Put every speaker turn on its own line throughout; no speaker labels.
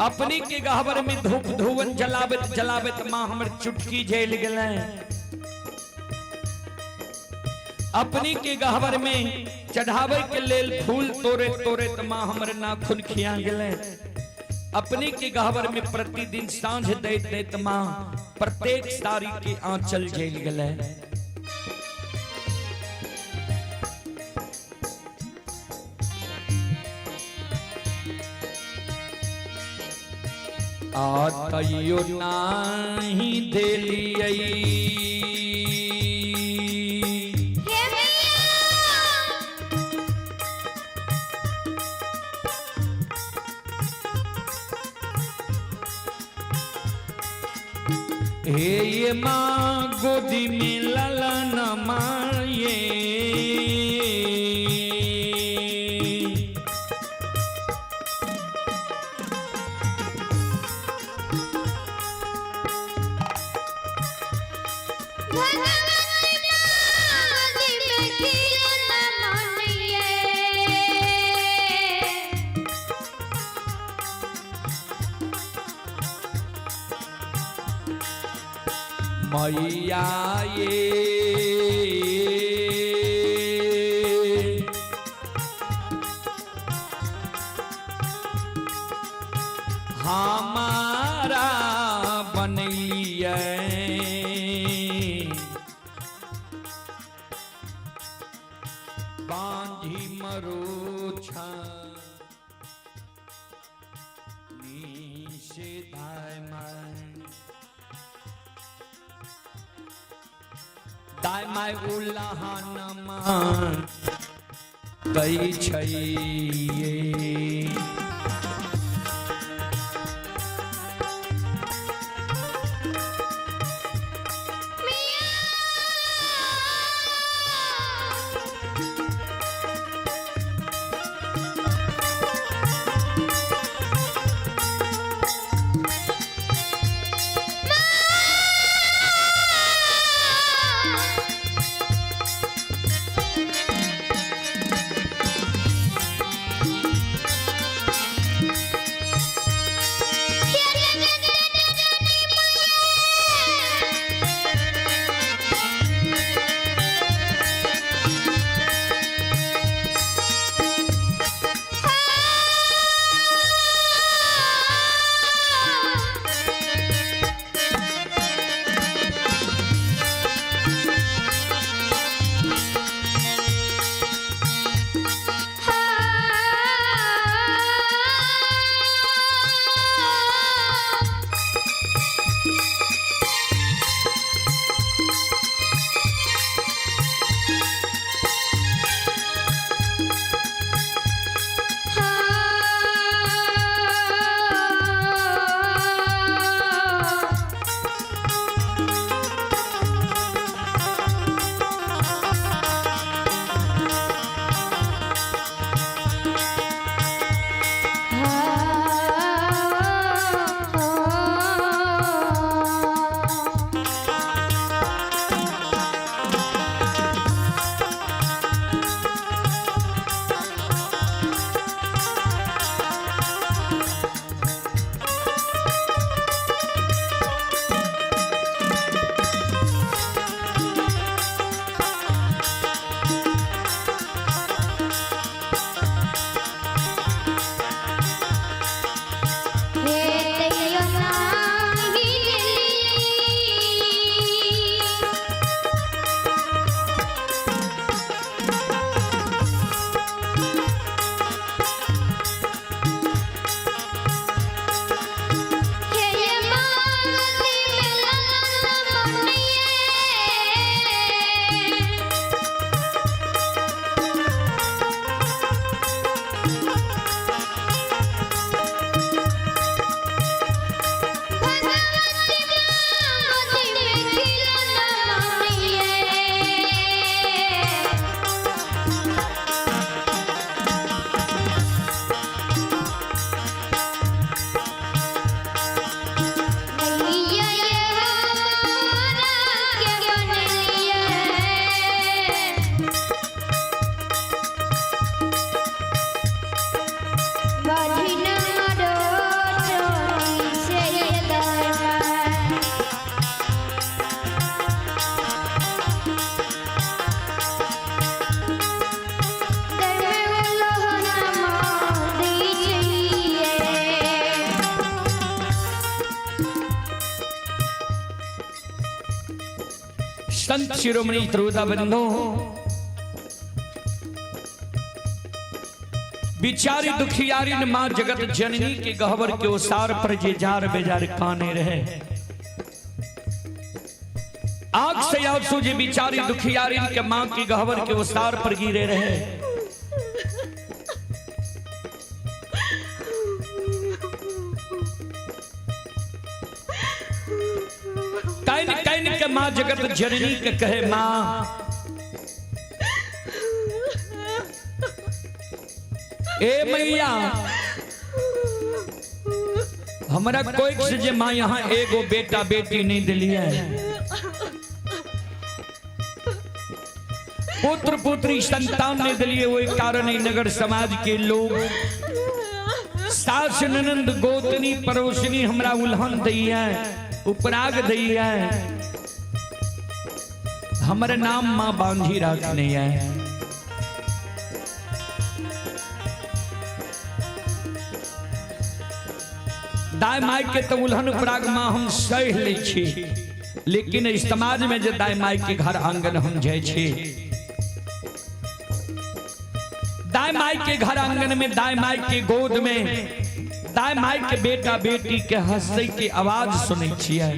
अपने के गहबर में धूप धुवन जलाबत जलाबत माँ हमर चुटकी झेल गेलै। अपने के गहबर में चढ़ावे के लेल फूल तोड़े तोड़े त माँ हमर नाखून खिया गेलै। अपने के गहबर में प्रतिदिन साँझ दैत दैत माँ प्रत्येक साड़ी के आंचल झेल गेलै। आ तैयो नाही देलियै।
हे मैया।
हे ये माँ गोदी में ललन माये।
भगवती माँ गोदी में खिलौना मानिए।
मैया ये हमारा बनलियै बांधी मरोछा निषेधाय माय दाय my उल्लाहन मान दै छै।
मिया।
संत शिरोमणि त्रुदा बंधु, बिचारी दुखियारी ने मां जगत जननी के गहवर के ओसार पर जे जार बेजार काने रहे। आग से आंसू जे बिचारी दुखियारी के मां की गहवर के ओसार पर गिरे रहे। Can can के मां जगत जननी के कहे, मां ए मैया, हमरा कोई से जे मां यहाँ एगो बेटा बेटी नहीं दिलिए, पुत्र पुत्री संतान नहीं दिलिए, वही कारण ही नगर समाज के लोग सास ननंद गोतनी पड़ोसनी हमरा उल्हन दैया, उपराग दैया, हमरे नाम मां बांझी रखने है। दाय माई के तो उल्हन उपराग मां हम सह लै छी, लेकिन इस समाज में जे दाय माई के घर आंगन हम जाइ छी, दाय माई के घर आंगन में, दाय माई के गोद में, दाय माई के बेटा बेटी के हंसै के आवाज सुनै छियै।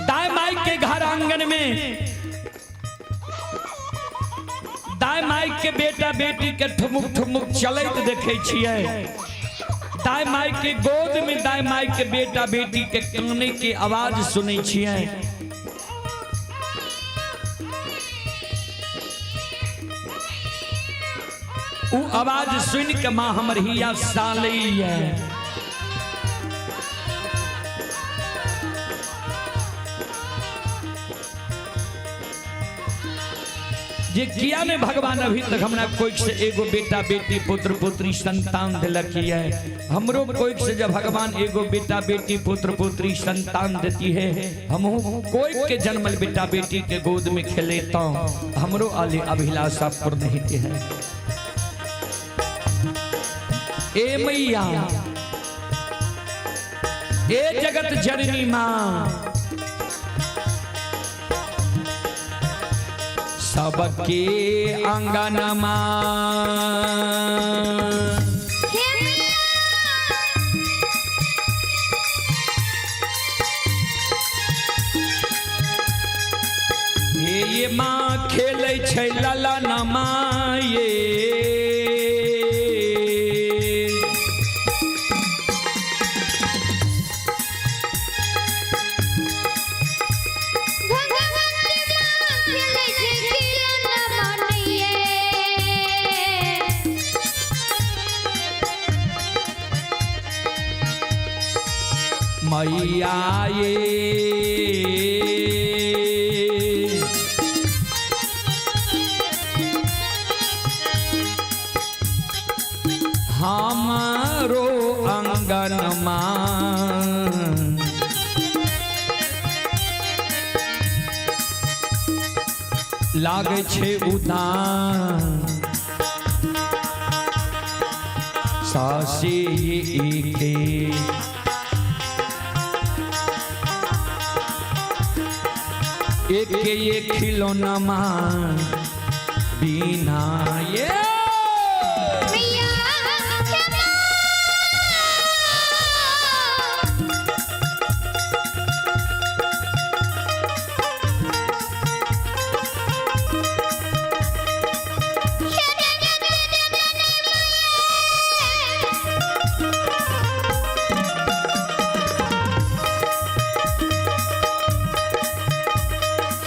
दाय माई के घर आंगन में दाय माई के बेटा बेटी के ठुमुक ठुमुक चलैत देखै छियै। दाय माई के गोद में दाय माई के बेटा बेटी के काने के आवाज सुनै छियै। उ आवाज सुन के मां हमर हिया सालैया। जे किया ने भगवान अभी तक हमरा कोई से एगो बेटा बेटी पुत्र पुत्री संतान दिलक है, हमरो कोई से जब भगवान एगो बेटा बेटी पुत्र पुत्री संतान देती है, हमहू कोई के जन्मल बेटा बेटी के गोद में खेले तो हमरो आले अभिलाषा पूर्ण होती है। ए मैया, ए जगत जननी माँ, सबके अंगनमा
हे मैया,
हे ये माँ खेलै छै ललनमा ये,
भगवती मां खेलै छै खिलौना मानिये।
मैया ये हमारो अंगनमा लागै छै उदान, सासे एके एके ये खिलौना मां बिना ये।
मैया हे मां, हे जगत जननी मैया।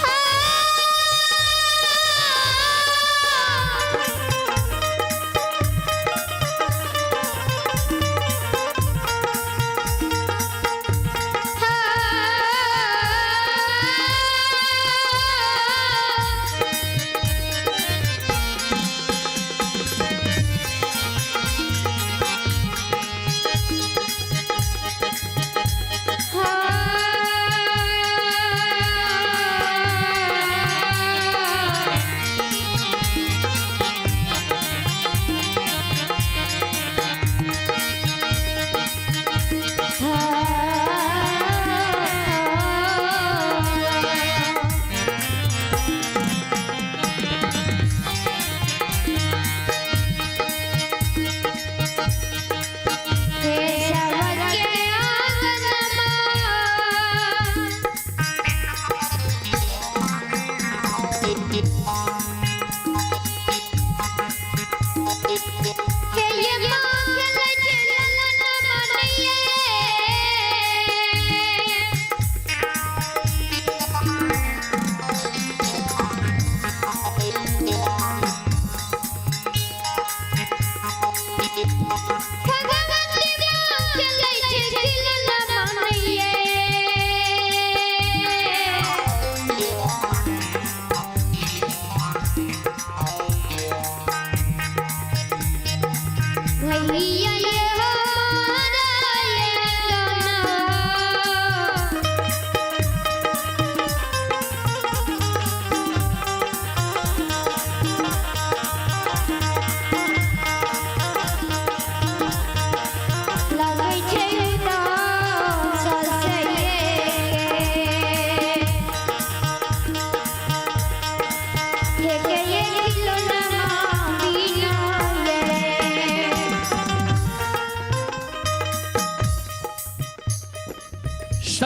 हाँ।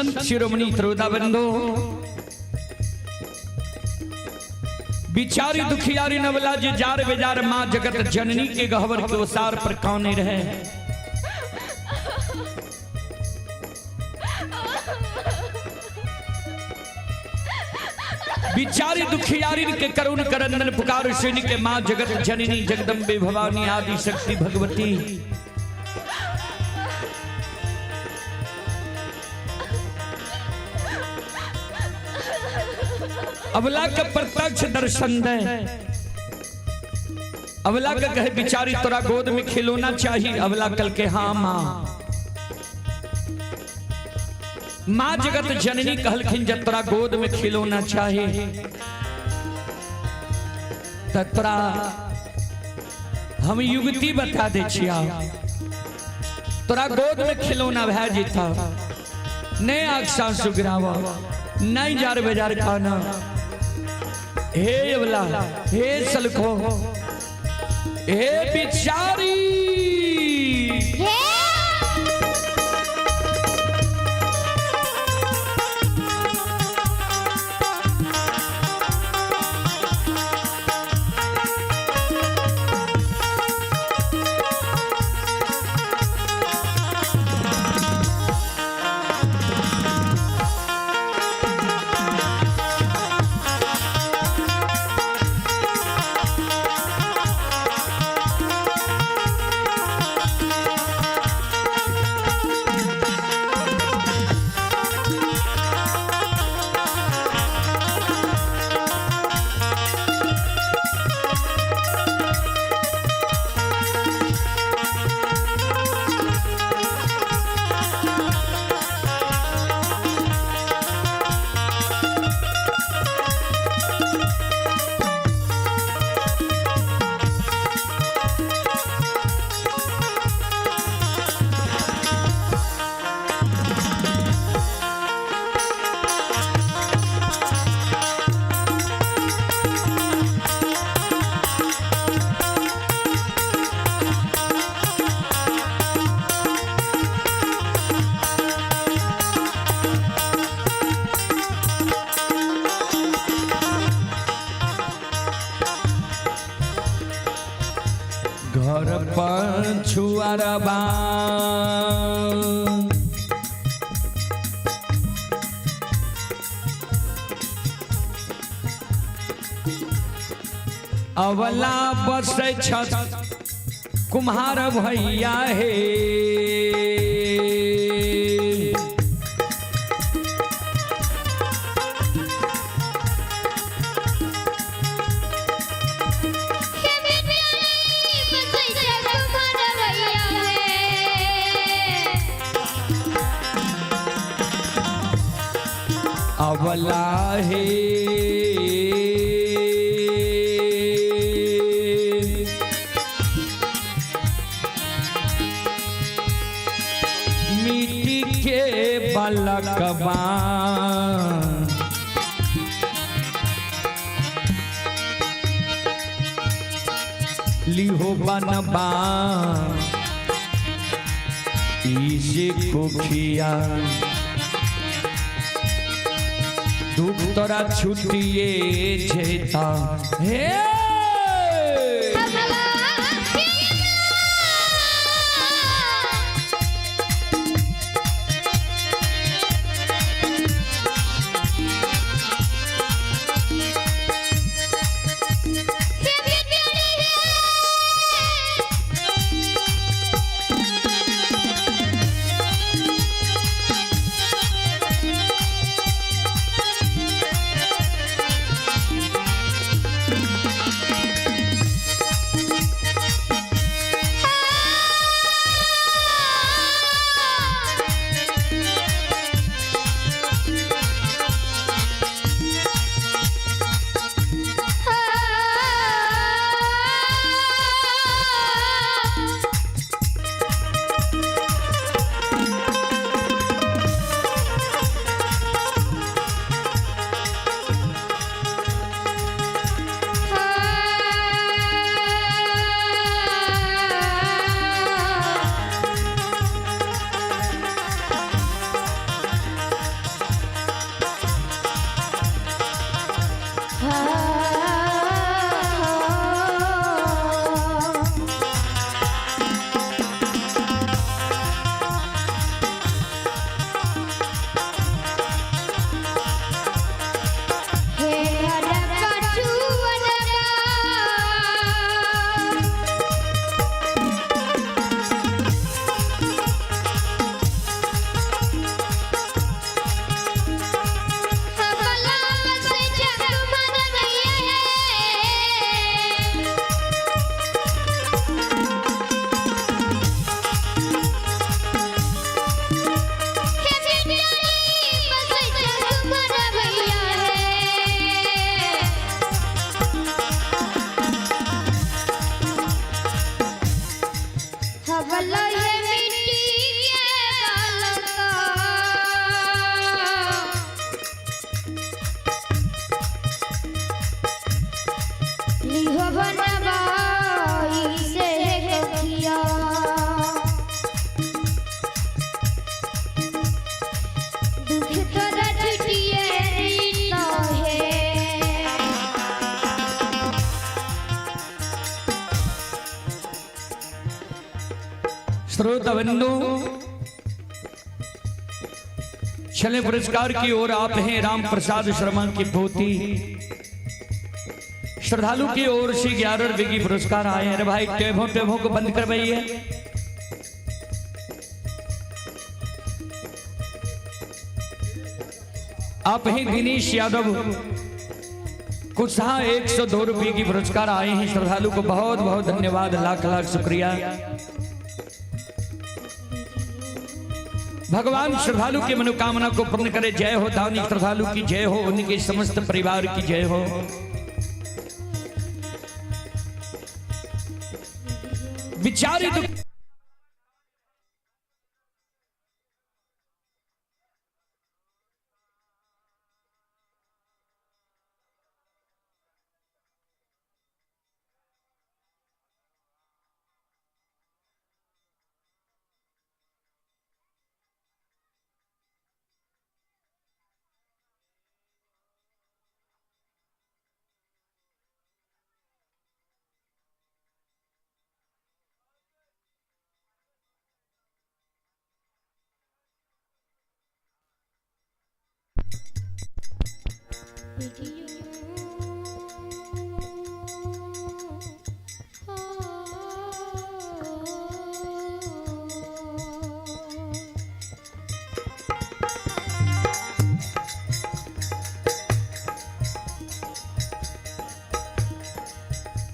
संत शिरोमणि त्रोदा बंधु बिचारी दुखियारी नवला जी जार बेजार माँ जगत जननी के गहवर के ओसार पर काने रहे। बिचारी दुखियारी के करुण करंदन पुकार सुन के माँ जगत जननी जगदम्बे भवानी आदि शक्ति भगवती अवला के प्रत्यक्ष दर्शन दे। अवला के कहे बिचारी तोरा गोद में खिलौना चाहिए। अवला कल के हाँ माँ। माँ जगत जननी कहलखिन जब तोरा गोद में खिलौना चाहिए त तोरा हम युवती बता दे छिया, तोरा गोद में खिलौना भै जेता, नहीं आग सासु गिरावा, नहीं जार बेजार खाना। हे अवला, हे सलखो, हे बिचारी,
हे
घर पर छुअरबा अवला बस छत कुम्हार भैया हे।
हे बिचारी बसै छै कुमार भैया हे।
अवला हे मिट्टी के बलकबा लिहो बनबा इसे कोखिया दुख तोरा छुटिए जेता हे।
अवला हे हे बिचारी हे। लिहो बनवाई से कखिया। दुख तोरा छुटिए रीता है।
श्रोता बंधु, छले पुरस्कार की ओर आप हैं राम प्रसाद शर्मा की पोती। श्रद्धालु की ओर से 11 रुपए की पुरस्कार आए हैं। अरे भाई टेभों टेभों को बंद करवाइए। आप हैं दिनेश यादव कुशहा 102 रुपए की पुरस्कार आए हैं। श्रद्धालु को बहुत बहुत धन्यवाद, लाख लाख शुक्रिया। भगवान श्रद्धालु की मनोकामना को पूर्ण करे। जय हो दानी श्रद्धालु की जय हो, उनके समस्त परिवार की जय हो। विचारित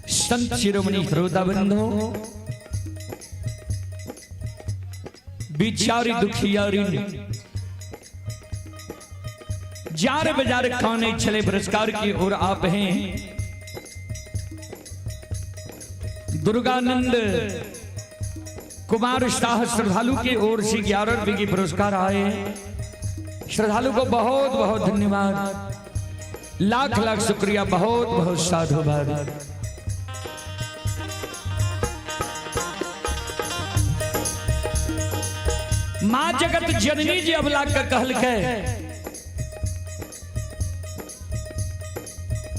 संत शिरोमणि श्रोता बंधु, बिचारी दुखियारी जार बाजार खाने छले पुरस्कार की ओर आप हैं दुर्गानंद कुमार शाह श्रद्धालु की ओर से 11 रुपए की पुरस्कार आए। श्रद्धालु को बहुत बहुत धन्यवाद, लाख लाख शुक्रिया, बहुत बहुत साधुवाद। मां जगत जननी जी अबला के कहलकै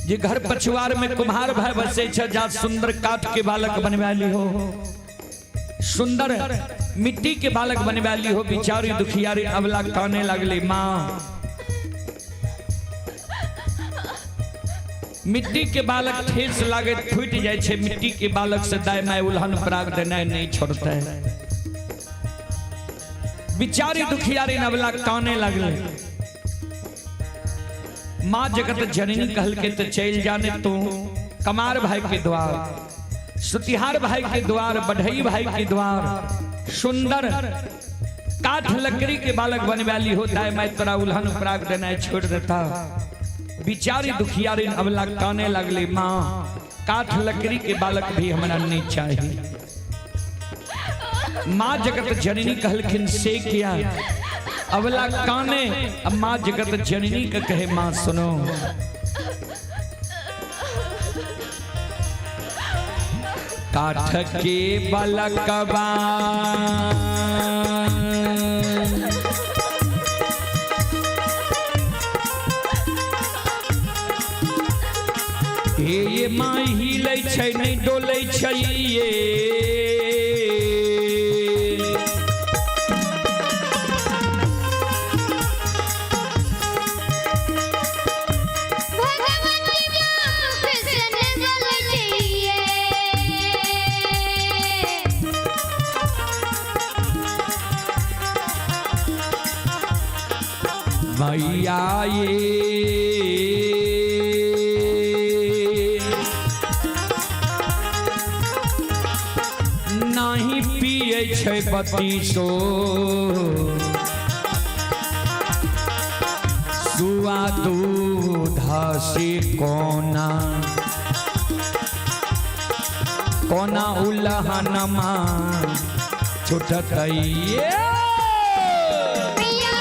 जे घर पछुआर में कुम्हार भाई बसे छ, जा सुंदर काठ के बालक बनवा ली हो, सुंदर मिट्टी के बालक बनवा ली हो। बिचारी दुखियारी अबला काने लगली, मां मिट्टी के बालक ठेस लागे फूट जाए छे, मिट्टी के बालक से दाय my उल्हन पराग देना नहीं छोड़ते। बिचारी दुखियारी नवला काने लगले। मां जगत जननी कहल के तो चल जाने तू कमार भाई के द्वार, सुतिहार भाई के द्वार, बढ़ई भाई के द्वार, सुंदर काठ लकड़ी के बालक बनवाली होता है, मैं तोरा उल्हन पराग देना छोड़ देता। बिचारी दुखियारी अबला काने लगली, मां काठ लकड़ी के बालक भी हमरा नहीं चाहिए। मां जगत जननी कहलखिन से किया अबला काने। अब मां जगत जननी के कहे मां सुनो, काठ के बालकबा हे ये मां हिलै छै नहीं डोलै छै ये,
भगवती मुख से बोलै छियै।
मैया ये नाही पिए छै बतीसो सुआ दूध से कोना कोना उल्हनमा छुटतै ये।
पिया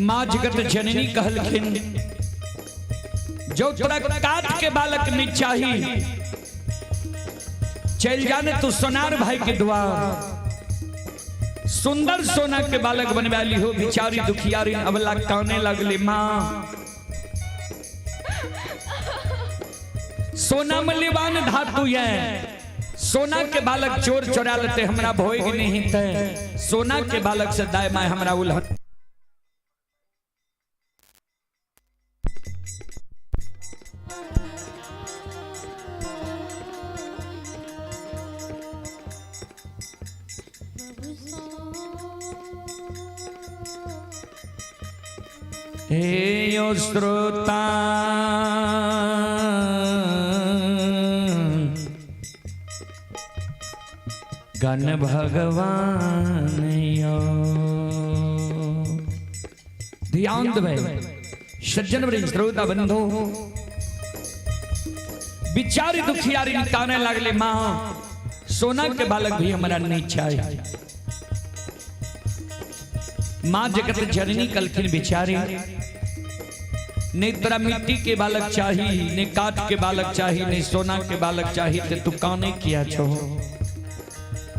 माँ जगत जननी कहलखिन जो तोरा काट के बालक नहीं चाही, चल जाने तू सोनार भाई के द्वार, सुंदर सोना के बालक बनवा ली हो। बिचारी दुखियारी अबला काने लगले, माँ सोना मूल्यवान धातु है, सोना के बालक चोर चोरा लेते हमरा भोग नहीं ते, सोना के बालक से दाय my हमरा उलहन। हे यो श्रोता गण भगवान यो, ध्यान देवे सज्जन वृंद श्रोता बंधु। बिचारी दुखियारी काने लगले, माँ सोना के बालक भी हमरा नहीं चाहिए। माँ जगत जननी कलखिन बिचारी, ने तोरा मिट्टी के बालक चाही, ने काठ के बालक चाही, ने सोना के बालक चाही, ते तू काने किया छो।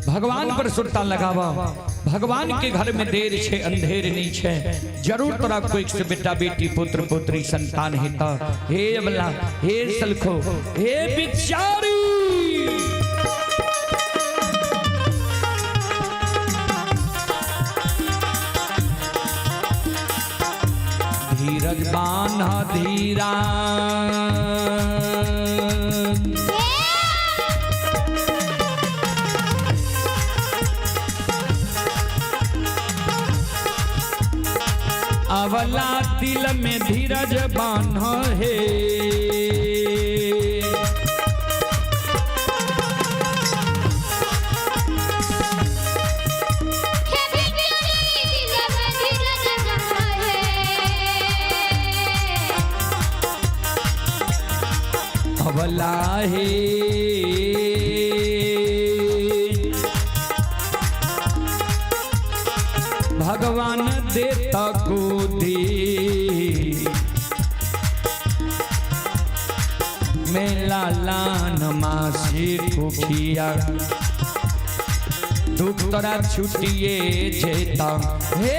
भगवान पर सुरता लगावा, भगवान के घर में देर छे अंधेर नहीं छे, जरूर तोरा कोई से बेटा बेटी पुत्र पुत्री संतान हेता। हे अबला, हे सलखो, हे बिचारी, धीरज बान्ह धीरा, अवला दिल में धीरज बान्ह हे। अवला हे भगवान देता गोदी मेला लान मासी कुखिया, दुख तोरा छुटिए जेता। हे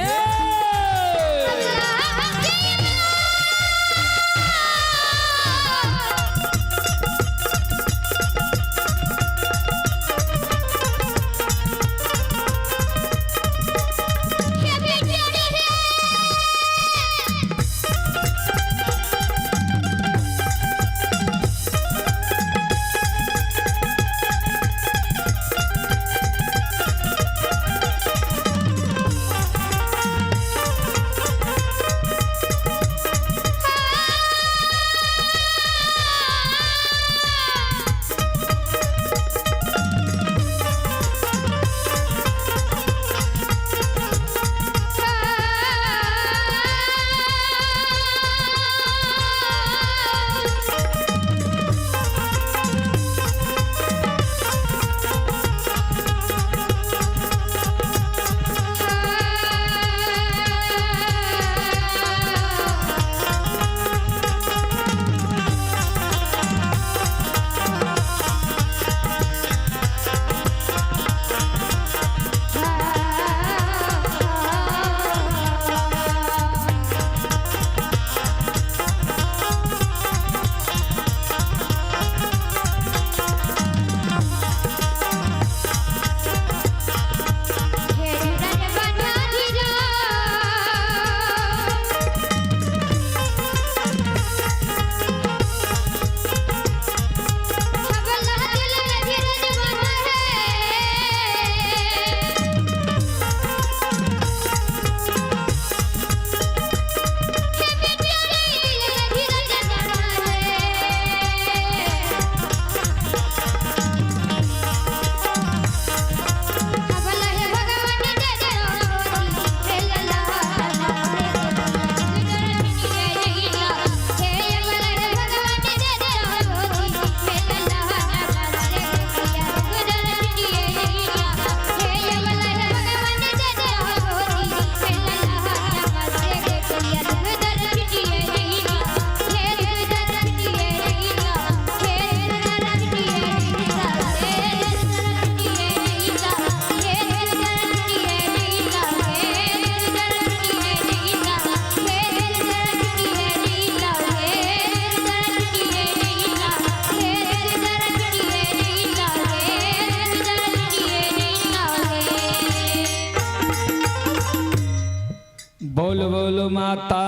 माता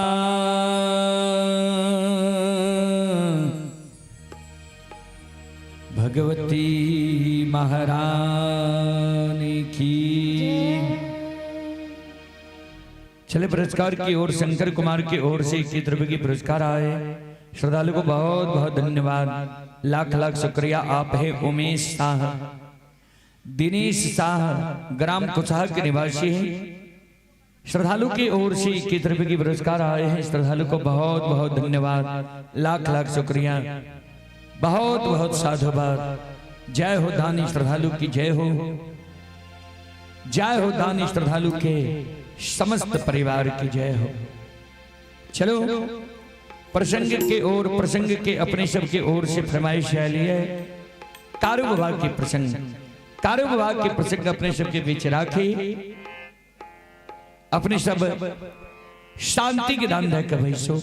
भगवती महारानी की। चले पुरस्कार की ओर शंकर कुमार की ओर से 21 रुपए की पुरस्कार आए। श्रद्धालु को बहुत बहुत धन्यवाद, लाख लाख शुक्रिया। आप है उमेश शाह, दिनेश शाह, ग्राम कुसहा के निवासी हैं। श्रद्धालु की ओर से 21 रुपए की पुरस्कार आए हैं। श्रद्धालु को बहुत बहुत धन्यवाद, लाख लाख शुक्रिया, बहुत बहुत साधुवाद। जय हो दानी श्रद्धालु की जय हो, जय हो दानी श्रद्धालु के समस्त परिवार की जय हो। चलो प्रसंग के ओर, प्रसंग के अपने सब के ओर से फरमाइश आई है। कारू बाबा के प्रसंग, कारू बाबा के प्रसंग अपने सब के बीच राखी अपने सब शांति के दान दे के सो।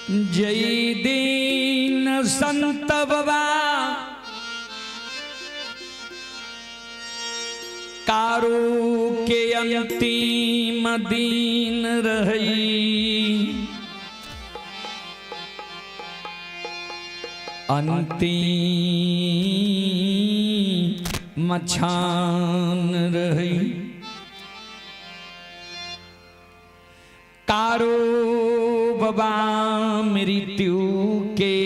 जय दीन संत बाबा कारू के अंतिम दीन रही, अंतिम मछान रही। कारू बाबा मृत्यु के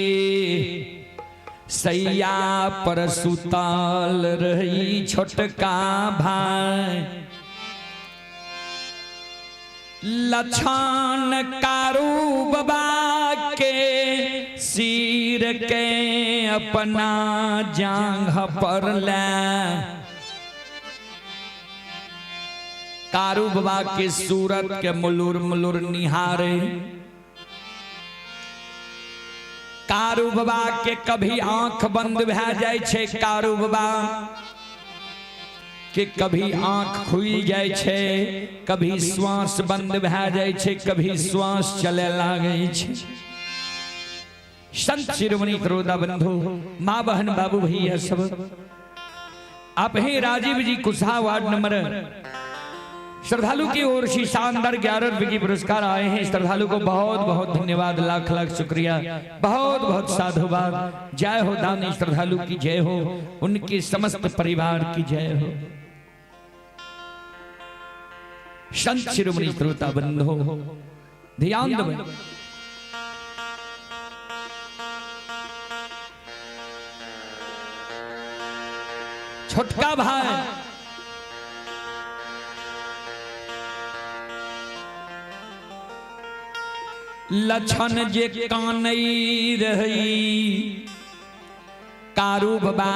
सैया पर सुताल रही छोटका भाई। लछन कारू बाबा के सिर के अपना जांघ पर ले, कारू बाबा के सूरत के मुलुर मुलुर निहारे। कारू बाबा के कभी आंख बंद भै जाय छै, कारू बाबा के कभी आंख खुल जाय छै, कभी श्वास बंद भै जाय छै, कभी श्वास चले लागै छै। संत शिरोमणि क्रोधा बंधु, माँ बहन बाबू भैया सब, आप ही राजीव जी कुशहा वार्ड नंबर श्रद्धालु की ओर से शानदार 11 रुपए की पुरस्कार आए हैं। श्रद्धालु को बहुत बहुत धन्यवाद, लाख लाख शुक्रिया, बहुत बहुत साधुवाद। जय हो दानी श्रद्धालु की जय हो, उनके समस्त परिवार की जय हो। संत शिरोमणि श्रोता बंधु ध्यान दो। छोटका भाई लछन जे कानई रही कारू बाबा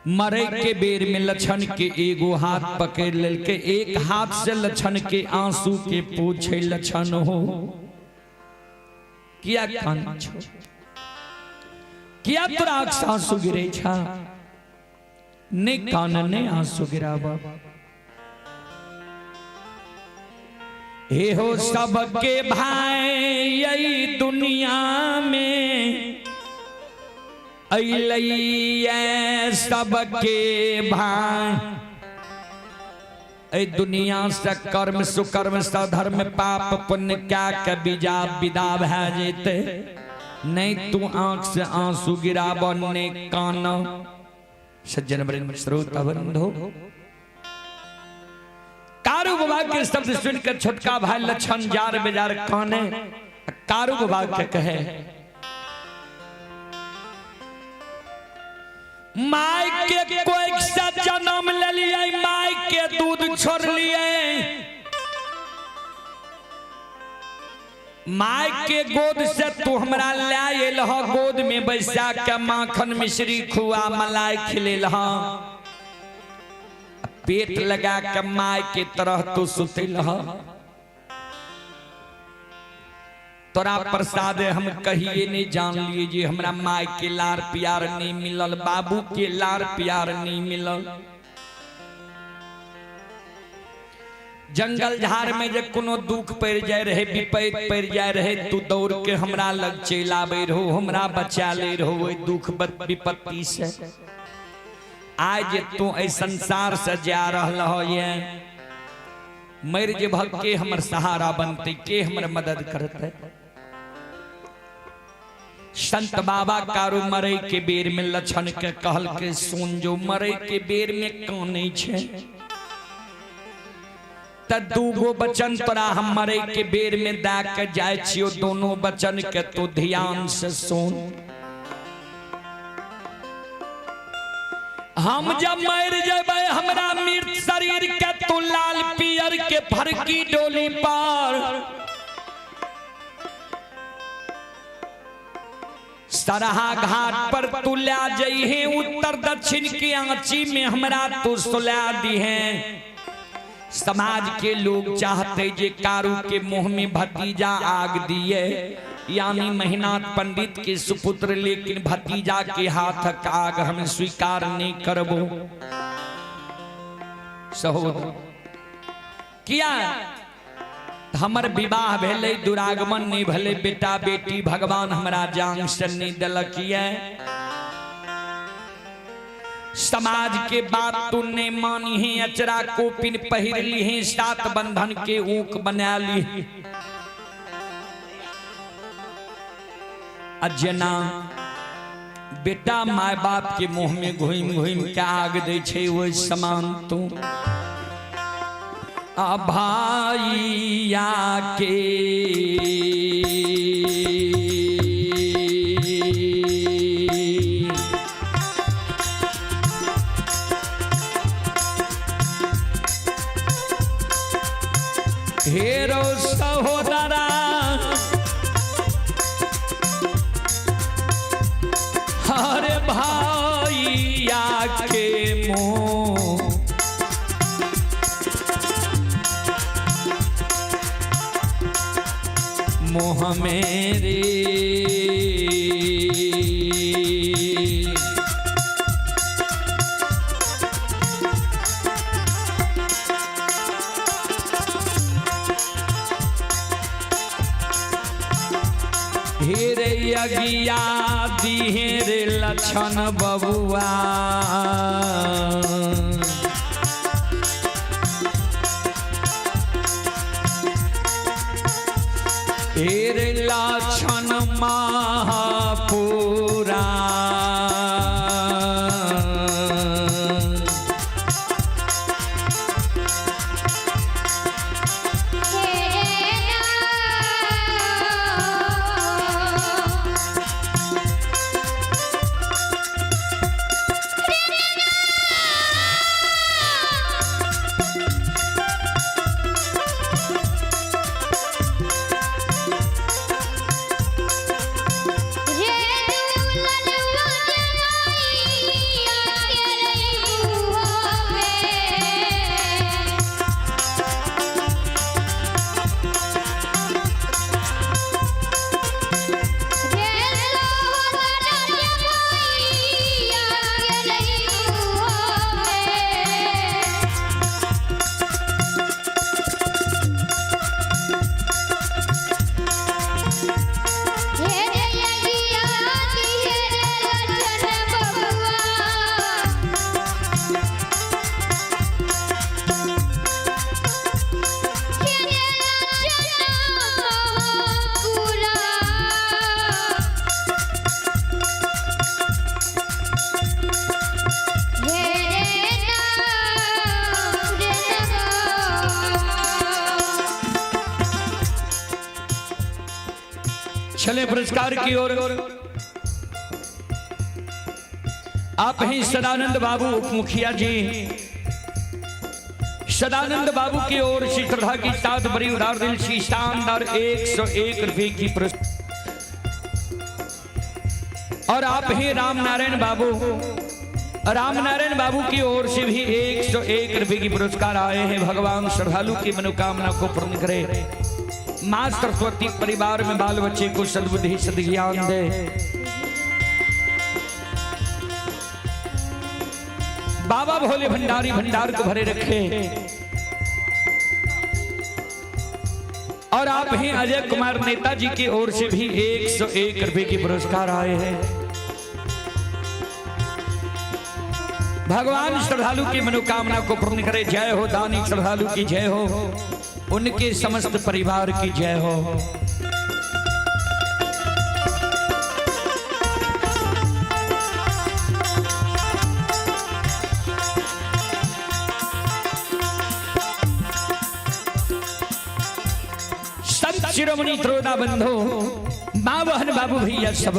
मरे के बेर में लछन के एगो हाथ पकड़ लेलके, एक हाथ से लछन के आंसू के पूछे लछन हो किया कान छो, किया तोरा आंख से आंसू गिरे छा, ने कान ने आंसू गिरावा। हे हो सबके भाई यही दुनिया में अइलैया सबके भाई, ऐ दुनिया से कर्म सुकर्म सधर्म पाप पुण्य क्या के बीजा विदा भै जेते, नहीं तू आंख से आंसू गिराब ने कान। सज्जन वृंद श्रोता बंधु, कारू बाबा के शब्द सुनकर छोटका भाई लक्षण जार बेजार काने कारू बाबा के कहे, my के कोई से जन्म ले लिए, my के दूध छोड़ लिए, my के गोद से तू हमरा ले आयल ह, गोद में बैसा के माखन मिश्री खुआ मलाई खिलेल ह, पेट लगा के my के तरह तू सुतिल ह, तोरा प्रसाद हम कहिए नहीं जान लिए जे हमरा my के लार प्यार नहीं मिलल, बाबू के लार प्यार नहीं मिलल। जंगल झाड़ में जे कोनो दुख पड़ जाए रहे, विपैत पड़ जाए रहे, तू दौड़ के हमरा लग चलि आबै रहो, हमरा बचा ले रहो ओहि दुख विपत्ति से। आइ जे तू एहि संसार से जा रहल हो, ये मरि जेबह, के हमर सहारा बनते, के हमर मदद करते? संत बाबा कारू मरे के बेर में लक्षण के कहल के सुन, जो मरे के बेर में कानै छै त दूगो वचन तोरा हम मरे के बेर में दा के जाय छियो, दोनों वचन के तो ध्यान से सुन। हम जब मर जेबै, हमरा मृत शरीर के तू लाल पियर के फरकी डोली पर सरहा घाट पर तू ला जइहे, उत्तर दक्षिण की आंची में हमरा तू सुला दिहे। समाज के लोग चाहते जे कारू के मुंह में भतीजा आग दिए, यानी महिनाथ पंडित के सुपुत्र, लेकिन भतीजा के हाथक आग हम स्वीकार नहीं करबो। सहोदर किया हमर विवाह भेलै, दुरागमन नहीं भेलै, बेटा बेटी भगवान हमरा जान से नहीं देलक ये। समाज के बात तू नहीं मानी है, अचरा कोपिन पहिर ली है, सात बंधन के ऊक बना ली। अजना बेटा माय बाप के मुंह में घुम घुम के आग दे छै, ओहि समान तू आ भाइया के हेरो सहोदरा, हरे भाइया के मुँह मोह मेरे। हेरे अगिया दिहे रे लक्षण बबुआ, हेरे लक्षण महापुरा। चले पुरस्कार की ओर। आप ही सदानंद बाबू उप मुखिया जी, सदानंद बाबू की ओर से श्रद्धा की साथ बड़ी उदार दिल सी शानदार 101 रुपए की पुरस्कार। और आप ही राम नारायण बाबू, राम नारायण बाबू की ओर से भी 101 रुपए की पुरस्कार आए हैं। भगवान श्रद्धालु की मनोकामना को पूर्ण करे, मां सरस्वती परिवार में बाल बच्चे को सद्बुद्धि सद्ज्ञान दे। बाबा भोले भंडारी भंडार को भरे रखे। और आप हैं अजय कुमार नेताजी की ओर से भी 101 रुपए की पुरस्कार आए हैं। भगवान श्रद्धालु की मनोकामना को पूर्ण करे। जय हो दानी श्रद्धालु की जय हो, उनके समस्त परिवार की जय हो। संत शिरोमणि त्रोदा बंधु माँ बहन बाबू भैया सब,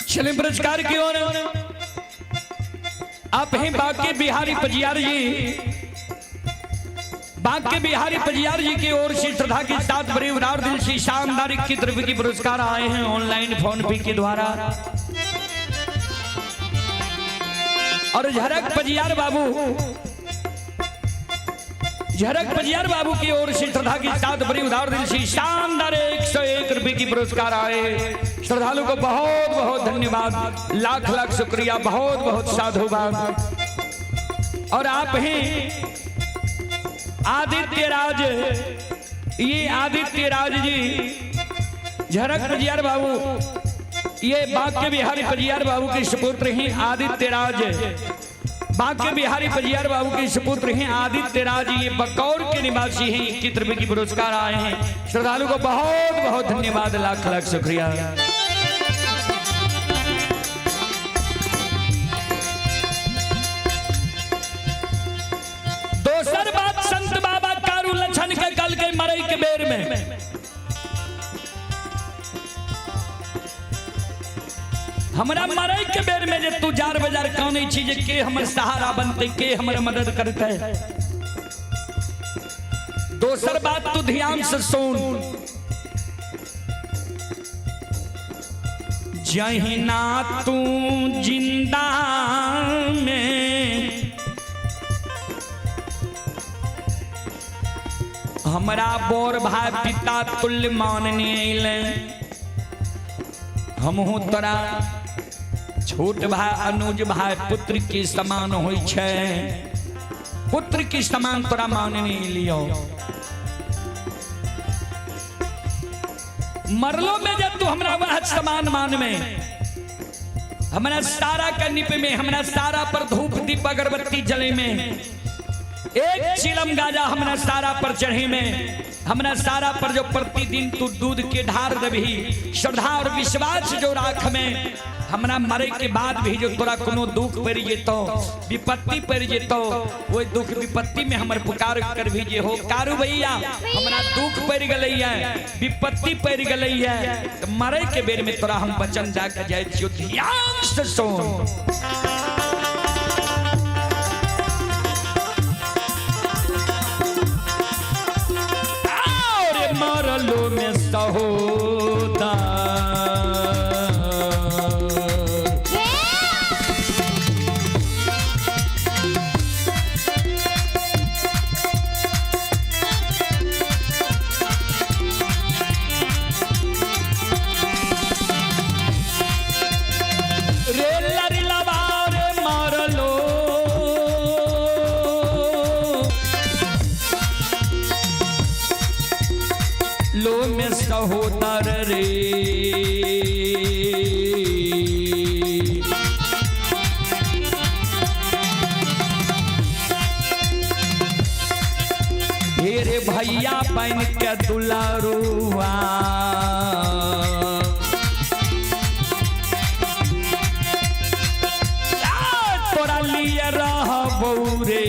चले पुरस्कार की ओर। आप हैं बाके बिहारी पजियार जी, बाके बिहारी पजियार जी की ओर से श्रद्धा के साथ बड़े उदार दिल से शानदार 21 रुपए की पुरस्कार आए हैं ऑनलाइन फोन पे के द्वारा। और झरक पजियार बाबू, झरक पजियार बाबू की ओर से श्रद्धा के साथ बड़ी उदार दिल से शानदार 101 रुपए की पुरस्कार आए। श्रद्धालु को बहुत बहुत धन्यवाद, लाख लाख शुक्रिया, बहुत बहुत साधुवाद। और आप हैं आदित्य राज, ये आदित्य राज जी झरक पजियार बाबू, ये बाके बिहारी पजियार बाबू के सुपुत्र हैं आदित्य राज। बाके बिहारी पजियार बाबू के सुपुत्र हैं आदित्य राज, ये बकौर के निवासी हैं। 21 रुपए की पुरस्कार आए हैं। श्रद्धालु को बहुत बहुत धन्यवाद, लाख लाख शुक्रिया। दोसर बात संत बाबा कारू लछन के कल के मरई के बेर में हमरा मरई के बेर में जे तू जार बाजार कानै छी जे के हमर सहारा बनते, के हमर मदद करते। दोसर बात तू ध्यान से सुन, जहिना तू जिंदा में हमरा बोर भाई पिता तुल्य मानने अइले, हमहू तोरा छोट भाई अनुज भाई पुत्र के समान होइ छै, पुत्र के समान तोरा मानने लियो। मरलो में जब तू हमरा वह समान मान में, हमरा सारा का निप में, हमरा सारा पर धूप दीप अगरबत्ती जले में, एक चिलम गाजा हमरा सारा पर चढ़ी में, हमरा सारा पर जो प्रतिदिन तू दूध के ढार देबही, श्रद्धा और विश्वास जो राख में, हमरा मरे के बाद भी जो तोरा कोनो दुख पड़ जेतो, विपत्ति पड़ जेतो, वही दुख विपत्ति में हमर पुकार कर भी जे हो कारू भैया, हमरा दुख पड़ गलैया, विपत्ति पड़ गलैया, तो मरे के बेर में तोरा हम वचन जाके जाय छियो। ध्यान से सुन। और मरलो में सहोदा रे लरिलवा रे मरलो लो में सहोदर रे। हे रे भैया बन के दुलारुआ, तोरा लिए रहबौ रे।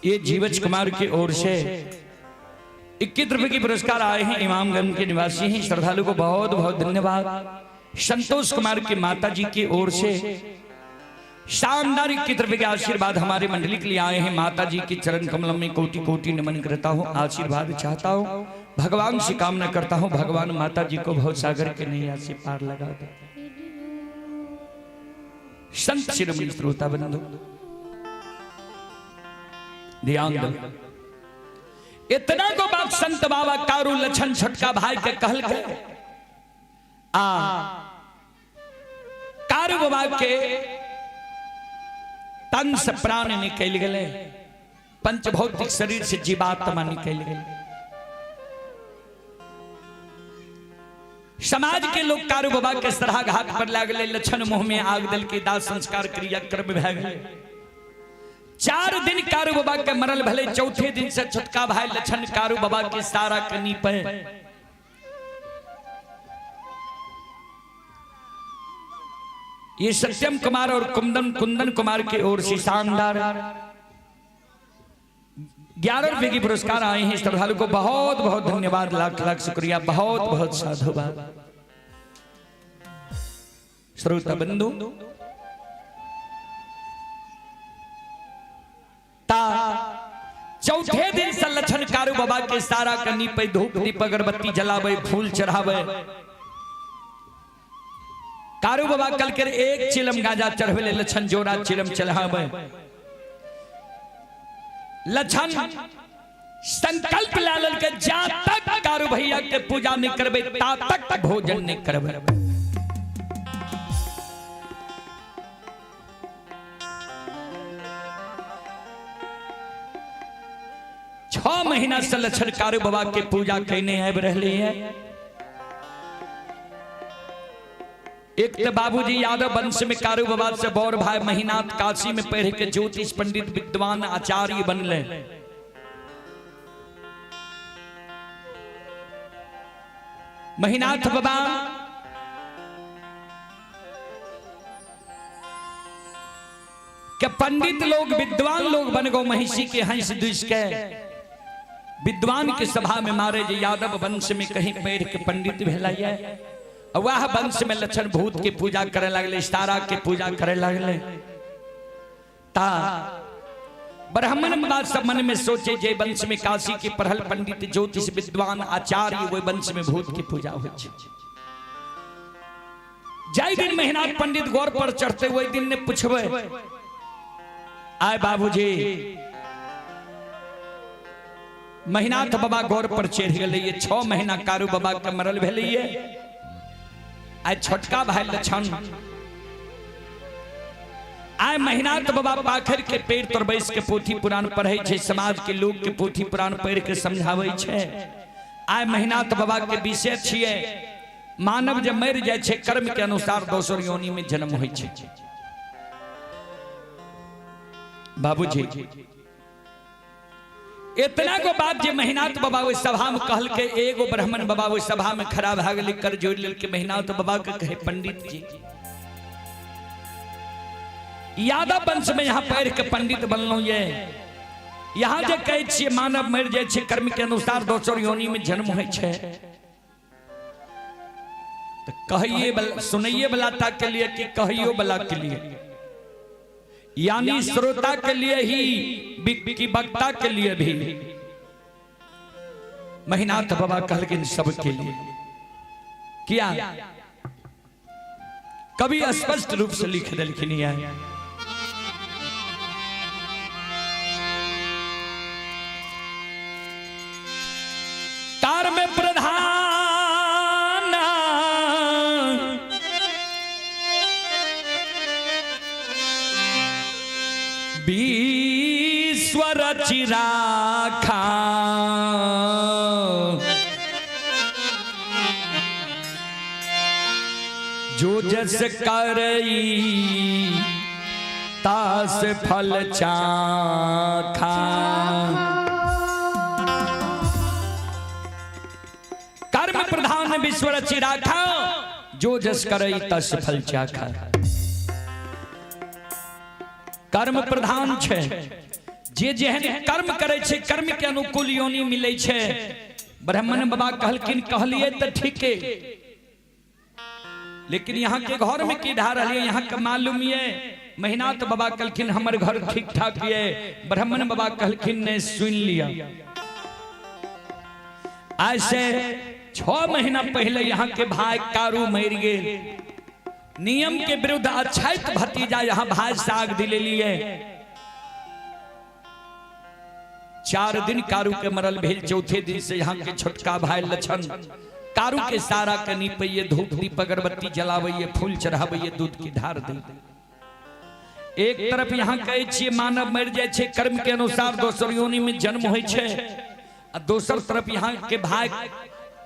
ये जीवच कुमार की ओर से 21 रुपए के पुरस्कार आए हैं। इमामगंज के निवासी हैं। श्रद्धालु को बहुत बहुत धन्यवाद। संतोष कुमार की माता जी की ओर से शानदार 21 रुपए के आशीर्वाद हमारे मंडली के लिए आए हैं। माता जी के चरण कमलम में कोटि कोटि नमन करता हूँ, आशीर्वाद चाहता हूँ, भगवान से कामना करता हूँ, भगवान माता जी को भव सागर के नैया से पार लगा दे। संत शिरोमणि श्रोता बंधु ध्यान दो। इतना को बात संत बाबा कारू लछन छोटका भाई के कहल के आ कारू बाबा के तन से प्राण निकल गए, पंचभौतिक शरीर से जीवात्मा निकल गए। समाज के लोग कारू बाबा के सराह घाट पर लागले, लछन मुंह में आग दल के दाह संस्कार क्रिया कर्म भय गए। 4 दिन कारू बाबा के मरल भले, चौथे दिन से छोटका भाई लछन कारू बाबा के सारा कनी पे ये सत्यम कुमार और कुंदन कुंदन कुमार की ओर से शानदार 11 रुपए की पुरस्कार आए हैं। श्रद्धालु को बहुत बहुत धन्यवाद, लाख लाख शुक्रिया, बहुत बहुत साधुवाद। श्रोता बंधु ता चौथे दिन से लछन कारू बाबा के सारा कनी पे धूप दीप अगरबत्ती जलावे, फूल चढ़ावे। कारू बाबा कल कर एक चिलम गांजा चढ़वे, लछन जोड़ा चिलम चढ़ावे। लछन संकल्प लाल के जा तक कारू भैया के पूजा नहीं करबे ता तक भोजन नहीं करबे। 6 महीना से लक्षण कारू बाबा के पूजा कैने आबि रहले है। एक तो बाबूजी यादव वंश में कारू बाबा से बौर भाई महिनाथ काशी में पढ़ के ज्योतिष पंडित विद्वान आचार्य बनले। महिनाथ बाबा के पंडित लोग विद्वान लोग बन गो महिषी के हंस दुस के विद्वान के सभा में मारे जे यादव वंश में कहीं पढ़ के पंडित भेलैया, वह वंश में लक्षण भूत के पूजा करे लगले, तारा के पूजा करे लगले। ता ब्राह्मण बात सब मन में सोचे जे वंश में काशी के पढ़ल पंडित ज्योतिष विद्वान आचार्य वह वंश में भूत की पूजा होइ छै। जाहि दिन महिनाथ पंडित गौर पर चढ़ते वही दिन ने पूछबे, आय बाबूजी महिनाथ बाबा गौर पर चढ़ गेलै, 6 महीना कारू बाबा के मरल भेलैये, आय छोटका भाई लक्षण आय महिनाथ बाबा पाखर के पेड़ तर बैस के पोथी पुराण पढ़ै छै, समाज के लोग के पोथी पुराण पढ़ के समझाबै छै। आय महिनाथ बाबा के विषय छियै मानव जब मरि जाइ छै कर्म के अनुसार दोसर योनि में जन्म होइ छै। बाबूजी इतना गो बात जे महिनाथ बाबा ओहि सभा में कहलकै, एगो ब्राह्मण बाबा ओहि सभा में खड़ा भए गेलै, कर जोड़ि लेलकै महिनाथ बाबा के कहे पंडित जी यादव वंश में यहाँ पढ़ के पंडित बनलहुँ ये, यहाँ जे कहै छियै मानव मरि जाइ छै कर्म के अनुसार दोसर योनि में जन्म होइ छै, तऽ कहिए सुनैए वाला ता के लिए कि कहियो वाला के लिए, यानी श्रोता के लिए ही कि वक्ता के लिए भी। महिनाथ बाबा कहलखिन सबके लिए। किया कभी स्पष्ट रूप से लिख देलखिन है। कार में प्रधान विश्व रचिराखा जो जस करई तास फल चाखा। कर्म प्रधान विश्व रचिराखा जो जस करई तस फल चाखा। कर्म प्रधान छै, जे जेहन कर्म करै छै कर्म के अनुकूल योनि मिलै छै। ब्राह्मण बाबा कहलखिन कहलिए तऽ ठीके, लेकिन यहाँ के घर में की ढा रही है यहाँ के मालूम ये। महिनाथ बाबा कहलखिन हमर घर ठीक ठाक ये, ब्राह्मण बाबा कहलखिन ने सुन लिया। आज से 6 महीना पहले यहाँ के भाई कारू मर गए, नियम के विरुद्ध अछैत भतीजा यहाँ भाई साग दिले लिए। 4 दिन कारू के मरल भेल, चौथे दिन से यहाँ के छोटका भाई लक्षण कारू के सारा के नीपैये, धूप दीप अगरबत्ती जलावैये, फूल चढ़ावैये, दूध की धार दे। एक तरफ यहाँ कहै छियै मानव मरि जाइ छै कर्म के अनुसार दोसर योनि में जन्म होइ छै, आ दोसर तरफ यहाँ के भाई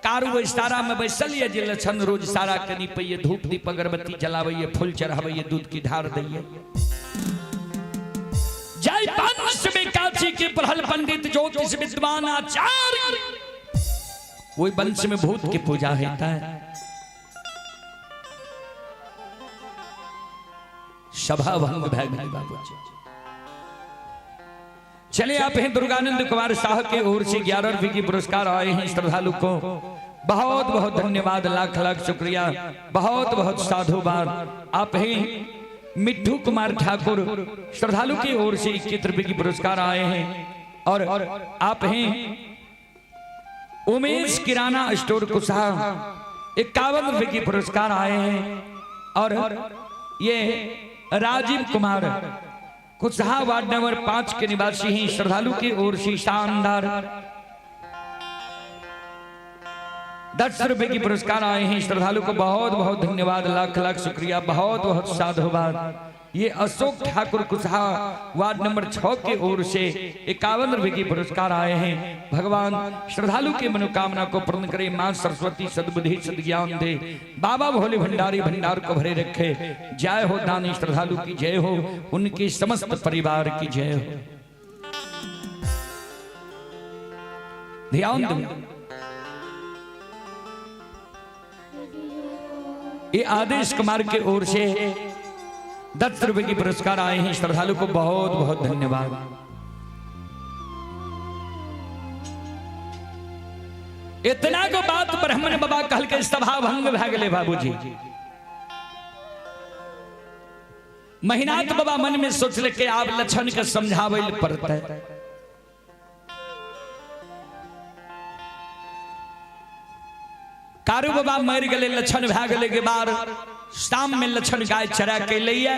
कारू सारा में बैसल ये जे लक्षण रोज सारा के नीपैये, धूप दीप अगरबत्ती जलावैये, फूल चढ़ावैये, दूध की धार दैये। जय वंश में काशी के पढ़ल पंडित ज्योतिष विद्वान आचार्य वही वंश में भूत की पूजा होता है। सभा भंग भय गई बाबूजी। चले आप हैं दुर्गानंद कुमार शाह के ओर से 11 रुपए की पुरस्कार आए हैं श्रद्धालु को, बहुत बहुत धन्यवाद, लाख लाख शुक्रिया, बहुत बहुत साधुवाद। आप हैं मिट्ठू कुमार ठाकुर श्रद्धालु की ओर से 21 रुपए की पुरस्कार आए हैं। और आप हैं उमेश किराना स्टोर कुशहा 51 रुपए की पुरस्कार आए हैं। और ये राजीव कुमार कुशहा वार्ड नंबर 5 के निवासी हैं, श्रद्धालु की ओर से शानदार 10 रुपए की पुरस्कार आए हैं। श्रद्धालु को बहुत बहुत धन्यवाद, लाख लाख शुक्रिया, बहुत बहुत साधुवाद। ये अशोक ठाकुर कुशहा वार्ड नंबर 6 के ओर से 51 रुपए की पुरस्कार आए हैं। भगवान श्रद्धालु की मनोकामना को पूर्ण करे। मां सरस्वती सद्बुद्धि सद्ज्ञान दे। बाबा भोले भंडारी भंडार को भरे रखे। जय हो दानी श्रद्धालु की जय हो, उनके समस्त परिवार की जय हो। ध्यान दो, ये आदेश कुमार के ओर से 10 रुपए की पुरस्कार आए हैं। श्रद्धालु को बहुत बहुत धन्यवाद। इतना को बात ब्राह्मण बाबा कहल के सभा भंग भए गेलै। बाबूजी महिनाथ बाबा मन में सोचल के आब लक्षण के समझाबै लए पड़तै। कारू बाबा मरि गेलै, लक्षण भए गेलै के बाद शाम में लक्षण गाय चरा के लैया।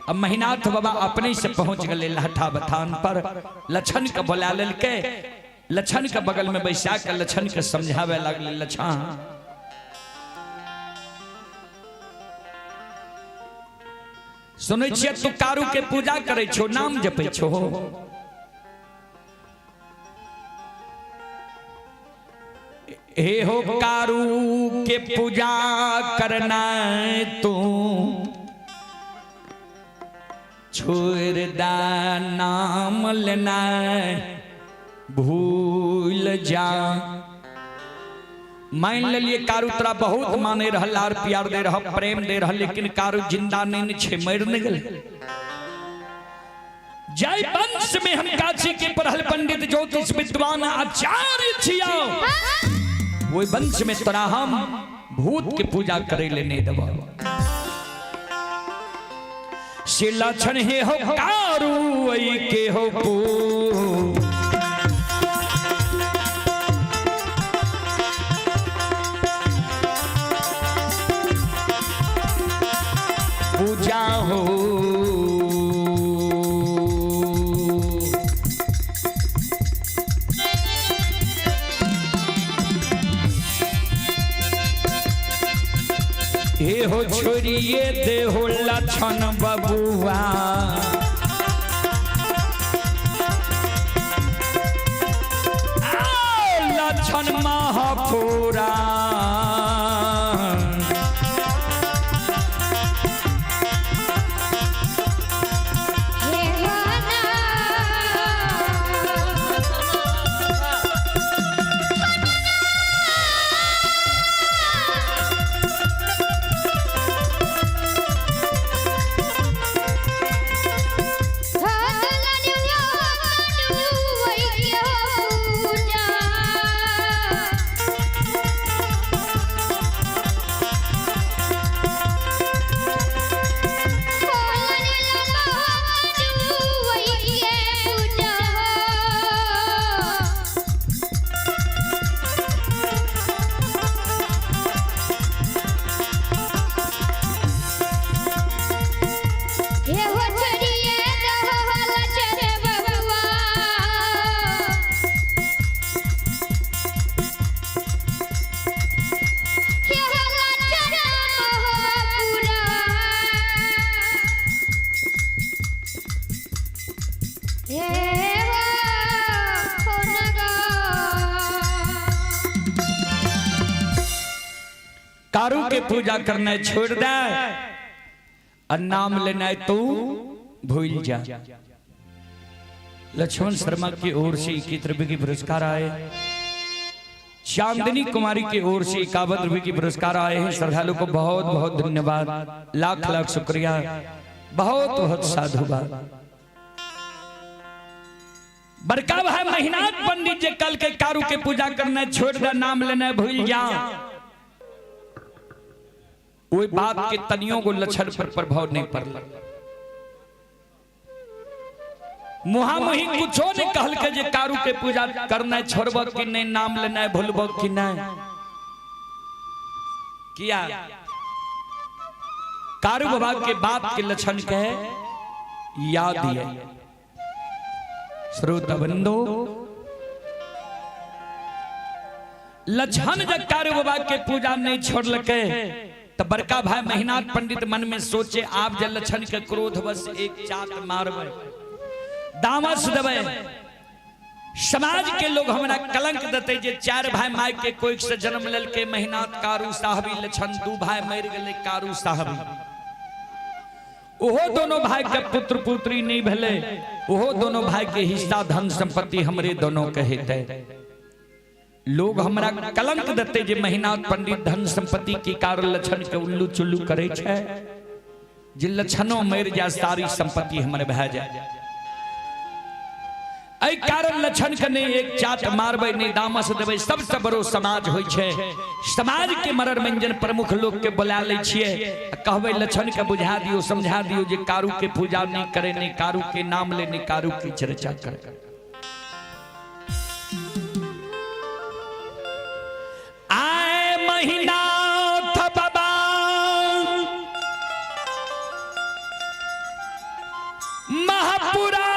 अब महिनाथ बाबा अपने से पहुंच गए लहठा बथान पर। लक्षण के बोला लेलकै, लक्षण के बगल में बैसा के लक्षण के समझावे लगले। लक्षण सुनै छियै तू कारू के पूजा करै छो, नाम जपै छो। हे हो कारू के पूजा करना तू छोड़ दा, नाम लेना भूल जा। मान लिए कारू तोरा बहुत माने रह, लार प्यार दे रह, प्रेम दे रह, लेकिन कारू जिंदा नहीं छे, मर नहीं गेल। जय वंश में हम काशी के पढ़ल पंडित ज्योतिष विद्वान आचार्य छियो, वो वंश में तोरा हम भूत के पूजा करे ले नहीं देबो। से लक्षण हे हो कारू ऐ के हो पू पूजा हो। हे हो छोड़िए दे हो लक्षण बबुआ, लक्षण महापुरा। कारू के पूजा करना छोड़ दे और नाम लेना तू भूल जा। लक्ष्मण शर्मा की ओर से 21 रुपए की पुरस्कार आए। चांदनी कुमारी की ओर से 51 रुपए की पुरस्कार आए हैं। श्रद्धालु को बहुत बहुत धन्यवाद, लाख लाख शुक्रिया, बहुत बहुत साधुवाद। बड़का भाई महिनाथ पंडित जी कल के कारू के पूजा करना छोड़ दे, नाम लेना भूल जा, वही बात के तनियों को लक्षण पर प्रभाव नहीं पड़ल। मुहामुही कुछो नहीं कहल के जे कारू के पूजा करना छोड़ब कि नहीं, नाम लेना भूलब कि नहीं। किया कारू बाबा के बात के लक्षण के याद है। श्रोता बंधु, लक्षण जब कारू बाबा के पूजा नहीं छोड़लके तो बड़का भाई महिनाथ पंडित मन में सोचे आप जे लक्षण के क्रोध बस एक चाट मारबै, दामस देबै, समाज के लोग हमरा कलंक देते जे चार भाई my के कोई से जन्म लेलके महिनाथ कारू साहबी लक्षण, दू भाई मर गेले कारू साहबी, ओहो दोनों भाई के पुत्र पुत्री नहीं भेले, ओहो दोनों भाई के हिस्सा धन संपत्ति हमरे दोनों के हेतै। लोग हमरा कलंक देते जे महिनाथ पंडित धन संपत्ति के कारण लक्षण के उल्लू चुल्लू करे छै, जे लक्षणों मर जाए सारी संपत्ति हमरे भए जाए। एहि कारण लक्षण के नहीं एक चाट मारबै, नहीं दामस देबै। सबसे बड़ो समाज होइ छै, समाज के मरर मंजन प्रमुख लोग के बुला लै छियै, कहबै लक्षण के बुझा दियो, समझा दियो जे कारू के पूजा नहीं करे, नहीं कारू के नाम ले, नहीं कारू की चर्चा करे। आए महिनाथ बाबा महापुरा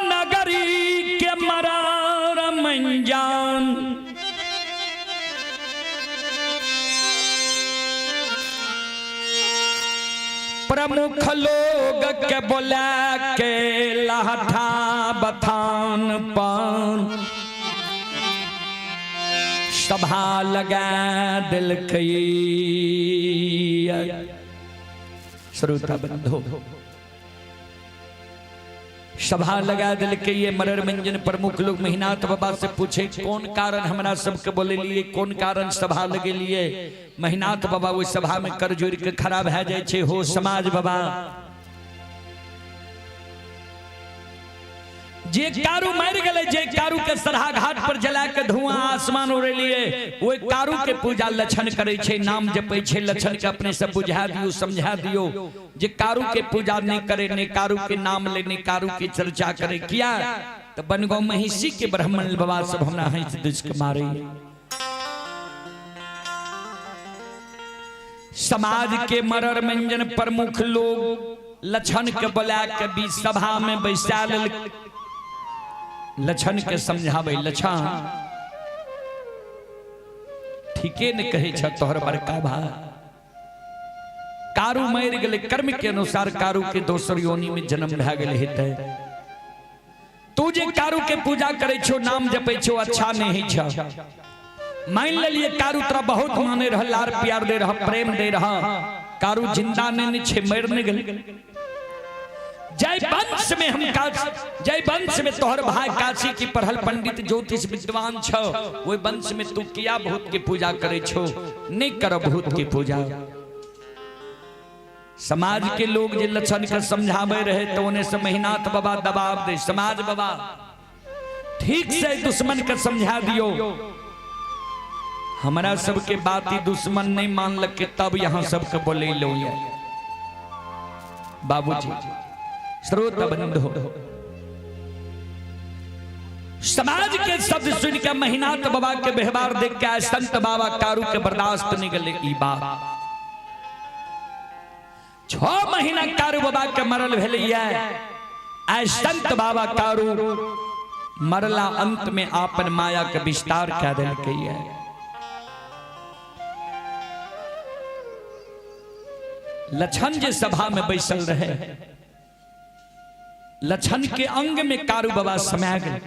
नगरी के मरार मंजान, प्रमुख लोग के बोला के लहठा बथान पान सभा लगा दिलकै। श्रोता बंधु, सभा लगा दिलकै ये मरर मंजन प्रमुख लोग महिनाथ बाबा से पूछे कौन कारण हमरा सबके बोले लिए, कौन कारण सभा लगे लिए। महिनाथ बाबा वो सभा में कर जोड़ के खड़ा भए जाय छै। हो समाज बाबा, जे कारू मर गेलै, जे कारू के सरहा घाट पर जला के धुआं आसमान उड़ेलिए, ओहि कारू के पूजा लक्षण करे छै, नाम जपै छै। लक्षण के अपने सब बुझा दियो, समझा दियो जे कारू के पूजा नहीं करे, नहीं कारू के नाम ले, नहीं कारू के चर्चा करे। किया तो बनगांव महिषी के ब्राह्मण बाबा सब हमरा हंस दुस के मारे। समाज के मरर मंजन प्रमुख लोग लक्षण के बुला के बीच सभा में बैसा लेल, लक्षण के समझावे, लक्षण ठीके ने कहे छ तोहर बड़का भाई कारू मर गेलै, कर्म के अनुसार कारू के दोसर योनि में जन्म भए गेल हेतै। तू जे कारू के पूजा करे छो, नाम जपै छो, अच्छा नहीं छ। मान लेलिए कारू तोरा बहुत माने रह, लार प्यार दे रहा, प्रेम दे रहा, कारू जिंदा नहीं छे, मर नहीं गेल। जय वंश में हम जय वंश में तोहर भाई काशी की पढ़ल पंडित ज्योतिष विद्वान छो, ओहि वंश में तू किया भूत के पूजा करे छो, नहीं कर भूत के पूजा। समाज के लोग जे लक्षण के समझावे रहे तो उन्हें से महिनाथ बाबा दबाव दे, समाज बाबा ठीक से दुश्मन के समझा दियो, हमारा सबके बात ही दुश्मन नहीं मान लगे तब यहाँ सबके बोले लो। बाबूजी श्रोता बंधु, समाज के शब्द सुन के महिनाथ बाबा के व्यवहार देख के संत बाबा कारू के बर्दाश्त नहीं गले ई बात। 6 महीना कारू बाबा के मरल भेलैया, आइ संत बाबा कारू मरला अंत में आपन माया के विस्तार कह देलकैया। लक्षण जे सभा में बैसल रहे, लक्षण के अंग में कारू बाबा समा गेल।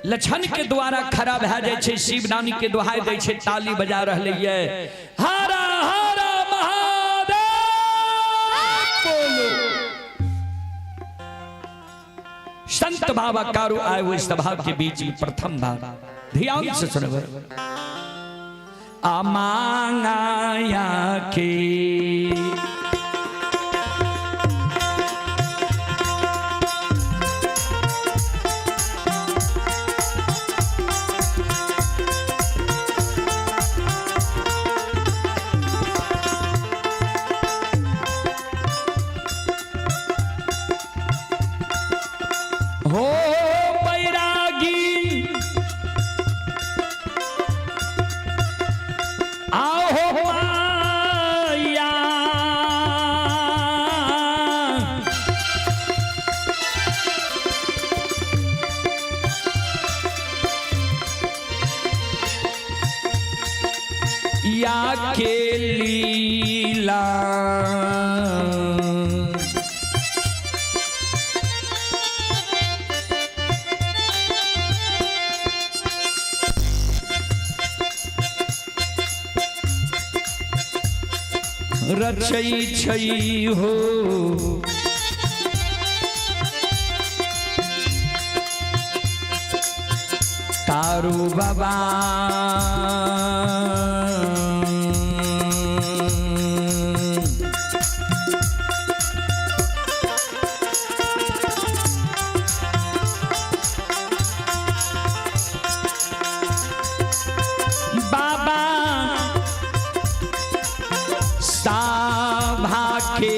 लक्षण के द्वारा खड़ा भए जाय छै, शिवदानी के दुहाई दै छै, ताली बजा रहले ये हरा हरा महादेव बोलो। संत बाबा कारू आए हुए सभा के बीच में प्रथम बार, ध्यान से सुनबे। अमांगाया के हो बैरागी आओ माया, या के रचै छै हो। तारू बाबा बाबा साभा के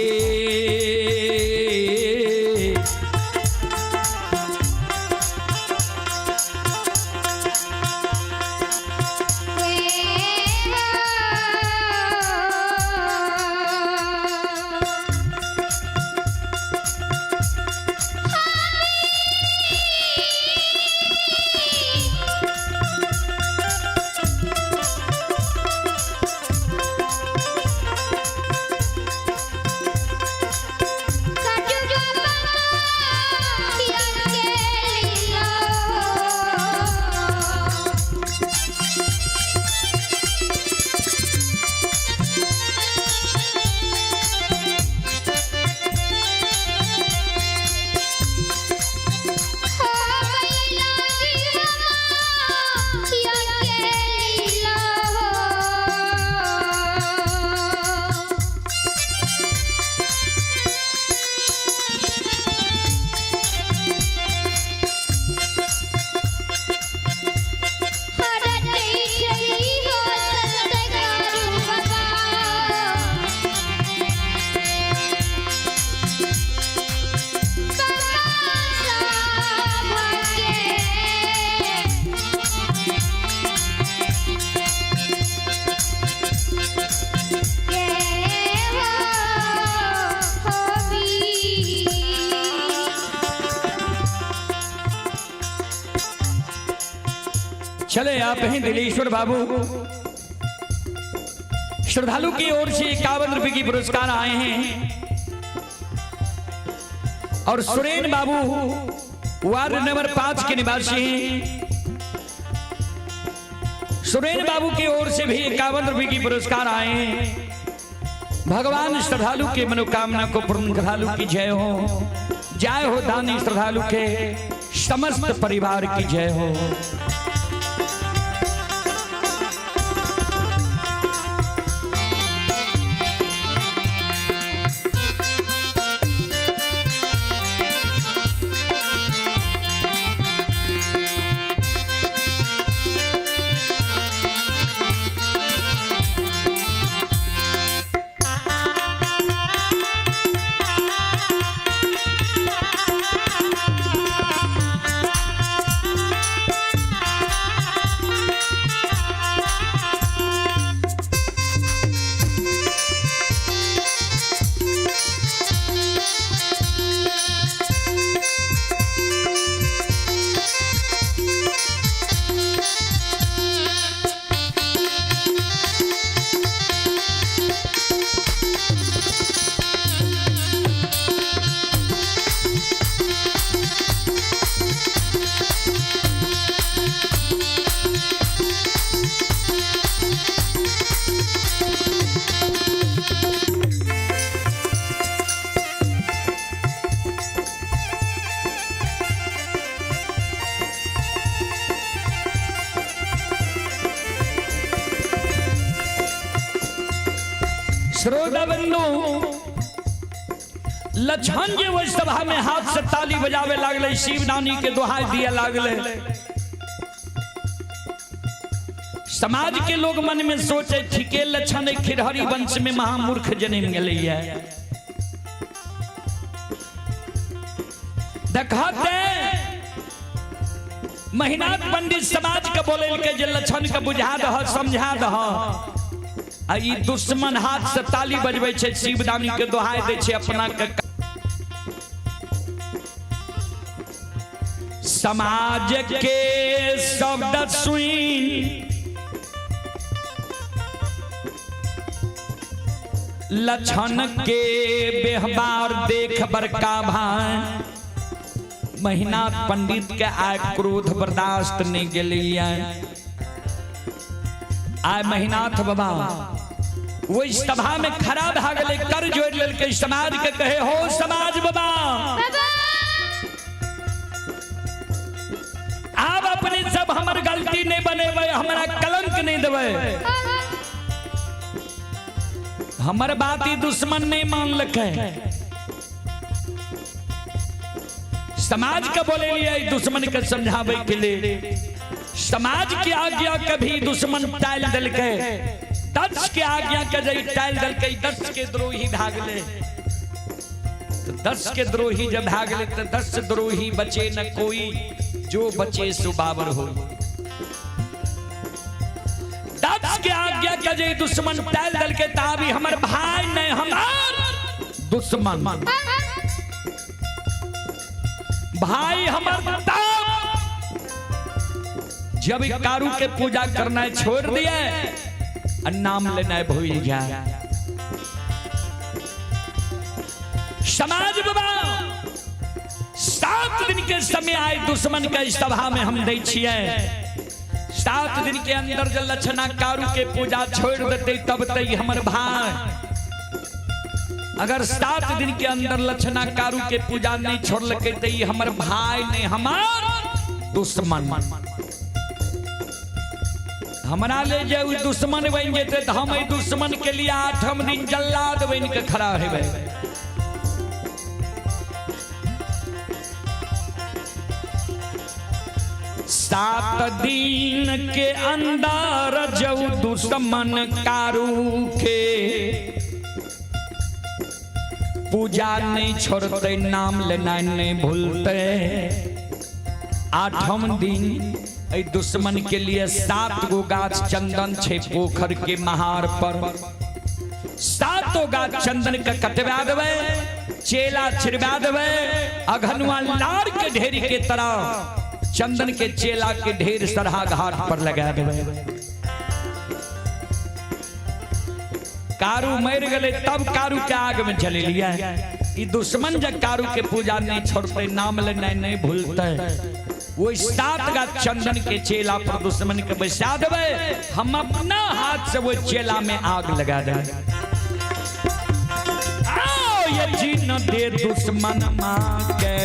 चले आप हैं दिलेश्वर बाबू। श्रद्धालु की ओर से 51 रुपए की पुरस्कार आए हैं। और सुरेन बाबू वार्ड नंबर 5 के निवासी हैं। सुरेन बाबू की ओर से भी 51 रुपए की पुरस्कार आए हैं। भगवान श्रद्धालु के मनोकामना को पूर्ण, श्रद्धालु की जय हो, जय हो दानी श्रद्धालु के समस्त परिवार की जय हो। श्रोता बंधु, लक्षण जे ओहि सभा में हाथ से ताली बजावे लागले, शिवदानी के दुहाई दिया लागले। समाज के लोग मन में सोचे ठीके लक्षण खिरहरी वंश में महामूर्ख जन्म गेलैया। देखते महिनाथ पंडित समाज के बोले के जे लक्षण के बुझा दह समझा दह, आ ई दुश्मन हाथ से ताली बजबै छै, शिवदानी के दोहाई दै छै अपना के। समाज के शब्द सुन लक्षण के व्यवहार देख बड़का भाई महिनाथ पंडित के आय क्रोध बर्दाश्त नहीं गेलिए। आय महिनाथ बाबा वही सभा में खड़ा भए गेलै, कर जोड़ि लेलकै, समाज के कहे हो समाज बाबा,
बाबा
आब अपने सब हमर गलती नहीं बनेबै, हमरा कलंक नहीं देबै, हमर बात ही दुश्मन नहीं मानलकै। समाज के बोले लिए दुश्मन के समझावे के लिए, समाज के आज्ञा कभी दुश्मन टाल देलकै, दक्ष के आज्ञा के जब टाल देलकै, दक्ष के द्रोही भागले। तो दक्ष के द्रोही जब भागले तो दक्ष द्रोही बचे न कोई, जो बचे सो बाबर हो। दक्ष के आज्ञा के जे दुश्मन टाल देलकै, ताबी हमर भाई नहीं हमार दुश्मन, भाई हमर ताप। जब कारू के पूजा करना छोड़ दिया और नाम लेना भूल गया। समाज बाबा 7 दिन के समय आए दुश्मन के सभा में हम दै छियै, 7 दिन के अंदर जब लक्षणा कारू के पूजा छोड़ देते तब तक हमर भाई, अगर 7 दिन के अंदर लक्षणा कारू के पूजा नहीं छोड़लकै तो ई हमर भाई नहीं हमार दुश्मन। हमरा ले जे उ दुश्मन बन जेते तो हम दुश्मन के लिए 8 दिन जल्लाद बन के खड़ा हेबै। सात दिन के अंदर जो दुश्मन कारू के पूजा नहीं छोड़ते, नाम लेना नहीं भूलते, 8 दिन ए दुश्मन के लिए 7 गो गाछ चंदन छे पोखर के महार पर, 7 गाछ चंदन के कटवा देवे, चेला छिड़वा देवे, अघनुआ लार के ढेरी के तरह चंदन के चेला के ढेर सरहा घाट पर लगा देवे। कारू मर गए तब कारू के आग में जले लिया। ई दुश्मन जब कारू के पूजा नहीं छोड़ते, नाम लेना नहीं भूलते, वो 7 गाछ चंदन के चेला पर दुश्मन के बैसा देवे, हम अपना हाथ से वो चेला में आग लगा दे। आओ ये जीन दे दुश्मन माँ के,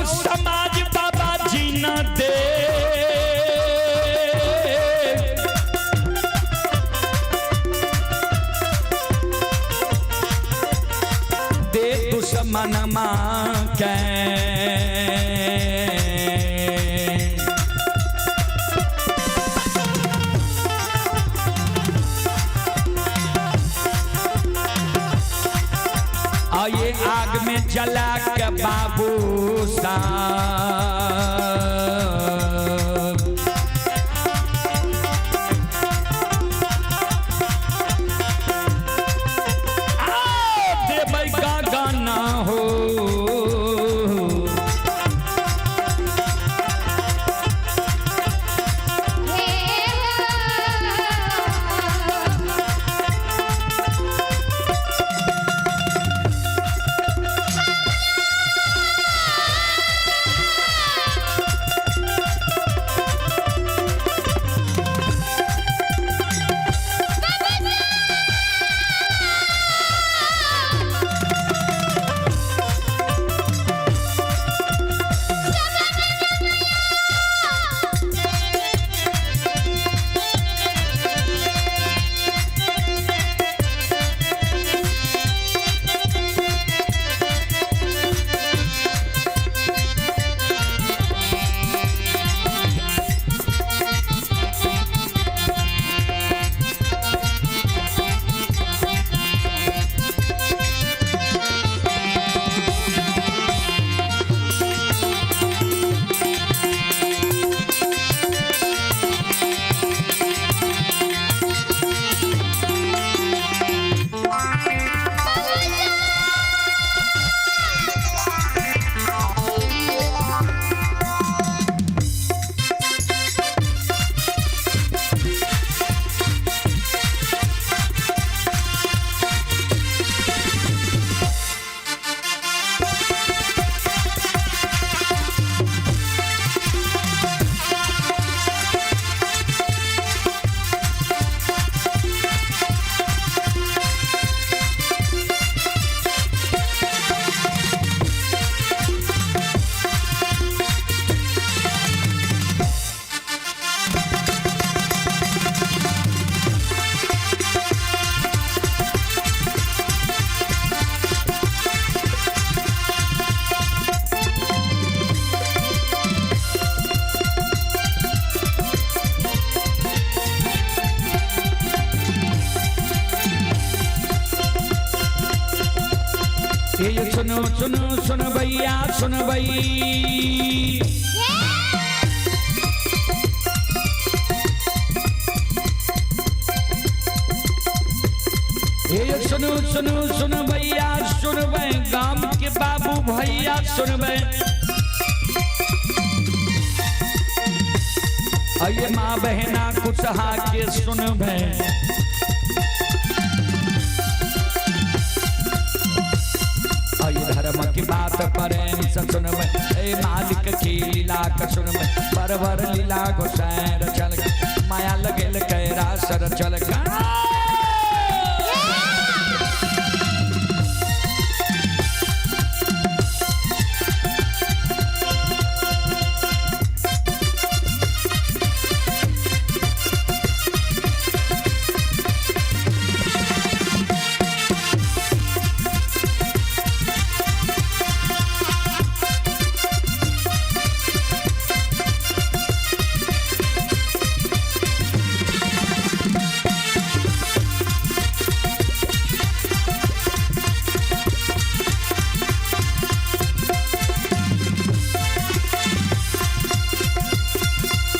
समाज बाबा जी न दे, दे दुश्मन माँ के। आइए आग में जला के बाबू साहब, आओ देबै का गाना हो। सुनो सुनो सुनबैया सुनबई। हे सुनो सुनो सुनबैया सुनबै, गाम के बाबू भैया सुनबै। अये माँ बहना कुशहा के सुनबै। अये धर्म की बात प्रेम से सुनबै, ए मालिक की लीला के सुनबै। परवर लीला गोसाई रचल, माया लगेल कैरा सर चल।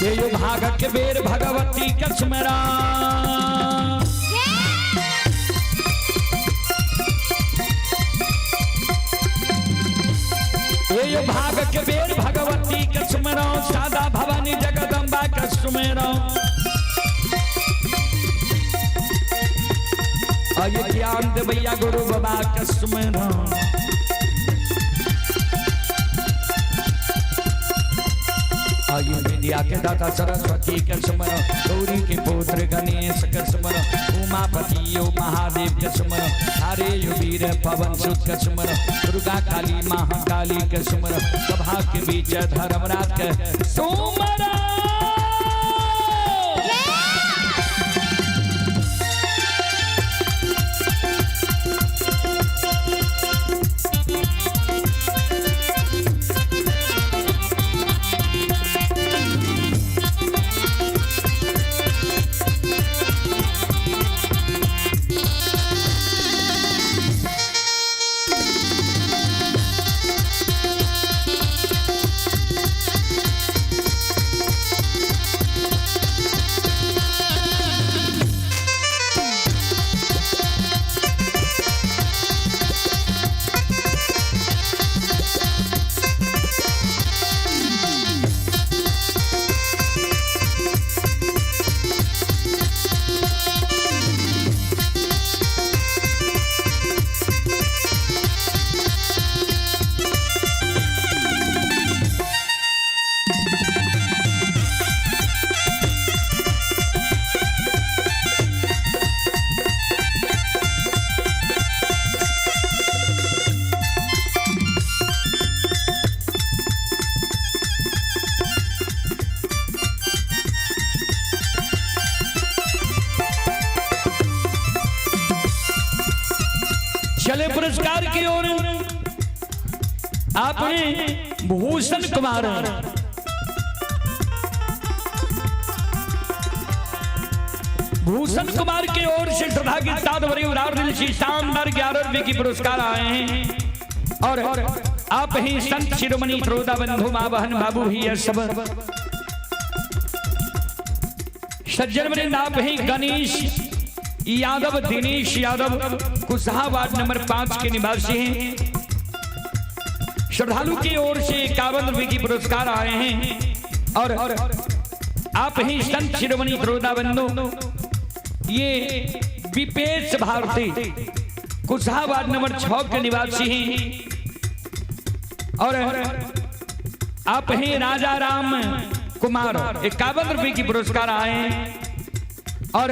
ये भाग के बेर भगवती के सुमरा। ये भाग के बेर भगवती के सुमरा, सादा भवानी जगदम्बा के सुमरा। अये ज्ञान देवैया गुरु बाबा के सुमरा। आयु विद्या के दाता सरस्वती के सुमरो, गौरी के पुत्र गणेश के सुमरो, उमापति यो महादेव के सुमरो, हरे यो वीर पवन सुत के सुमरो, दुर्गा काली महाकाली के सुमरो, सभा के बीच धर्मराज के सुमरो। चले पुरस्कार की ओर। आपने भूषण कुमार की ओर से श्रद्धा के साथ बड़ी उदार दिल से शानदार 11 रुपए की पुरस्कार आए हैं। और आप ही संत शिरोमणि श्रोता बंधु माँ बहन बाबू ही है सब सज्जन वृंद। आप ही गणेश यादव दिनेश यादव कुशहा वार्ड नंबर 5 के निवासी हैं। श्रद्धालु की ओर से 51 रुपए की पुरस्कार आए हैं। और आप ही संत शिरोमणि श्रोता बंधु ये विपेश भारती कुशहा वार्ड नंबर 6 के निवासी हैं। और आप ही राजा राम कुमार 51 रुपए की पुरस्कार आए हैं। और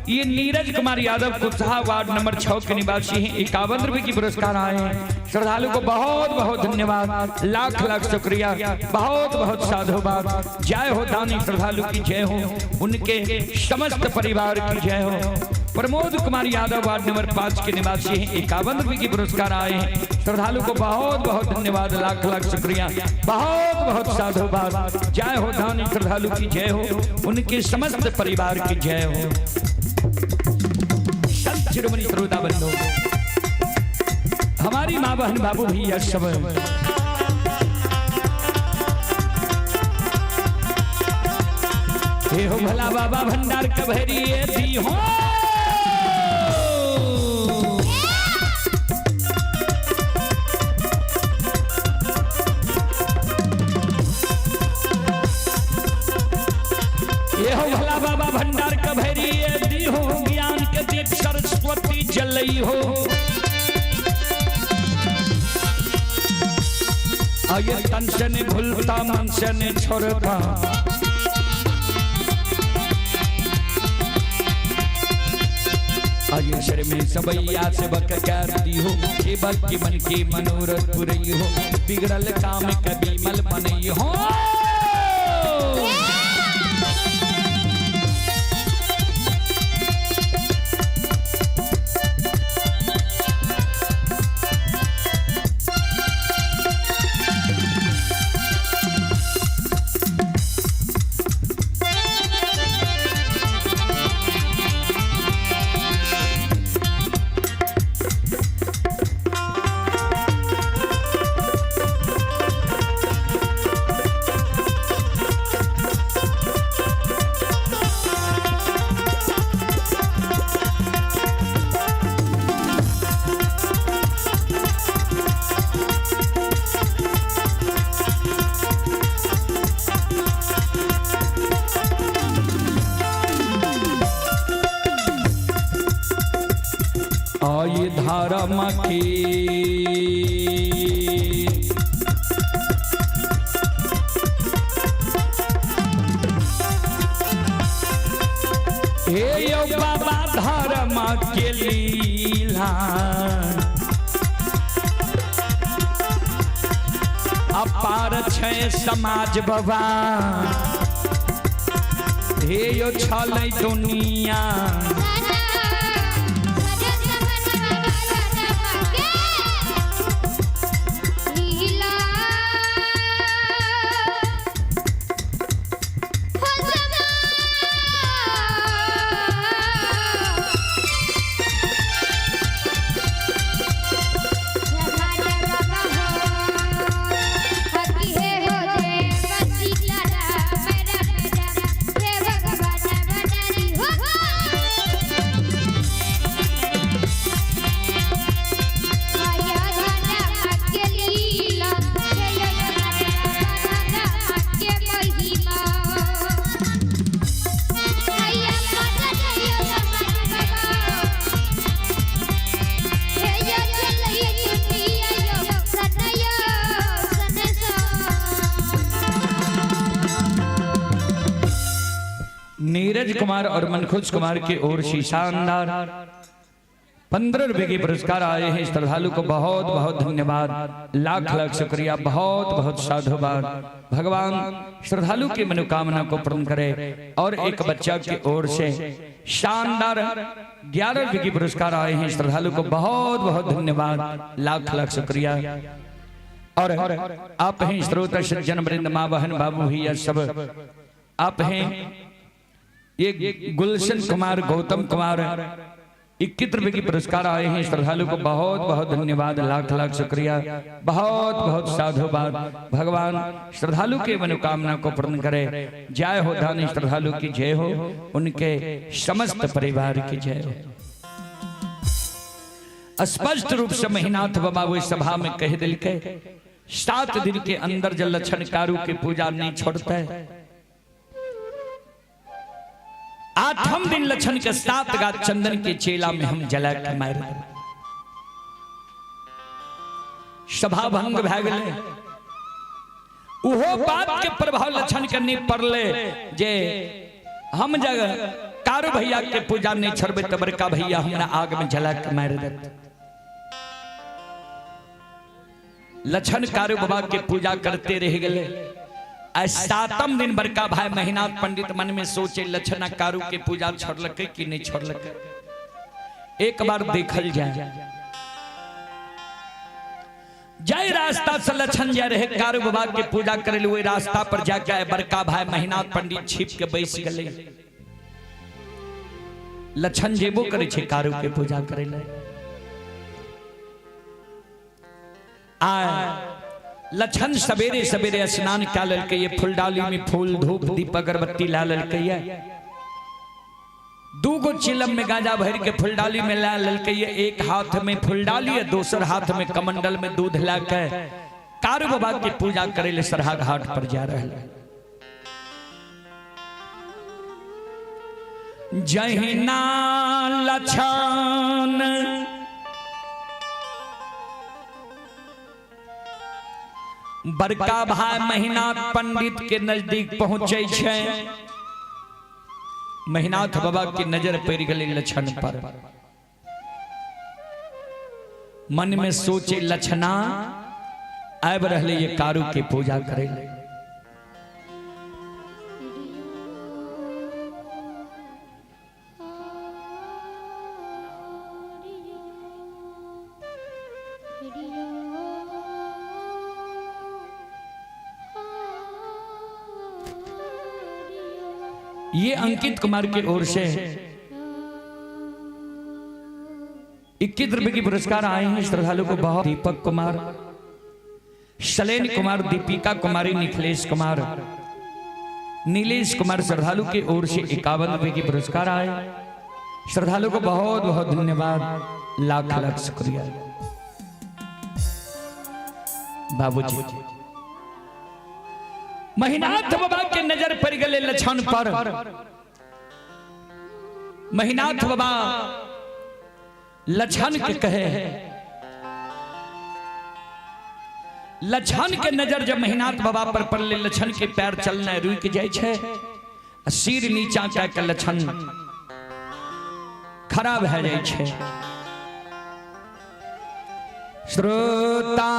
ये नीरज कुमार यादव कुशहा वार्ड नंबर 6 के निवासी हैं, 51 रुपए की पुरस्कार आए हैं। श्रद्धालु को बहुत बहुत धन्यवाद, लाख लाख शुक्रिया, बहुत बहुत साधुवाद। जय हो दानी श्रद्धालु की जय हो, उनके समस्त परिवार की जय हो। प्रमोद कुमार यादव वार्ड नंबर 5 के निवासी हैं, 51 रुपए की पुरस्कार आए हैं। श्रद्धालु को बहुत बहुत धन्यवाद, लाख लाख शुक्रिया, बहुत बहुत साधुवाद। जय हो दानी श्रद्धालु की जय हो, उनके समस्त परिवार की जय हो। संत शिरोमणि श्रोता बंधु। हमारी माँ बहन बाबू भैया सब। हे हो भला बाबा भंडार कभरी दी हो। ये हो भला बाबा भंडार कभरी दी हो, ज्ञान के दीप सरस्वती जलई हो। आये तन से नहीं भूलता मन से नहीं छोड़ता, आये शर में सबैया से बक कर दी हो, सेवक की मन के मनोरथ पुरई हो, बिगड़ल काम कभी मल बनई हो। आये धारा की हे यो बाबा धर्म के लीला अपार छै समाज बाबा, हे यो छलै दुनिया। नीरज कुमार और मनखुश कुमार की ओर से शानदार 15 रुपए के पुरस्कार आए हैं। श्रद्धालु को बहुत बहुत धन्यवाद, लाख लाख शुक्रिया, बहुत बहुत साधुवाद। भगवान श्रद्धालु की मनोकामना को पूर्ण करे। और एक बच्चा की ओर से शानदार 11 रुपए के पुरस्कार आए हैं। श्रद्धालु को बहुत बहुत धन्यवाद, लाख लाख शुक्रिया। और आप हैं श्रोता सज्जन वृंद, माँ बहन बाबू भैया सब आप हैं। ये गुलशन कुमार, गौतम कुमार 21 रुपए की पुरस्कार आए हैं। श्रद्धालु को बहुत बहुत धन्यवाद, लाख लाख शुक्रिया, बहुत बहुत साधुवाद। भगवान श्रद्धालु के मनोकामना को पूर्ण करे। जय हो दानी श्रद्धालु की जय हो, उनके समस्त परिवार की जय हो। स्पष्ट रूप से महिनाथ बाबा वो सभा में कह दिल के 7 दिन के अंदर जब लक्षण कारू की पूजा नहीं छोड़ते, 8वें दिन लक्षण के 7 गात चंदन के चेला में हम जला के मार। सभा भंग भए गेलै। उहो बात के प्रभाव लक्षण के नहीं पड़ले जे हम जगह कारू भैया के पूजा नहीं छोड़बे त बड़का भैया हमरा आग में जला के मार देत। लक्षण कारू बाबा के पूजा करते रह गए। 7वें दिन बड़का भाई महिनाथ पंडित मन में सोचे लक्षणा कारू के पूजा छोड़लकै कि नहीं छोड़लकै, एक बार देखल जाए। जय रास्ता से लक्षण जा रहे कारू बाबा के पूजा करे वही रास्ता पर जाके बड़का भाई महिनाथ पंडित छिप के बैस गए। लक्षण जेबो करे छे कारू के पूजा करे ले। आ लक्षण सवेरे सवेरे स्नान कए लेलकै ये, फुलडाली में फूल धूप दीप अगरबत्ती ला लेलकै ये, दूगो चिलम में गांजा भर के फुलडाली में ला लेलकै ये, एक हाथ में फुलडाली है, दोसर हाथ में कमंडल में दूध ला के कारू बाबा की पूजा करे ले सरहा घाट पर जा रहे। जहिना लक्षण बड़का भाई महिनाथ पंडित के नजदीक पहुंचे छै, महिनाथ बाबा के नजर पड़ गई लक्षण पर। मन में सोचे लक्षणा आबि रहले ये कारू के पूजा करे ले। ये अंकित कुमार की ओर से 21 रुपए की पुरस्कार आए हैं श्रद्धालु को बहुत। दीपक कुमार, शलेन कुमार, दीपिका कुमारी, निखिलेश कुमार, नीलेश कुमार श्रद्धालु की ओर से 51 रुपए की पुरस्कार आए। श्रद्धालु को बहुत बहुत धन्यवाद, लाख लाख शुक्रिया। बाबूजी महिनाथ बाबा के नजर पड़ गए लक्षण पर। महिनाथ बाबा लक्षण के कहे, लक्षण के नजर जब महिनाथ बाबा पर पड़ले, लक्षण के पैर चलना रुक जाय छै, सिर नीचा कए के लक्षण खराब भए जाय छै। श्रोता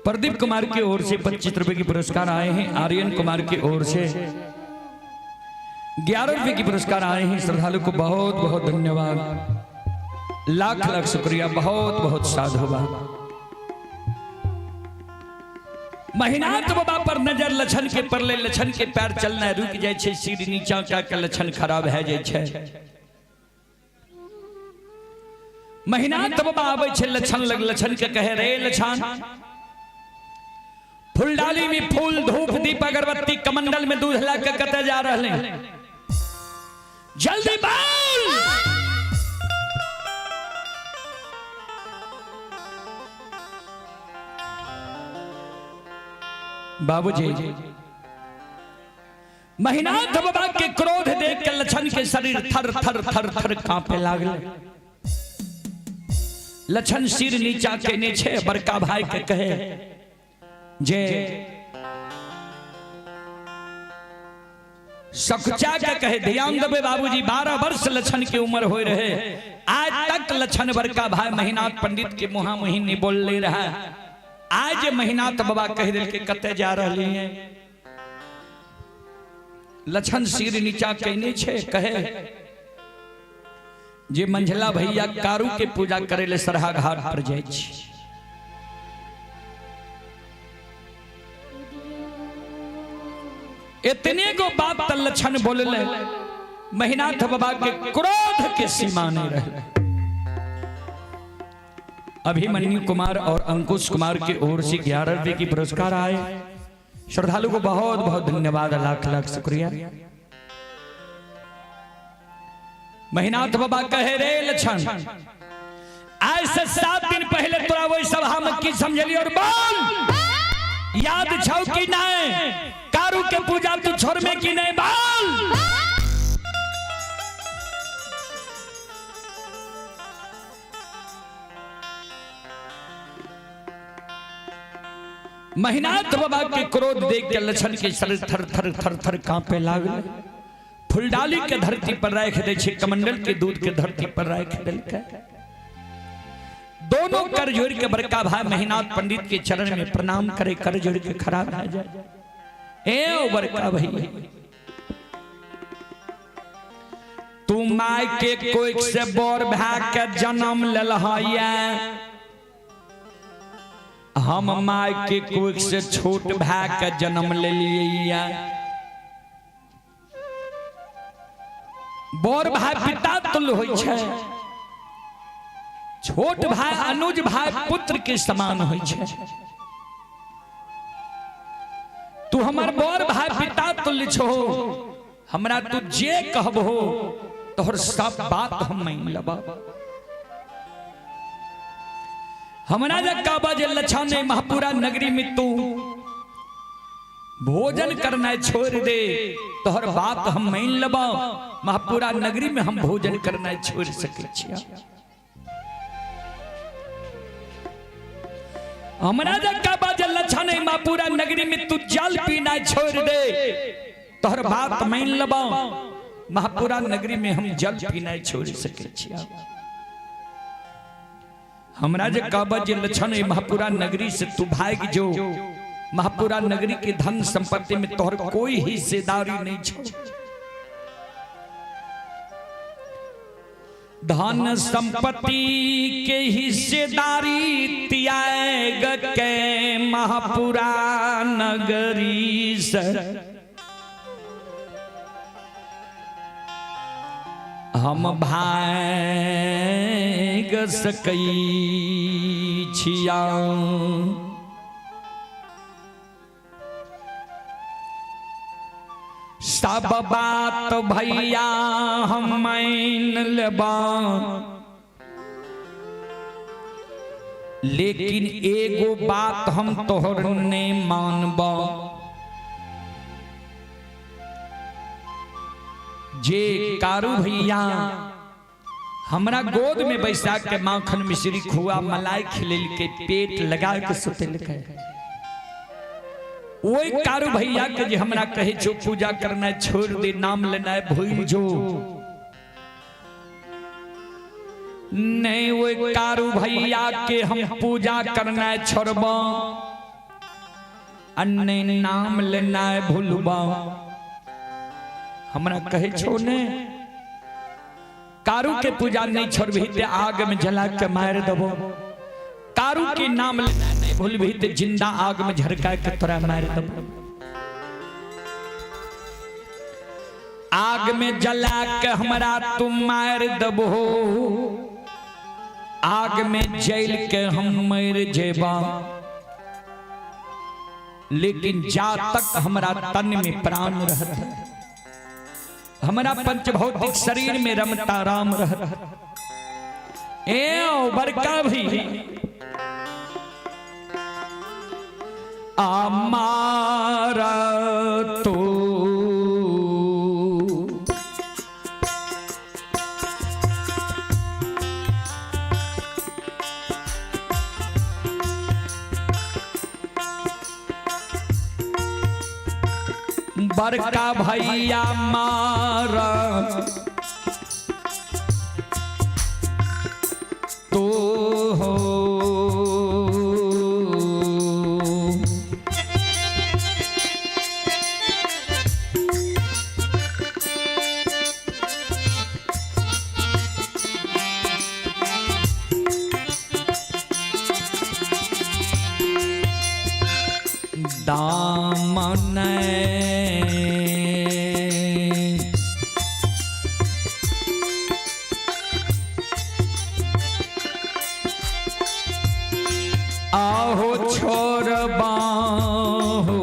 प्रदीप कुमार की ओर से 25 रुपए की पुरस्कार आए हैं। आर्यन कुमार की ओर से 11 रुपए की पुरस्कार आए हैं। श्रद्धालु को बहुत बहुत धन्यवाद, लाख लाख शुक्रिया, बहुत बहुत साधुवाद। महिनाथ बाबा पर नजर लक्षण के पड़ले, लक्षण के पैर चलना रुक जाय छै, सिर नीचा कए के लक्षण खराब भए जाय छै। महिनाथ बाबा आबै छै लक्षण लग, लक्षण के कहे रे लक्षण, फुलडाली में फूल धूप दीप अगरबत्ती कमंडल में दूध ला के कतऽ जा रहले, जल्दी बोल। बाबूजी महिनाथ बाबा के क्रोध देख के लक्षण के शरीर थर थर थर थर कांपे लागल। लक्षण सिर नीचा केने छे, बड़का भाई के कहे जे सकुचा के कहे, ध्यान देबे बाबूजी, 12 वर्ष लक्षण के उम्र हो रहे, आज तक लक्षण बड़का भाई महिनाथ पंडित के मुहा मुही नहीं बोल ले रहा। आज महिनाथ बाबा कह दिल के कते जा रही है। लक्षण सिर नीचा केने छे, कहे जे मंझला भैया कारू के पूजा करे ले सरहा घाट पर जाय छी। इतने गो बात त लक्षण बोलले, महिनाथ बाबा के क्रोध के सीमा नहीं रहे। अभिमन्यु कुमार और अंकुश कुमार की ओर से 11 रुपए की पुरस्कार आए। श्रद्धालु को बहुत बहुत धन्यवाद, लाख लाख शुक्रिया। महिनाथ बाबा कहे रे लक्षण, आज से 7 दिन पहले तोरा वही सभा में की समझली और बोल याद छौ कि नहीं, कारू के पूजा तू छोड़ में की नहीं, बोल। महिनाथ बाबा के क्रोध देख के लक्षण के शरीर थर थर थर थर कांपे लागल। फुलडाली के धरती पर राख दे छे, कमंडल के दूध के धरती पर राख देलकै। दोनों कर जोड़ के बड़का भाई महिनाथ पंडित के चरण में प्रणाम करे, कर जोड़ के खड़ा भए जाए। ए ओ बड़का भैया, तू my के कोख से बड़ भाई के जन्म लेलहया, हम my के कोख से छोट भाई के जन्म लेलियै। बड़ भाई पिता तुल्य होइ छै, छोट भाई अनुज भाई पुत्र के समान होइ छै। तू हमर बड़ भाई पिता तुल्य छो, हमरा तू जे कहबहो तोहर सब बात हम मान लेब। हमरा जे कहबा जे लछन महापुरा नगरी में तू भोजन करना छोड़ दे, तोहर बात हम मान लेब। महापुरा नगरी में हम भोजन करना छोड़ सकै छियै। हमरा जे कहबा जे लछन महापुरा नगरी में तू जल पीना छोड़ दे, तोहर बात मान लेब। महापुरा नगरी में हम जल पीना छोड़ सकै छियै। हमरा जे कहबा जे लछन महापुरा नगरी से तू भाग जो, महापुरा नगरी के धन संपत्ति में तोहर कोई हिस्सेदारी नहीं छो। धन संपत्ति के हिस्सेदारी त्याग के महापुरा नगरी से हम भाग सकै छिया। सब बात भैया हम मान लेबा, लेकिन एगो बात हम तोहर ने मानबा। जे कारू भैया हमरा गोद में बैसा के माखन मिश्री खुआ मलाई खिलेल के पेट लगा के सुतेलकै, ओई कारू भैया के जे हमरा कहे छो पूजा करना छोड़ दे, नाम लेना भूल जो, नहीं ओई कारू भैया के हम पूजा करना छोड़बा, अन्य नाम लेना भूलबा। हमरा कहे छो ने कारू के पूजा नहीं छोड़बही ते आग में जला के मार देबो, कारू के नाम लेना नहीं भूलबही ते जिंदा आग में झरका के तोरा मार देबो। आग में जला के हमरा तू मार देबो, आग में जल के हम मर जेबा, लेकिन जा तक हमरा तन में प्राण रहत, हमरा पंचभौतिक शरीर में रमता राम रहत। ए बड़का भी आमारा तो बड़का भैया मारा तो हो, दामन आहो छोड़बा हो,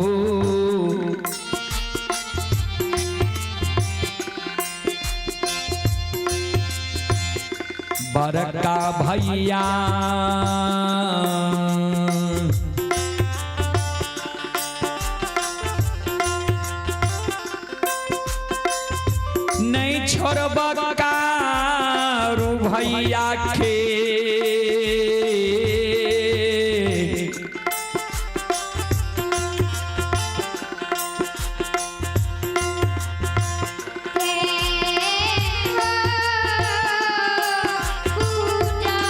बड़का भैया नहीं छोड़बा कारू भैया के,
पूजा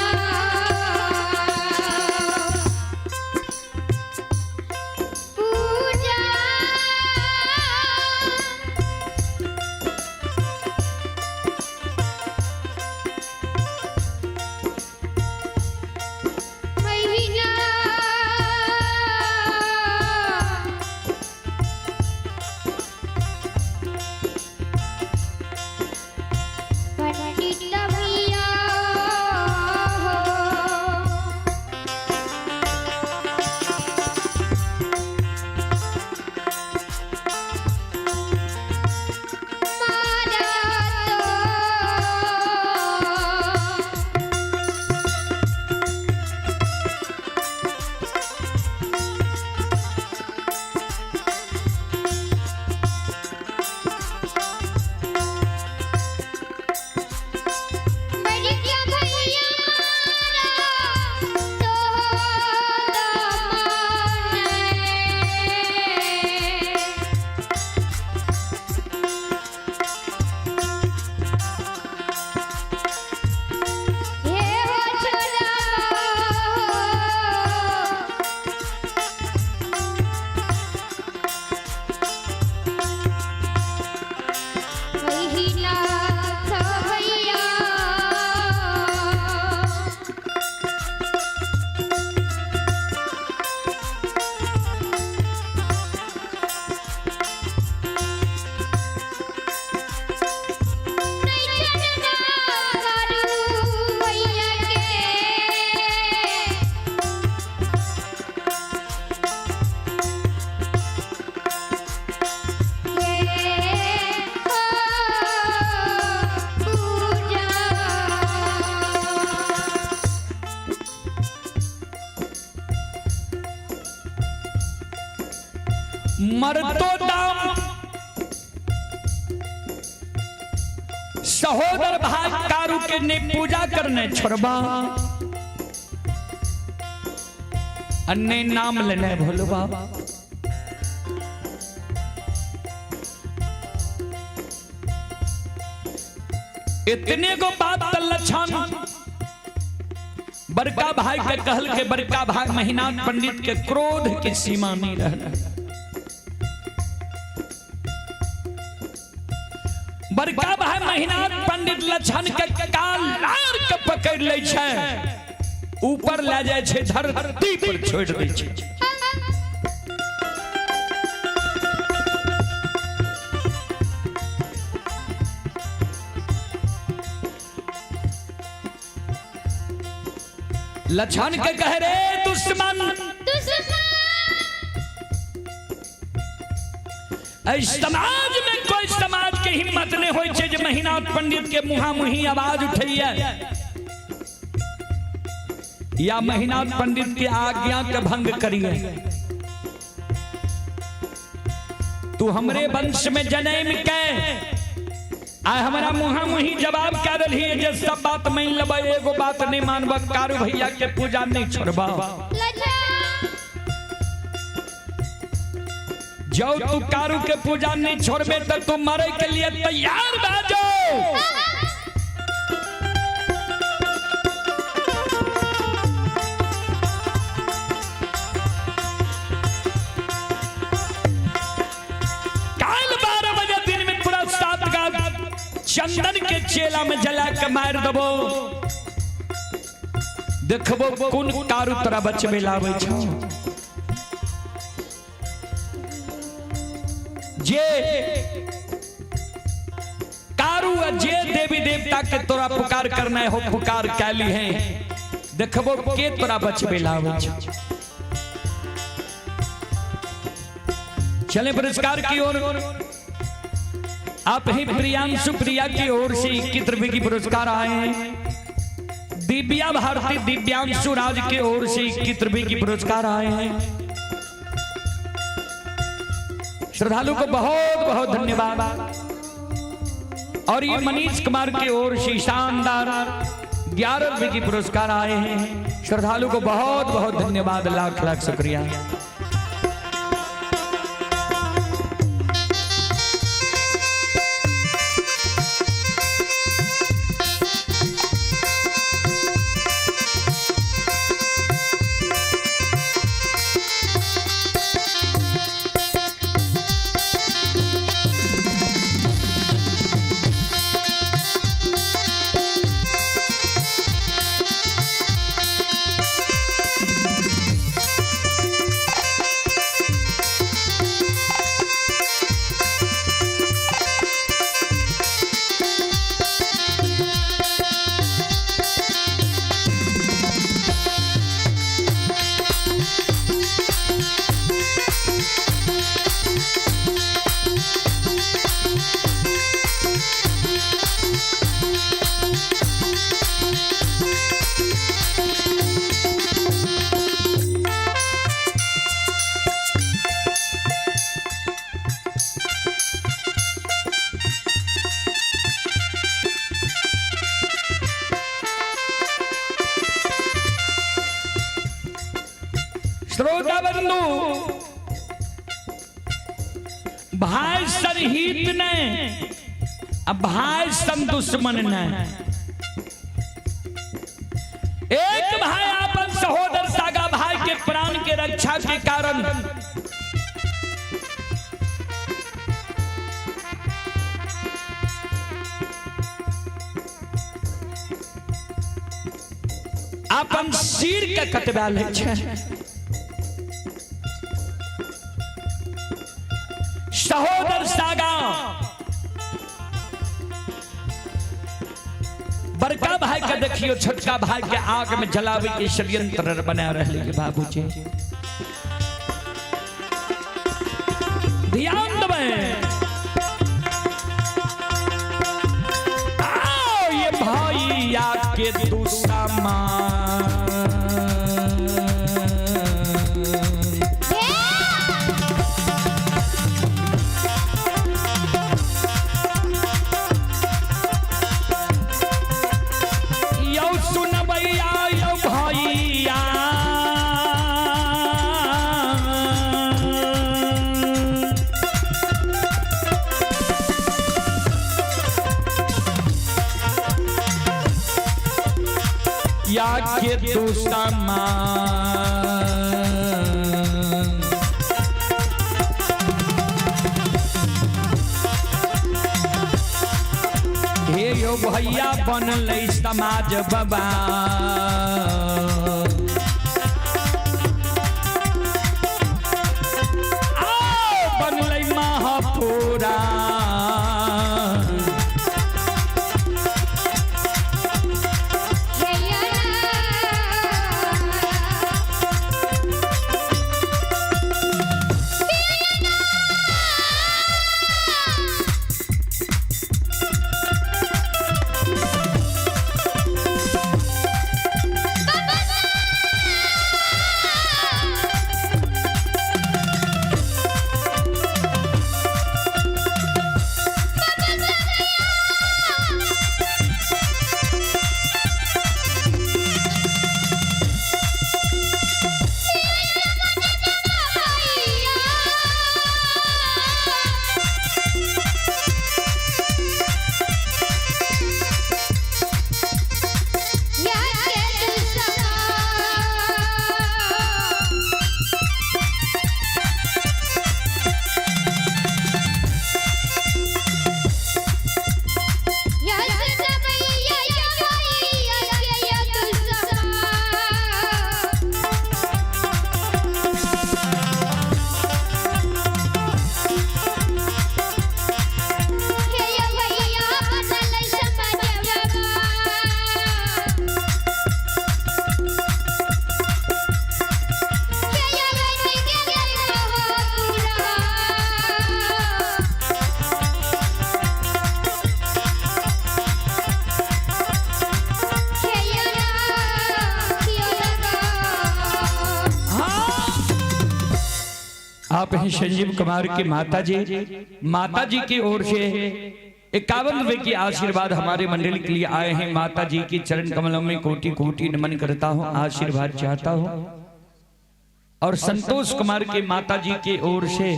मरतो दाम सहोदर भाई कारू के ने पूजा करने छोड़बा, अन्य नाम लेने भूलबा। इतने गो बात त लक्षण बड़का भाई के कहल के बड़का भाई महिनाथ पंडित के क्रोध की सीमा नहीं रह। बड़का भाई महिनाथ पंडित लक्षण के काल लार के पकड़ लै छै, ऊपर ले जाइ छै, धरती पर छोड़ दै छै। लक्षण के कह रे दुश्मन, समाज में कोई समाज के हिम्मत नहीं होय छै जे महिनाथ पंडित के मुहा मुही आवाज उठैया या महिनाथ पंडित के आज्ञा के भंग करिए। तू हमरे वंश में जन्म के आ हमरा मुहा मुही जवाब कह रही है जे सब बात मान लेबै, एगो बात नहीं मानब, कारू भैया के पूजा नहीं छोड़बा। जो तू कारू के पूजा नहीं छोड़बे तो तू मरे के लिए तैयार भा जाओ। काल 12 बजे दिन में पूरा 7 का चंदन के चेला में जला के मार दबो, देखबो कोन कारू तोरा बचबे लावे छौ। जे कारू आ जे देवी देवता के तोरा पुकार करना हो पुकार कैली है, देखबो के तोरा बचबे लावे छौ। चले पुरस्कार की ओर। आप ही प्रियांशु प्रिया की ओर से 21 रुपए की पुरस्कार आए हैं। दिव्या भारती दिव्यांशु राज की ओर से 21 रुपए की पुरस्कार आए हैं। श्रद्धालु को बहुत बहुत धन्यवाद। और ये मनीष कुमार की ओर से शानदार 11 रुपए की पुरस्कार आए हैं। श्रद्धालु को बहुत बहुत धन्यवाद, लाख लाख शुक्रिया। श्रोता बंधु, भाई सरहित ने अब भाई सन दुश्मन ने। एक भाई अपन सहोदर सागा भाई के प्राण के रक्षा के कारण अपन सिर के कटवा लै छै। सहोदर सागा बड़का भाई के देखियो छोटका भाई के आग में जलावे के षड्यंत्र बना रहे बाबूजी। ध्यान देबै। आओ ये भैया के दुश्मन, के दुश्मन। हे यो भैया बनलै समाज बाबा। आओ बनलै महापुरा। आप हैं संजीव कुमार के माता जी, माता जी की ओर से 51 रुपए की आशीर्वाद हमारे मंडल के लिए आए हैं। माता जी की चरण कमलों में कोटि कोटि नमन करता हूं, आशीर्वाद चाहता हूं। और संतोष कुमार के माता जी की ओर से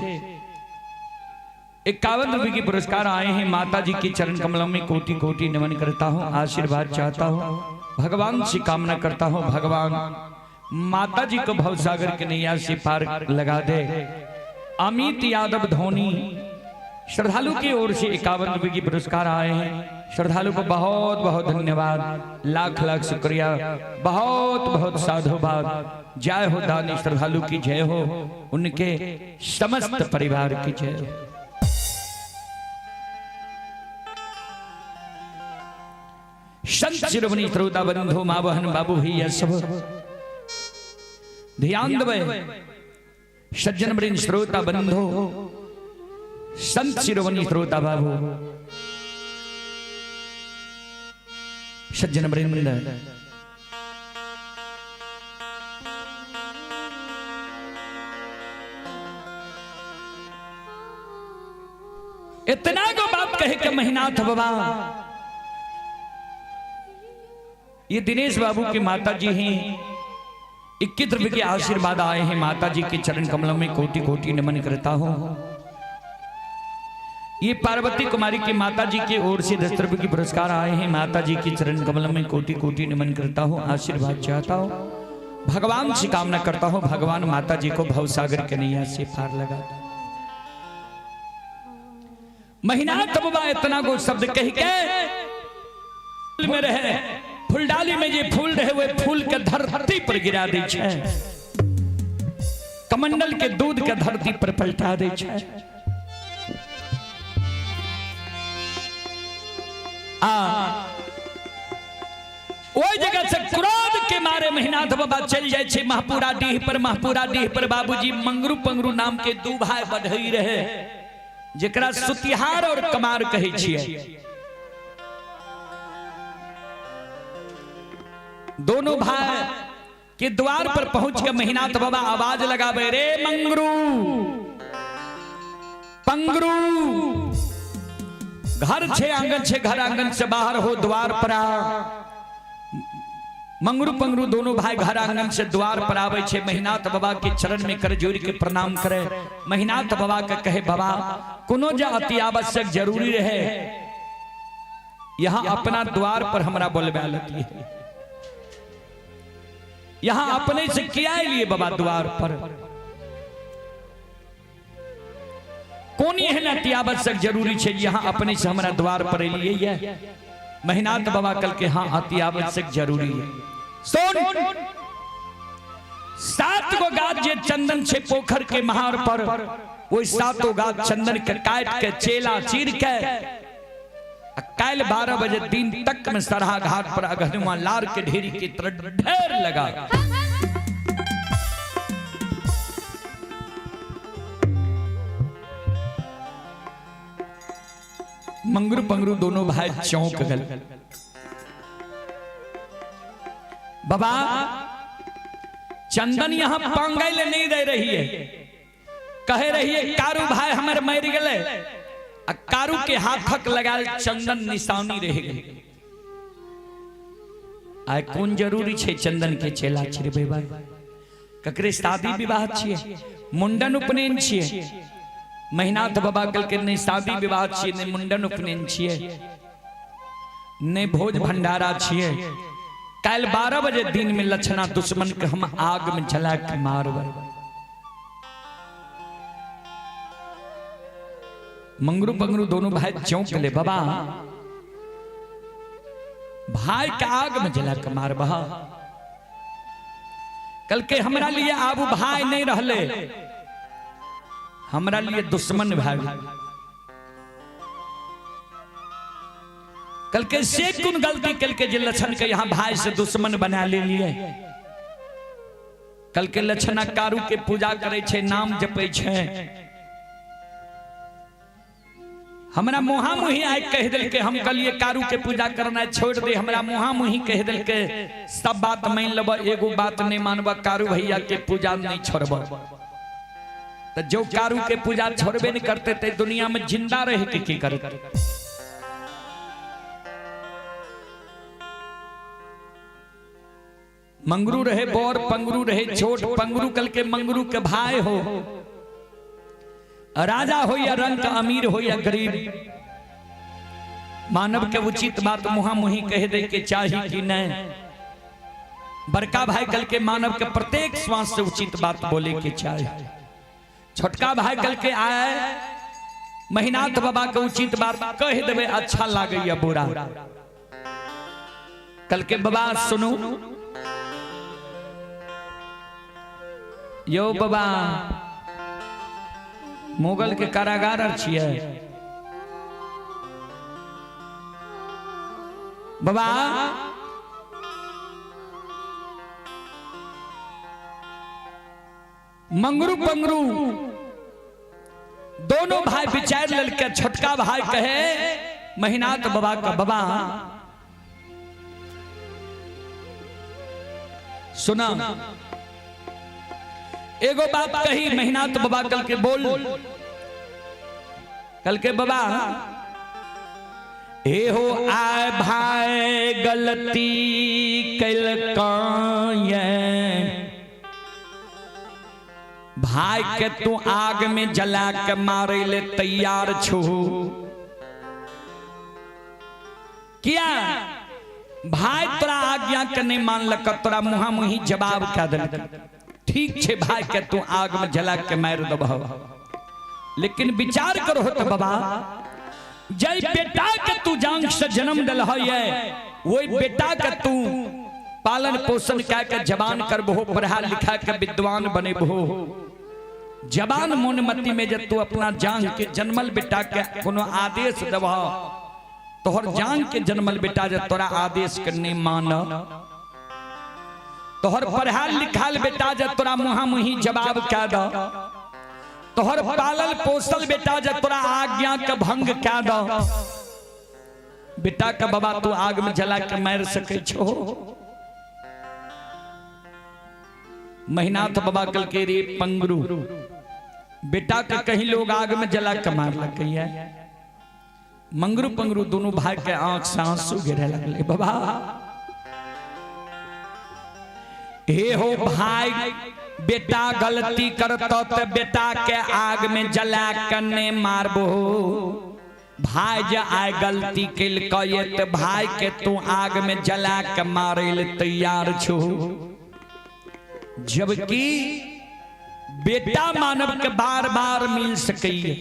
51 रुपए की पुरस्कार आए हैं। माता जी के चरण कमलों में कोटि कोटि नमन करता हूं, आशीर्वाद चाहता हूं। भगवान से कामना करता हूं, भगवान माता जी को भवसागर के नैया से पार लगा दे। अमित यादव धोनी श्रद्धालु की ओर से 51 रुपए की पुरस्कार आए हैं। श्रद्धालु को बहुत बहुत धन्यवाद, लाख लाख शुक्रिया, बहुत बहुत साधुवाद। जय हो दानी श्रद्धालु की जय हो, उनके समस्त परिवार की जय हो। संत शिरोमणि श्रोता बंधु माँ बहन बाबू भैया सब ध्यान दबे। सज्जन वृंद श्रोता बंधु संत शिरोमणि श्रोता बाबू सज्जन वृंद, इतना को बात कहे के महिनाथ बाबा, ये दिनेश बाबू की माता जी हैं। 21 रुपए के आशीर्वाद आए हैं। माता जी के चरण कमलों में कोटि कोटि नमन करता हूं। ये पार्वती कुमारी के माता जी की ओर से 10 रुपए की पुरस्कार आए हैं। माता जी के चरण कमलों में कोटि कोटि नमन करता हूं, आशीर्वाद चाहता हूं। भगवान से कामना करता हूं, भगवान माता जी को भवसागर के नैया से पार लगा। महीना बाबा इतना को शब्द कह के में रहे, फूलडाली में जे फूल रहे हुए फूल के धरती पर गिरा दै छै, कमंडल के दूध के धरती पर पलटा दै छै। आ ओहि जगह से क्रोध के मारे महिनाथ बाबा चल जाए छै महपुरा डीह पर। महपुरा डीह पर बाबूजी मंगरू पंगरू नाम के दू भाई बढ़ई रहे, जेकरा सुतिहार और कमार कहै छियै। दोनों भाई के द्वार पर पहुंच के महिनाथ बाबा आवाज लगावे, रे मंगरू पंगरू, घर छे आंगन छे, घर आंगन से बाहर हो द्वार पर आ। मंगरू पंगरू दोनों भाई घर आंगन से द्वार पर आवे छे। महिनाथ बाबा के चरण में कर जोड़ के प्रणाम करे। महिनाथ बाबा के कहे, बाबा कोनो जा अति आवश्यक जरूरी रहे यहाँ अपना द्वार पर हमरा बोलबे लगी है। यहाँ अपने से किया लिए बाबा द्वार पर? कोन एहन अति आवश्यक जरूरी छै यहाँ अपने से हमरा द्वार पर एलिए ये? महिनाथ बाबा कल के हाँ अति आवश्यक जरूरी है। सुन, 7 गो गाछ जे चंदन छे पोखर के महार पर, वही 7 गाछ चंदन के काट के चेला चीर के काल 12 बजे दिन तक में सरहा घाट पर अगहनुआ लार के ढेरी के तरह ढेर लगा। मंगरू पंगरू दोनों भाई चौंक गए। बाबा चंदन यहाँ पांगल नहीं दे रही है, कहे रही है कारू भाई हमर मर गए, कारू के हाथक लगाल चंदन निशानी रह गई। आय कोन जरूरी छे चंदन के चेला छिड़बे भाई? ककरे शादी विवाह छिए, मुंडन उपनयन छिए। महिनाथ बाबा कल के नहीं शादी विवाह छिए, नहीं मुंडन उपनयन छिए, नहीं भोज भंडारा छिए। कल 12 बजे दिन में लक्षणा दुश्मन के हम आग में जला के मारब। मंगरू पंगरू दोनों भाई चौंक ले। बाबा भाई के आग में जला के मारब? कल के हमरा लिए आबू भाई नहीं रहले, हमरा लिए दुश्मन भाई। कल के से कौन गलती कल के जे लक्षण के यहाँ भाई से दुश्मन बना ले लिए। कल के लक्षणा कारू के पूजा करे छे, नाम जपे छे। हमरा मुहा मुही आइ कह दिल के हम कल ये कारू के पूजा करना छोड़ दे। हमरा मुहा मुही कह दिल के सब बात मान लब, एगो बात नहीं मानब, कारू भैया के पूजा नहीं छोड़ब। तो जो कारू के पूजा छोड़बे नहीं करते ते दुनिया में जिंदा रह के की करते? मंगरू रहे बोर, पंगरू रहे छोट। पंगरू कल के मंगरू के भाई हो, राजा हो या रंग, अमीर हो या गरीब, मानव के उचित बात मुहा मुही कह दे के चाही कि नहीं। बड़का भाई कल के मानव के प्रत्येक श्वास से उचित बात बोले के चाही। छोटका भाई कल के आए महिनाथ बाबा के उचित बात कह देवे, अच्छा लागे या बुरा। कल के बाबा सुनू यो बाबा, मुगल के कारागार छिए बाबा। मंगरू पंगरू दोनों भाई विचार ललके। छोटका भाई कहे महिनाथ बाबा का, बाबा सुना एगो बात कही महिनाथ बाबा कल के बोल। कल के बाबा ए हो आए भाई गलती कल भाई के तू आग में जला के मारे ले तैयार छू। किया भाई तोरा आज्ञा के नहीं मानलक, तोरा मुहा मुही जवाब क्या दिलक। ठीक छे भाई के तू आग में जला के मार दबह, लेकिन विचार करो तो बाबा, जय बेटा के तू जांग से जन्म दिल है, वही बेटा के तू पालन पोषण कह के जवान करबहो, पढ़ा लिखा के विद्वान बनेबहो। जवान मोनमती में जब तू अपना जांग के जन्मल बेटा के कोनो आदेश देबह, तोहर जांग के जन्मल बेटा जब तोरा आदेश के नहीं मान, तोहर पढ़ाल लिखाल बेटा जब तोरा मुहा मुही जवाब कह द, तोहर पालल पोसल बेटा जब तोरा आज्ञा के भंग कह द, बेटा के बाबा तू आग में जला के मार सके छो? महिनाथ बाबा कल के रे पंगरू, बेटा के कहीं लोग आग में जला के मार लगे है। मंगरू पंगरू दोनों भाई के आंख से आंसू गिरे लगले। बाबा हे हो भाई, बेटा गलती करतो तो बेटा के आग में जला के ने मारबो। भाई जे आय गलती केलकै त भाई के तू आग में जला के मारे ले तैयार छो। जबकि बेटा मानव के बार बार मिल सकैए।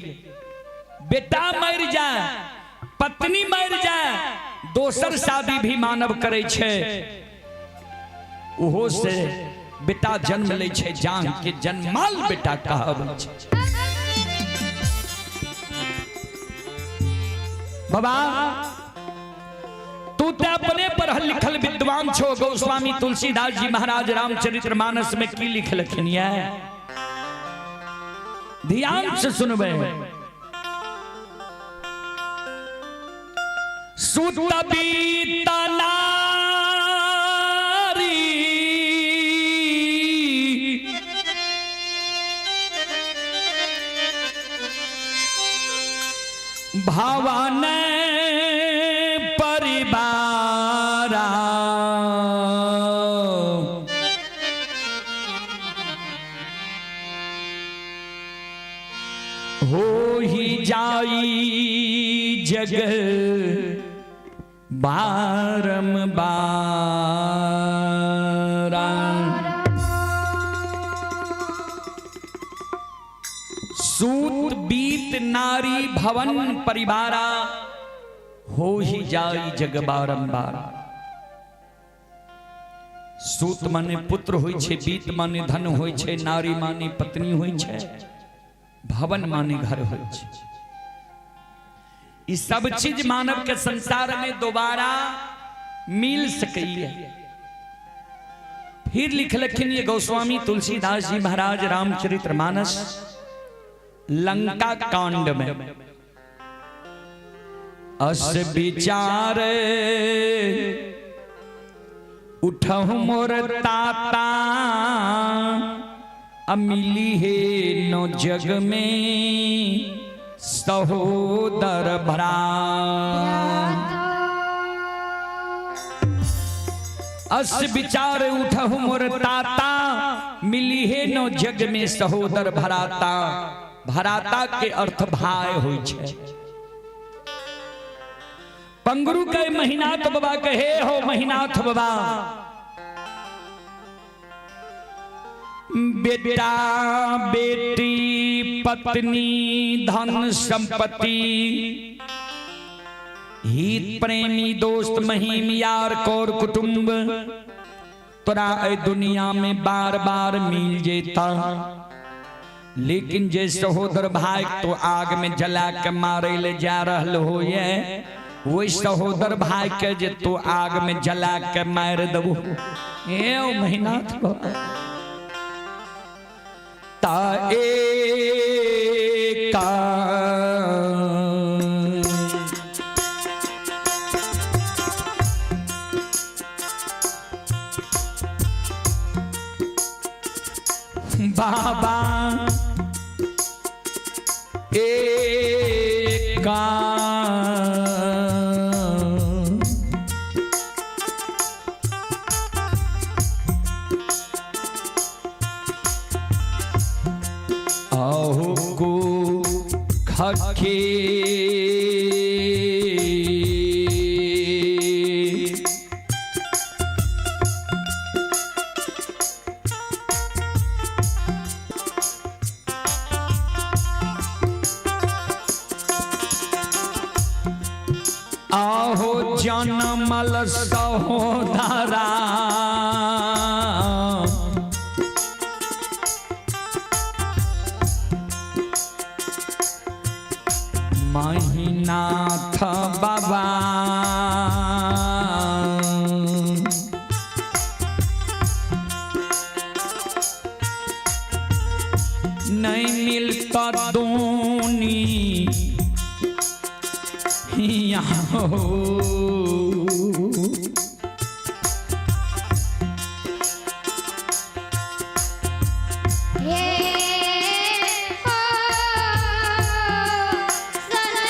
बेटा मर जाए, पत्नी मर जाए, दोसर शादी भी मानव करै छै, ओहो से बेटा जन्म लै छै, जान के जन्माल बेटा कहबै छै। बाबा तू ते अपने पढ़ल लिखल विद्वान छो। गोस्वामी तुलसीदास जी महाराज रामचरित्र मानस में की लिखलखिन ये, ध्यान से सुनबे। सुत बीत नारी भवन परिवारा, हो ही जाई जग बारम बारा। सूत बीत नारी भवन परिवारा, हो ही जाई जग बारंबार। सूत माने पुत्र होइ छै, बीत माने धन होइ छै, नारी माने पत्नी होइ छै, भवन माने घर होइ छै। ई सब चीज मानव के संसार में दोबारा मिल सकैए। फिर लिखलखिन ये गोस्वामी तुलसीदास जी महाराज रामचरित्र मानस लंका कांड में, अस विचार उठहु मोर ताता, अमिली हे नो जग में सहोदर भरा। अस विचार उठहु मोर ताता, मिली हे नो जग में सहोदर भराता। भराता के अर्थ भाई होइ छै। पंगरू के महिनाथ बाबा कहे हो महिनाथ बाबा, बेटा बेटी पत्नी धन संपत्ति हित प्रेमी दोस्त महीम यार कौर कुटुंब तोरा ए दुनिया में बार बार मिल जेता, लेकिन जे सहोदर भाई तो आग में जला के मारे ले जा रहल हो, ये वही सहोदर भाई के जे तो आग में जला के मार दबो। ए ओ महिनाथ बाबा ता एका बाबा एका अहो को खखे आहो जनमल सहोदरा, महिनाथ बाबा नहीं मिलता दोनी यहाँ हो।
हे हो संसार, संसार।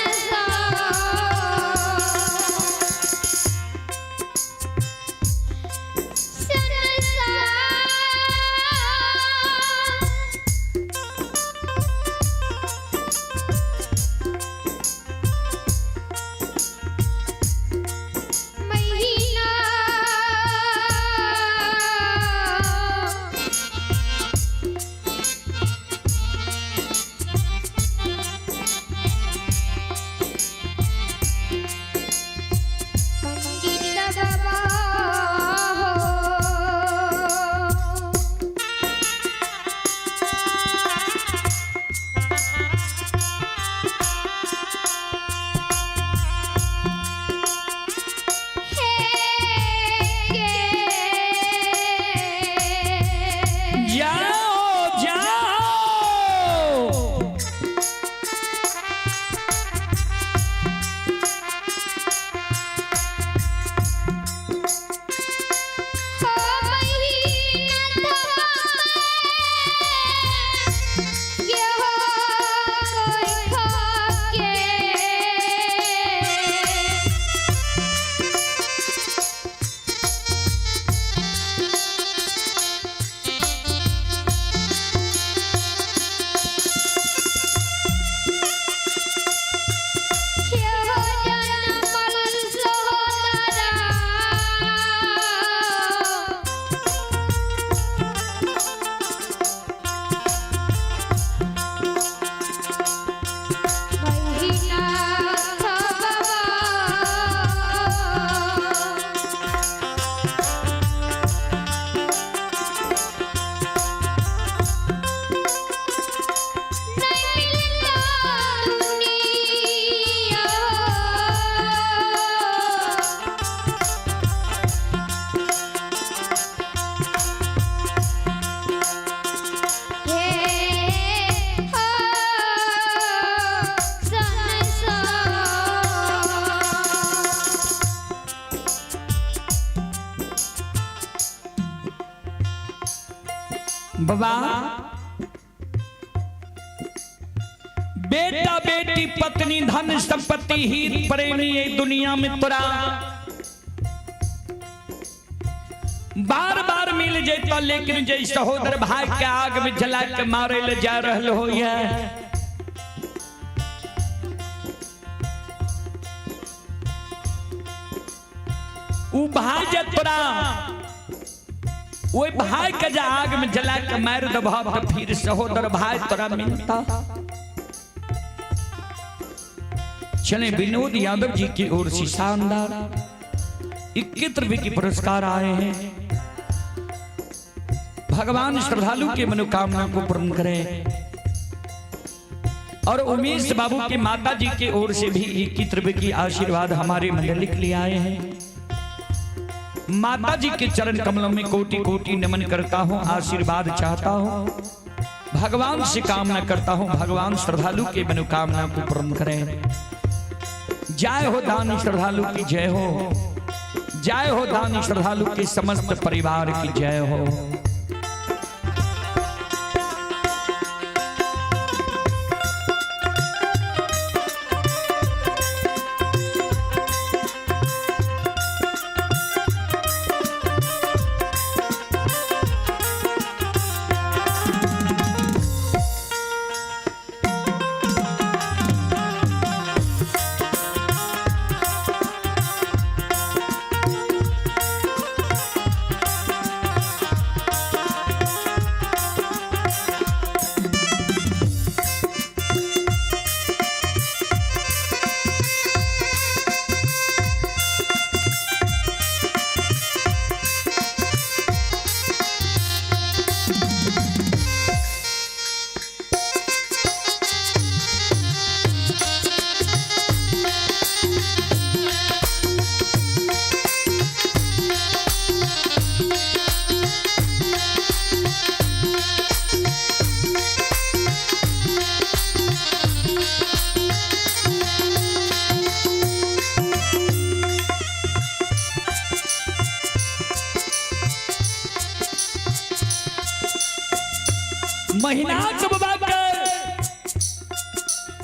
बाबा बेटा बेटी पत्नी धन संपत्ति ही प्रेमी ये दुनिया में तोरा बार बार मिल जेता, लेकिन जे सहोदर भाई के आग में जला के मारे ले जा रहल हो उ भाई जे तोरा ओई भाई के जे आग में जला के मार दबह तो फिर सहोदर भाई तोरा मिलता। चले विनोद यादव जी की ओर से शानदार 21 रुपए के पुरस्कार आए हैं। भगवान श्रद्धालु के मनोकामना को पूर्ण करें। और उमेश बाबू के माता जी की ओर से भी 21 रुपए की आशीर्वाद हमारे मंडली के लिए आए हैं। माता जी के चरण कमलों में कोटि कोटि नमन करता हूँ, आशीर्वाद चाहता हूँ, भगवान से कामना करता हूँ, भगवान श्रद्धालु के मनोकामना को पूर्ण करें। जय हो दानी श्रद्धालु की जय हो, जय हो दानी श्रद्धालु के समस्त परिवार की जय हो। महीना के बाबा के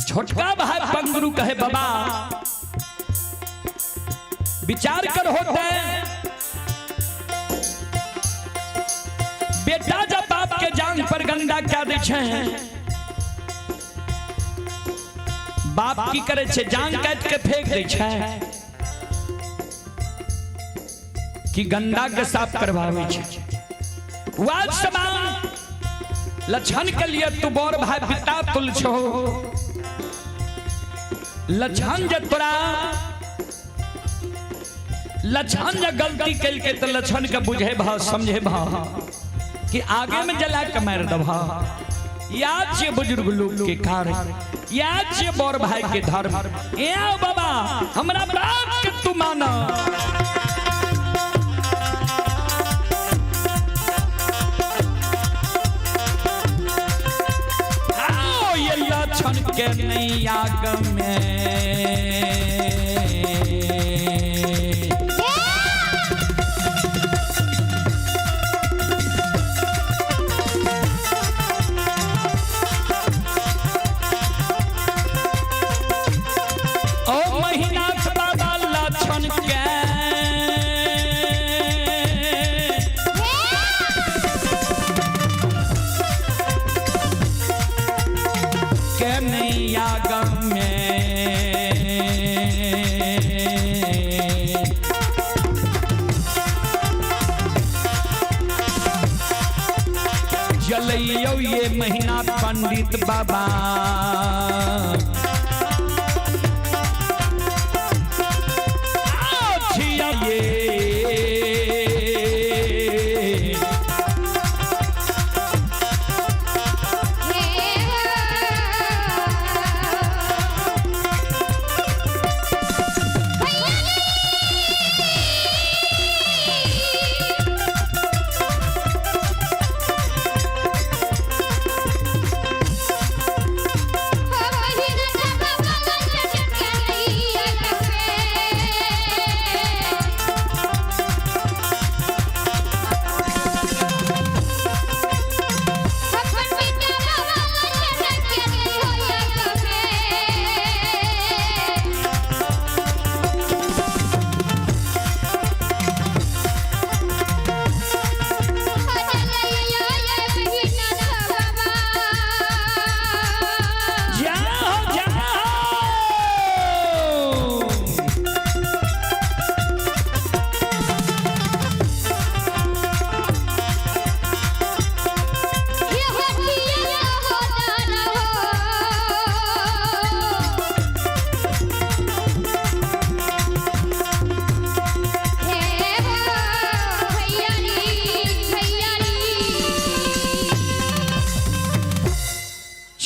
छोटका भाई पंगरू कहे बाबा विचार कर होते बेटा जब बाप के जान पर गंदा क्या दे छे, बाप की करे छे जान काट के फेंक दे छे कि गंदा के साफ करवावे छे। वाद समान लक्षण के लिए तू बड़ भाई पिता तुल छो, लक्षण जे तोरा लक्षण जे गलती कल के तो लक्षण के बुझे भा समझे भा कि आगे में जला के मार दबा। याद छे बुजुर्ग लोग के कार्य, याद छे बड़ भाई के धर्म। ए बाबा हमरा बात के तू माना। के नहीं आग में ओ महीना बाबा लक्षण के जलैयो ये महीना पंडित बाबा छिया ये
Oh,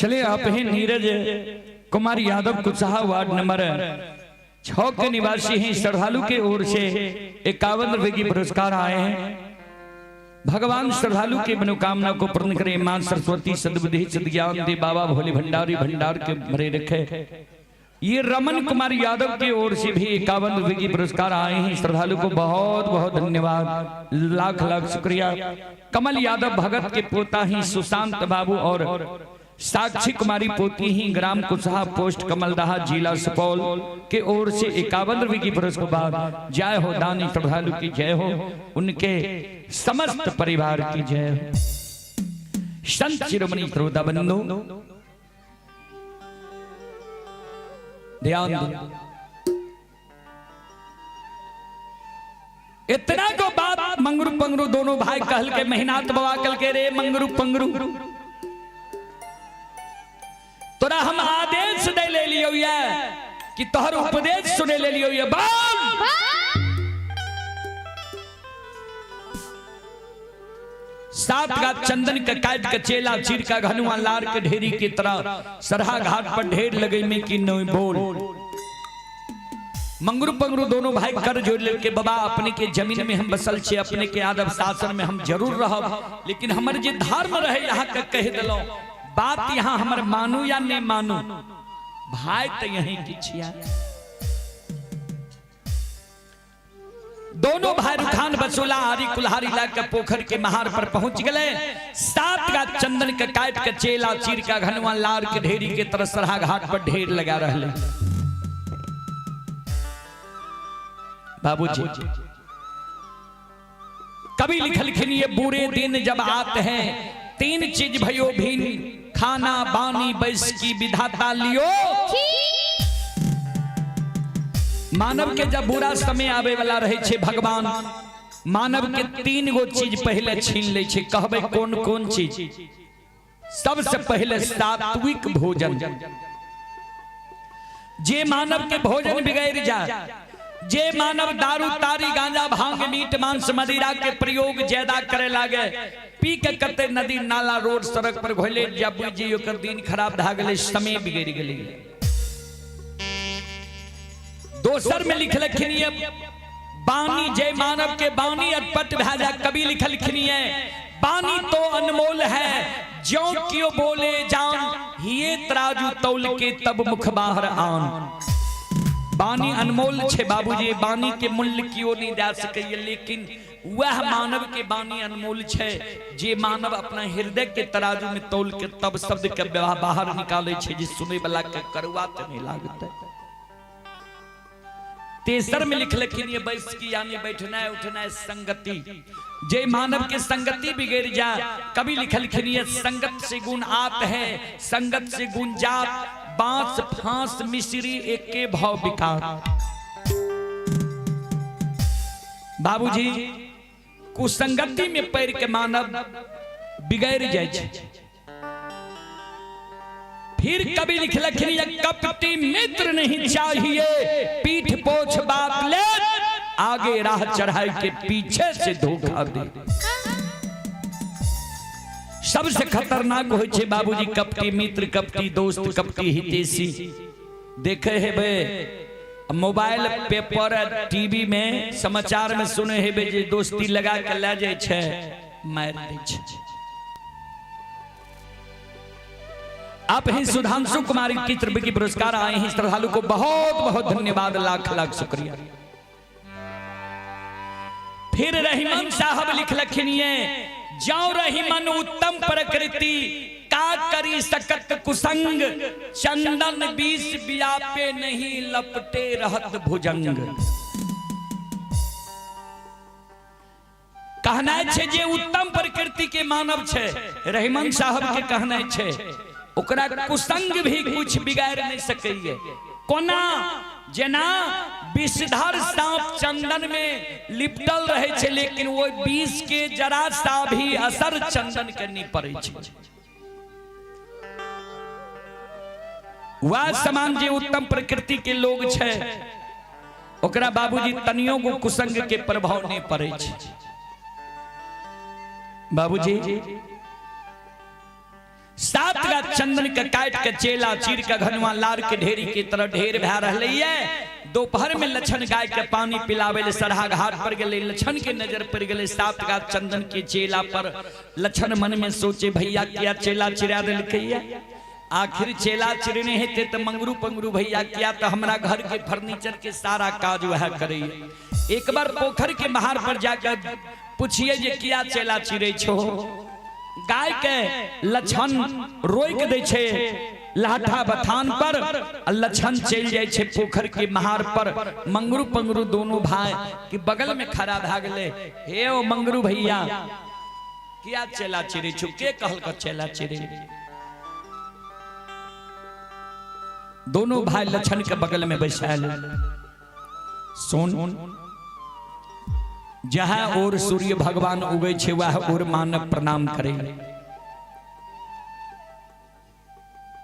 चले आप ही नीरज कुमार यादव कुशहा वार्ड नंबर 6 के निवासी हैं। श्रद्धालु के ओर से 51 रुपए की पुरस्कार आए हैं। भगवान श्रद्धालु की मनोकामना को पूर्ण करे। मां सरस्वती सद्बुद्धि सद्ज्ञान दे, बाबा भोले भंडारी भंडार के भरे रखे। ये रमन कुमार यादव की ओर से भी 51 रुपए की पुरस्कार आए हैं। श्रद्धालु को बहुत बहुत धन्यवाद, लाख लाख शुक्रिया। कमल यादव भगत के पोता ही सुशांत बाबू और साक्षी कुमारी पोती ही ग्राम कुशहा पोस्ट कमलदाहा जिला सुपौल के ओर से 51 रुपए की पुरस्कार। जय हो दानी श्रद्धालु की जय हो, उनके समस्त परिवार की जय हो। संत शिरोमणि श्रोता बंधु ध्यान दो। इतना को बात मंगरू पंगरू दोनों भाई कहल के महिनाथ बाबा कल के रे मंगरू पंगरू तोरा हम आदेश दे ले लियो ये कि तोहर उपदेश सुने ले लियो ये बाल सात का चंदन के काट के चेला चीर का घनुआ लार के ढेरी की तरह सरहा घाट पर ढेर लगे में की नहीं बोल। मंगरू पंगरू दोनों भाई कर जोड़ लेके बाबा अपने के जमीन में हम बसल छे, अपने के आदब शासन में हम जरूर रहब, लेकिन हमर जे धर्म रहे यहाँ के कह दिलो बात यहाँ हमर मानू या नहीं मानू, भाई तो यही की छिया। दोनों भाई रुखान बसोला आरी कुल्हारी ला के पोखर के महार पर पहुंच गए। सात का चंदन के काट के चेला चीर का घनवा लार के ढेरी के तरह सरहा घाट पर ढेर लगा रहे। बाबूजी कभी लिखलखिन ये बुरे दिन जब आते हैं तीन चीज भयो भीन, खाना बानी बैस की विधाता लियो। मानव के जब बुरा समय आवे वाला रहे छे भगवान मानव के तीन गो चीज पहले छीन ले छे। कहबे कौन कौन चीज? सबसे पहले सात्विक भोजन। जे मानव के भोजन बिगड़ जा, जे मानव दारू तारी गांजा भांग मीट मांस मदिरा के प्रयोग ज्यादा करे लागे, पी के कते नदी नाला रोड सड़क पर घोले जा बुझी ओकर दिन खराब भा गेलै, समय बिगड़ गेलै। दोसर में लिखलखिन ये बानी, जय मानव के बानी अटपट भा जा। कवि लिखलखिन ये बानी तो अनमोल है, ज्यों क्यों बोले जान, ये तराजू तौल के तब मुख बाहर आन। बानी अनमोल छे बाबूजी, बानी के मूल्य क्यों नहीं दे सकैए, लेकिन वह मानव के बानी अनमोल छे जे मानव अपना हृदय के तराजू में तौल के तब शब्द के बाहर निकाले छे जे सुने वाला के करुआ त नहीं लागते। तेसर में लिखलखिन ये बैस की यानी बैठना है उठना है संगति। जे मानव के संगति बिगड़ जा, कभी लिखलखिन ये संगत से गुण आत है, संगत से गुण जात, बांस फांस मिश्री एके भाव विकार। बाबूजी कुसंगति में पैर के मानव बिगड़ जाए छे। फिर कभी लिखलखिन ये कपटी मित्र नहीं चाहिए, पीठ पोछ बात ले, आगे राह चढ़ाई के पीछे से धोखा दे। सबसे खतरनाक हो छे बाबूजी कपटी मित्र, कपटी दोस्त, कपटी हितेशी। देखे हेबे मोबाइल पेपर टीवी में समाचार में सुने हेबे जे दोस्ती लगा के ले जाए छे मार दै छे। आप ही सुधांशु कुमारी की तरफ की पुरस्कार आए हैं, श्रद्धालु को बहुत बहुत धन्यवाद, लाख लाख शुक्रिया। फिर रहीमन साहब लिखलखिन ये जाओ रहीमन उत्तम प्रकृति, का करी सकत कुसंग, चंदन बीस बियापे नहीं लपटे रहत भुजंग। कहना छे जे उत्तम प्रकृति के मानव छे, रहीमन साहब के कहना छे ओकरा कुसंग भी कुछ बिगाड़ नहीं सकैये। कोना जेना विषधर सांप चंदन में लिपटल रहे छे, लेकिन वो विष के जरा सा भी असर चंदन के नहीं पड़े छे। वह समान जे उत्तम प्रकृति के लोग छे ओकरा बाबूजी तनियो को कुसंग के प्रभाव नहीं पड़े छे। बाबूजी सात गाछ चंदन के काट के चेला चीर के घनुआ लार के ढेरी के तरह ढेर भए रहलै ये। दोपहर में लछन गाय के पानी पिलावे ले सरहा घाट पर गेलै। लछन के नजर पड़ गेलै 7 गाछ चंदन के चेला पर। लछन मन में सोचे भैया किया चेला चिरा देलकै ये, आखिर चेला चिरने हेतै त मंगरू पंगरू भैया किया त हमरा घर के फर्नीचर के सारा काज वह करैये। एक बार पोखर के महार पर जाकर पूछिए जे किया चेला चिरै छो। गाय के लछन रोक दै छै लाठा बथान पर, लछन चलि जाइ छै पोखर के महार पर। मंगरू पंगरू दोनों भाई के बगल में खड़ा भए गेलै। हे ओ मंगरू भैया किया चेला चिरै छो, के कहलक चेला चिरै? दोनों भाई लछन के बगल में बैसायल। सुन, जहाँ और सूर्य भगवान उगै छै वह और मानव प्रणाम करे।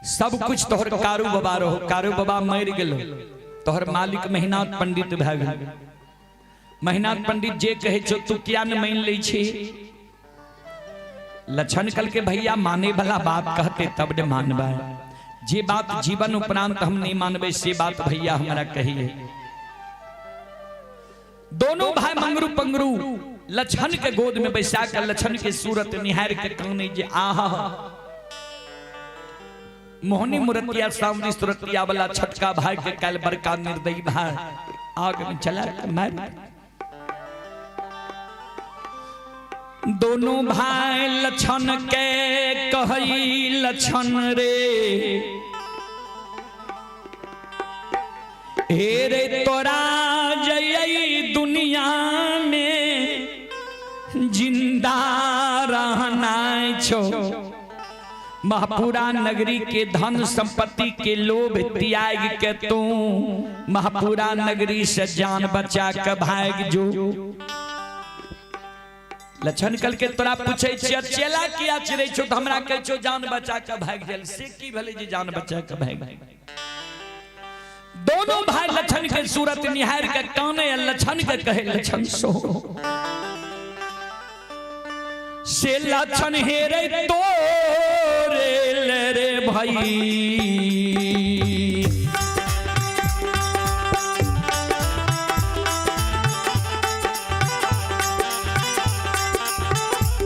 सब कुछ तोहर कारू बाबा रहो, कारू बाबा मरि गेलो, तोहर मालिक महिनाथ पंडित भए गेल। महिनाथ पंडित जे कहै छौ तू किया ने मानि लै छी? लछन कल के भैया माने वाला बात कहते तब ने मानबै, जे बात जीवन उपरांत हम नहीं मानबै से बात भैया हमरा कहिए। दोनों भाई मंगरू पंगरू लछन के गोद में बैसा कर लछन के सूरत निहार के कहने जे आहा मोहनी मुरतिया सामनी सुरतिया वाला छटका भाई के काल बड़का निर्दयी भाई आग में चला के मार। दोनों भाई लछन के कहई लछन रे, हे रे तोरा जई दुनिया में जिंदा रहना छो। महापुरा नगरी के धन संपत्ति के लोभ त्याग के तू महापुरा नगरी से जान बचा के भाग जो। लछन कल के तोरा पूछे छियै चेला किया चिरै छो त हमरा कहै छो जान बचा के भाग गेल, से की भेलै जे जान बचा के भाग? दोनों भाई लछन के सूरत निहार के काने लछन के कहे लछन सो से लछन हेरे तोरे ले रे भाई।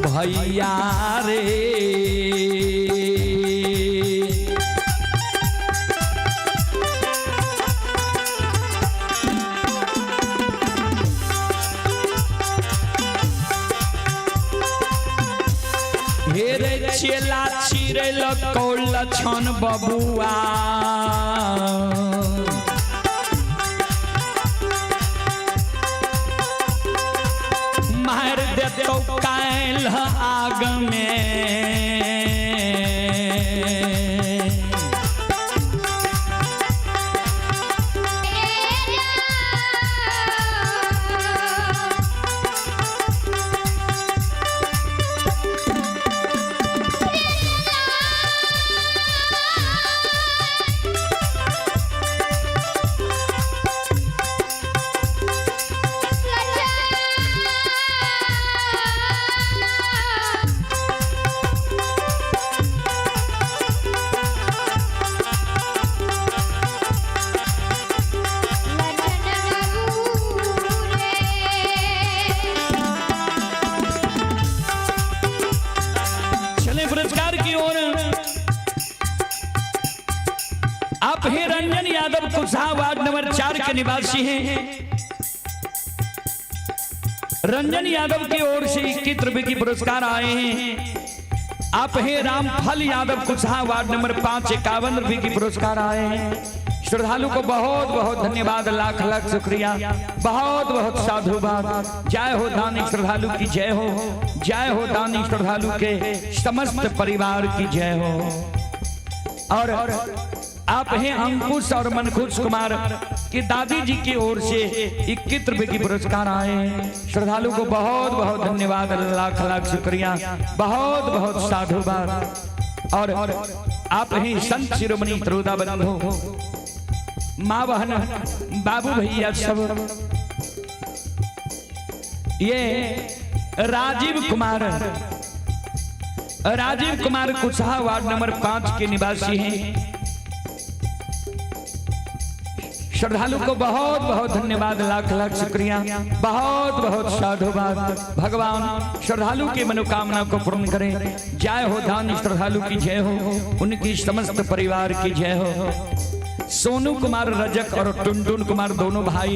भैया रे हेरे चेला चिरल कौल लछन बबुआ, मार देतौ काल्हि आग में। पुरस्कार की ओर आप हैं रंजन यादव कुशहा वार्ड नंबर 4 के निवासी हैं। रंजन यादव की ओर से 21 रुपए की पुरस्कार आए हैं। आप हैं रामफल यादव कुशहा वार्ड नंबर 5 51 रुपए की पुरस्कार आए हैं। श्रद्धालु को बहुत बहुत धन्यवाद, लाख लाख शुक्रिया, बहुत बहुत साधुवाद। जय हो दानी श्रद्धालु की जय हो, जय हो दानी श्रद्धालु के समस्त परिवार की जय हो। और आप हैं अंकुश और मनखुश कुमार के दादी जी की ओर से 21 रुपए की पुरस्कार आए। श्रद्धालु को बहुत बहुत धन्यवाद, लाख लाख शुक्रिया, बहुत बहुत साधुवाद। और आप हैं संत शिरोमणि त्रोदा बंधु, माँ बहन बाबू भैया सब, ये राजीव कुमार राजीव कुमार कुशहा वार्ड नंबर 5 के निवासी हैं। श्रद्धालु को बहुत बहुत धन्यवाद, लाख लाख शुक्रिया, बहुत बहुत साधुवाद। भगवान श्रद्धालु की मनोकामना को पूर्ण करें। जय हो दान श्रद्धालु की जय हो, उनकी समस्त परिवार की जय हो। सोनू कुमार रजक और टुनटुन कुमार दोनों भाई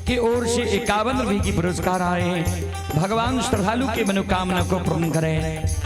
की ओर से 51 रुपए की पुरस्कार आए हैं। भगवान श्रद्धालु की मनोकामना को पूर्ण करें।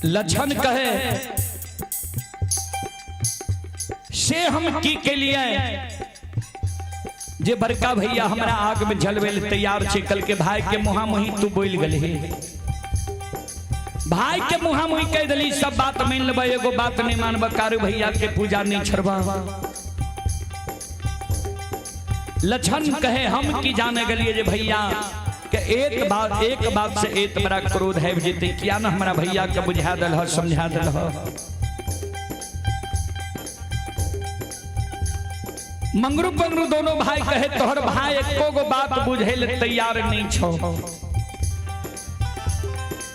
लक्षण कहे से हम की के लिए जे बड़का भैया हमरा आग में जलवे ले तैयार छे, कल के भाई के मुहा मुही तू बोल गलही, भाई के मुहा मुही कह दिली, सब बात मान लेबै, एगो बात नहीं मानब, कारू भैया के पूजा नहीं छोड़बा। लक्षण कहे हम की जाने गलिए जे भैया के एक बात से एक बड़ा क्रोध है जेते, किया ना हमरा भैया के बुझा दल ह, समझा दल ह। मंगरू पंगरू दोनों भाई कहे तोहर भाई एको गो बात बुझे ले तैयार नहीं छो।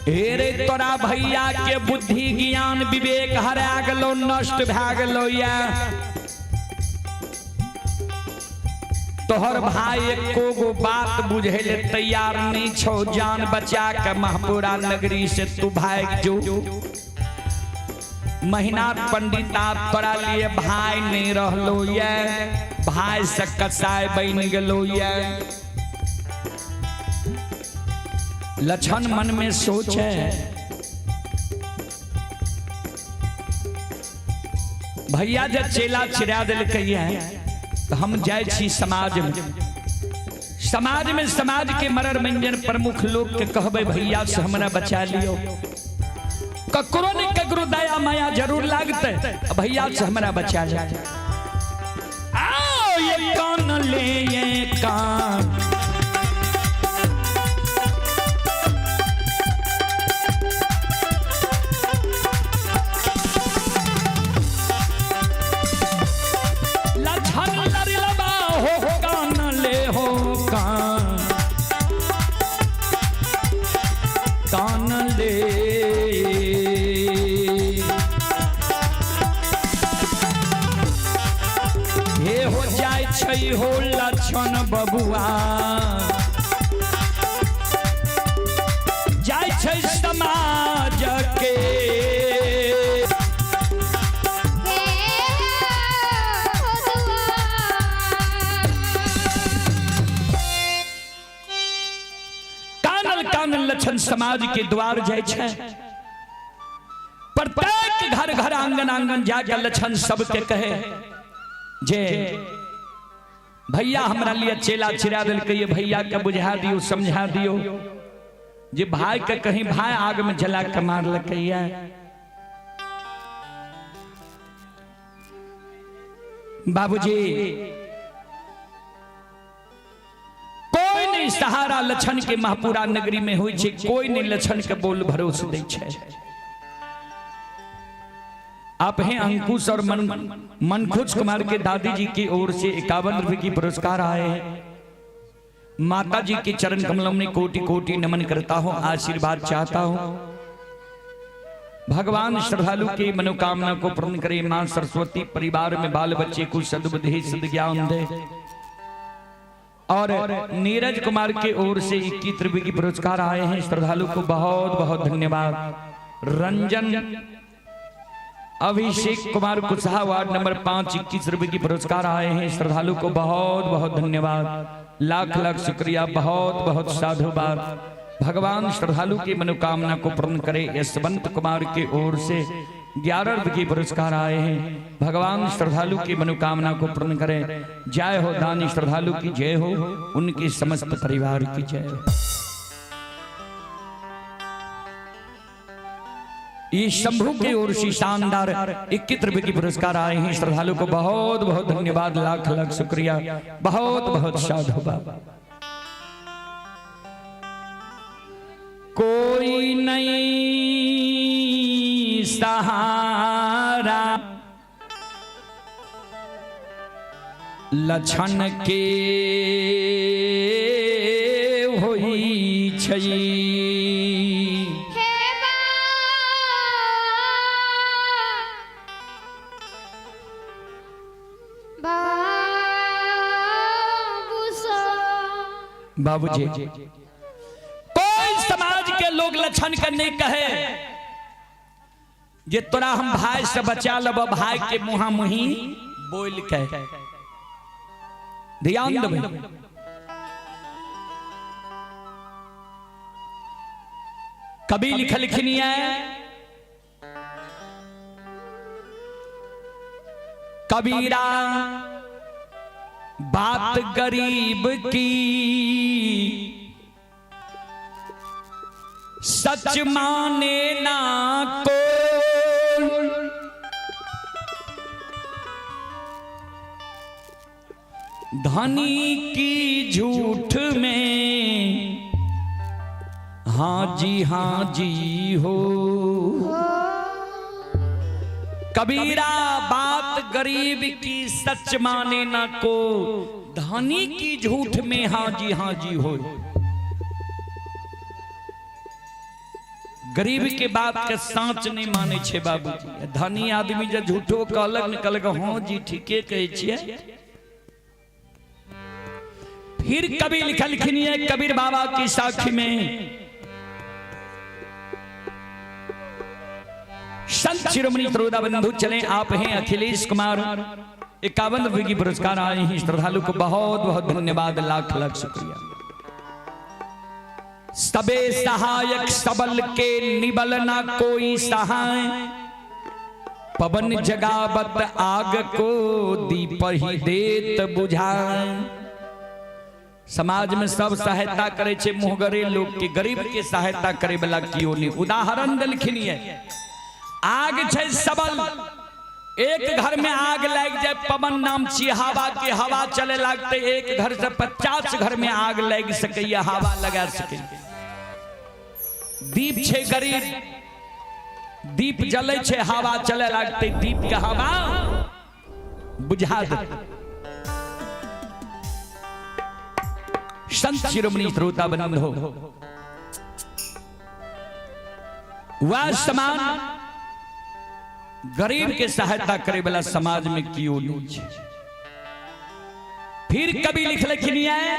हे रे तोरा भैया के बुद्धि ज्ञान विवेक हरा गेलो, नष्ट भए गेलो या। तोहर भाई एको गो बात बुझे ले तैयार नहीं छो, जान बचा के महपुरा नगरी से तू भाग जो। महिनाथ पंडित आप तोरा लिए भाई नहीं रहलो ये, भाई से कसाई बन गेलो ये। लक्षण मन में सोचे भैया जब चेला चिरा दिलकै तो हम जाय छी समाज में, समाज में समाज के मरर मंजन प्रमुख लोग के कहबे भैया से हमरा बचा लियो, ककरो ने ककरो दया माया जरूर लागते, भैया से हमरा बचा लियो। आओ ये कान ले ये कान, कान ले। हे हो जाय छै हो लक्षण बबुआ, जाय छै समाज के। कानल कानल लक्षण समाज के द्वार जाय छै, प्रत्येक घर घर आंगन आंगन जाके लक्षण सबके कहे जे भैया हमरा लिए चेला चिरा दिलकै, भैया के बुझा दियो, समझा दियो जे भाई के कहीं भाई आग में जला के मारलकै। बाबूजी कोई नहीं सहारा लक्षण के महपुरा नगरी में हुई छे, कोई नहीं लक्षण के बोल भरोस दै छे। आप हैं अंकुश और मनखुश कुमार के दादी जी की ओर से 51 रुपए की पुरस्कार आए हैं। माता जी के चरण कमलों में कोटि कोटि नमन करता हूं, आशीर्वाद चाहता हूं। भगवान श्रद्धालु की मनोकामना को पूर्ण करे। मां सरस्वती परिवार में बाल बच्चे को सद्बुद्धि सद्ज्ञान दे। और नीरज कुमार के ओर से 21 रुपए की पुरस्कार आए हैं। श्रद्धालु को बहुत बहुत धन्यवाद। रंजन अभिषेक कुमार कुशहा वार्ड नंबर 5 21 रुपए की पुरस्कार आए हैं। श्रद्धालु को बहुत बहुत धन्यवाद, लाख लाख शुक्रिया, बहुत बहुत साधुवाद। भगवान श्रद्धालु की मनोकामना को पूर्ण करे। यशवंत कुमार की ओर से 11 रुपए की पुरस्कार आए हैं। भगवान श्रद्धालु की मनोकामना को पूर्ण करे। जय हो दानी श्रद्धालु की जय हो, उनके समस्त परिवार की जय हो। ये शंभू की ओर से शानदार 21 रुपए की पुरस्कार आए हैं। श्रद्धालु को बहुत बहुत धन्यवाद, लाख लाख शुक्रिया, बहुत बहुत साधुवाद। कोई नहीं सहारा लक्षण के होई छई।
हे बाबू सो
बाबूजी, कोई समाज के लोग लक्षण के नहीं कहे जे तोरा हम भाई से बचा लब, भाई के मुहा मुही बोल के ध्यान देबै। कवि लिखलखिन है, कबीरा बात गरीब की सच माने ना को, धनी की झूठ में हाँ जी हो। कबीरा बात गरीब की सच माने ना को, धनी की झूठ में हाँ जी हो। गरीब के बात के साँच नहीं माने छे बाबूजी। धनी आदमी जब झूठो कहलक न कहलक हाँ जी ठीके कहै छियै। फिर कवि लिखलखिन है कबीर बाबा की साखी में, संत शिरोमणि त्रोदा बंधु चले आप हैं अखिलेश कुमार 51 रुपए की पुरस्कार आए हैं। श्रद्धालु को बहुत बहुत धन्यवाद, लाख लाख शुक्रिया। सबे सहायक सबल के निबल ना कोई सहाय, पवन जगावत आग को दीप ही देत बुझाए। समाज में सब सहायता करे छे मुहगरे लोग के, गरीब के सहायता करे वाला कियो नहीं। उदाहरण देलखिन है, आग छे सबल, एक घर में आग लग जाए, पवन नाम छी हवा के, हवा चले लागते एक घर से 50 घर में आग लग सकैया, हवा लगा सके। दीप छे गरीब, दीप जले छे, हवा चले लागते, दीप के हवा बुझा दे। संत शिरोमणि श्रोता बंधो, वह समान गरीब के सहायता करे वाला समाज में क्यों नहीं छे। फिर कवि लिखलखिन है,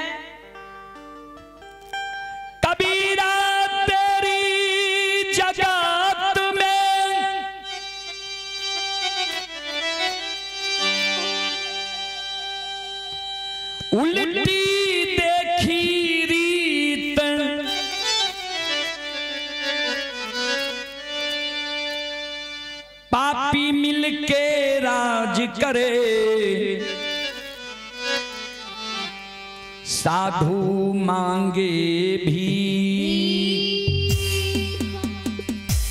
कबीरा तेरी जगत में उल्टी देखी रीत, पापी मिलके राज करे, साधु मांगे भी।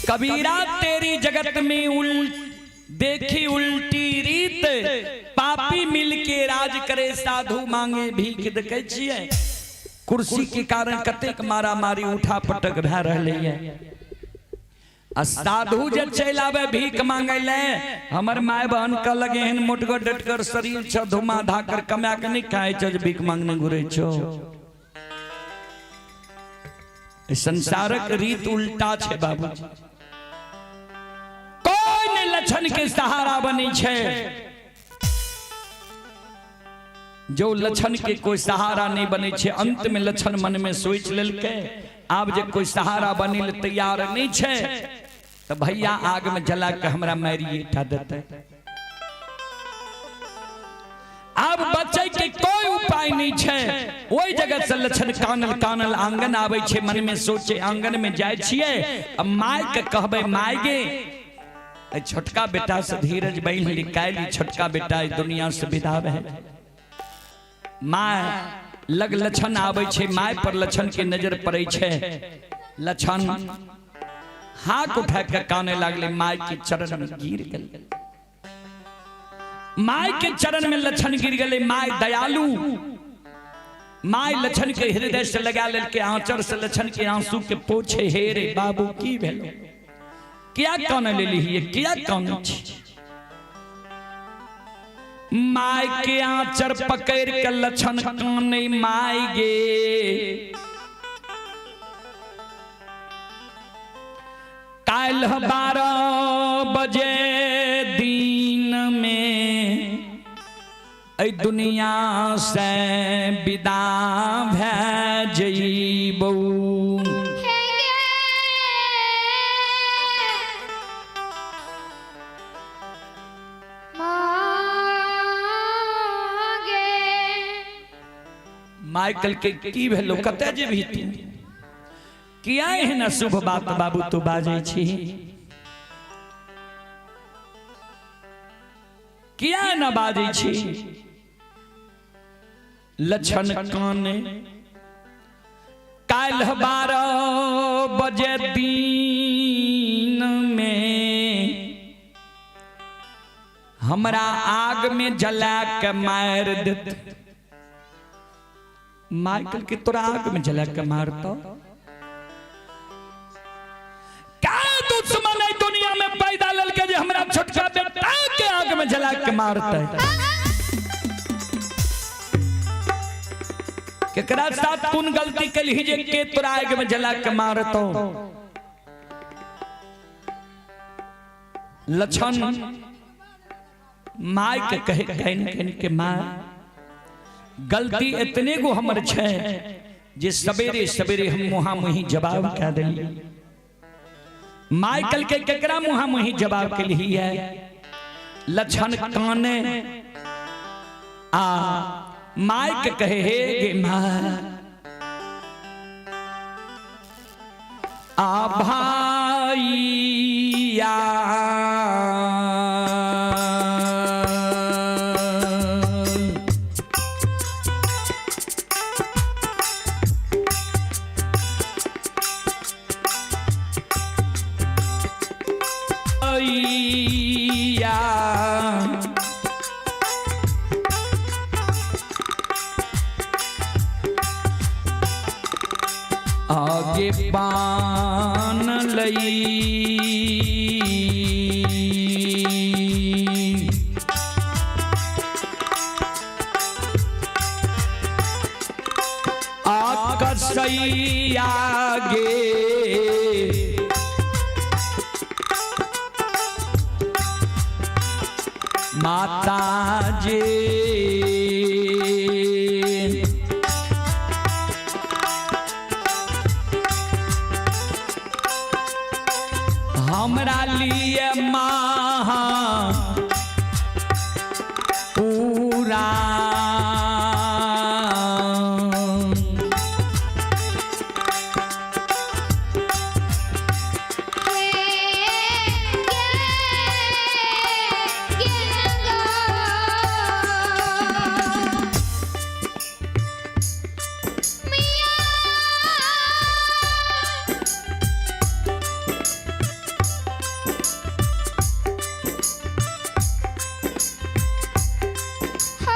कबीरा तेरी जगत में देखी उल्टी रीत, पापी मिलके राज करे, साधु मांगे भीख। देखै छियै कुर्सी के कारण कतेक मारा मारी उठा पटक भए रहलै है। आ साधु जे चलि आबै भीख मांगै ले, हमर my बहन कहलक एहन मोटगर डटगर शरीर छ, धुमा धाकर कमा के नहीं खाइ छ जे भीख मांगने घुरै छौ। संसारक रीत उल्टा छै बाबूजी। कोई नहीं लक्षण के सहारा बनै छै, जो लक्षण के कोई सहारा नहीं बनै छै, अंत में लक्षण मन में सोच लेलकै आब जे कोई सहारा बनै ले तैयार नहीं छै त तऽ भैया आग में जला के हमरा मारिए टा देतै। आब बचै के कोई उपाय नहीं छै। ओहि जगह से लक्षण कानल कानल आंगन आबै छै, मन में सोचे आंगन में जाइ छियै आ माय के कहबै, माय गे, एहि छोटका बेटा से धीरज बन्हि ली, काल्हि छोटका बेटा एहि दुनिया से विदा भए। My लग लक्षण आबै छै, my पर लक्षण के नजर पड़ै छै। लक्षण हाथ उठा के काने लागले, my के चरण में गिर गेल। My के चरण में लक्षण गिर गेले। My दयालु my लक्षण के हृदय से लगा लेलके, आंचर से लक्षण के आंसू के पोछे, हे रे बाबू, की भेलो, किया काने लेली, किया काने छी? My के आंचर पकड़ के लक्षण काने, my गे, काल्हि 12 बजे दिन में एहि दुनिया से विदा भए जइबौ।
हे गे माँ गे।
माइकल के की भेलो, कतऽ जेबही तू, किया एहन अशुभ बात बाबू तू बाजै छी, किया न बाजै छी? लक्षण काने, काल्हि 12 बजे दिन में हमरा आग में जला के मार देत। माइकल के तोरा आग में जला के मारतो? का दुश्मन है दुनिया में पैदा ललके जे हमरा छोटका बेटा के आग में जला के मारते? केकरा साथ कोन गलती कलही जे के तोरा आग में जला के मारतो? लक्षण my के कहे कहन कहन के, माँ, गलती इतने गो हमर छै जे सवेरे सवेरे हम मुहा मुही जवाब कह देली। माइकल के केकरा मुहा मुही जवाब के लिए है? लक्षण काने आ my के कहे, हे गे माँ, आ भाईया भैया, आगे पान लई आकसैया गे माता जी, हमरा लिए माँ पूरा
हे गे गे नंगा मिया। हा।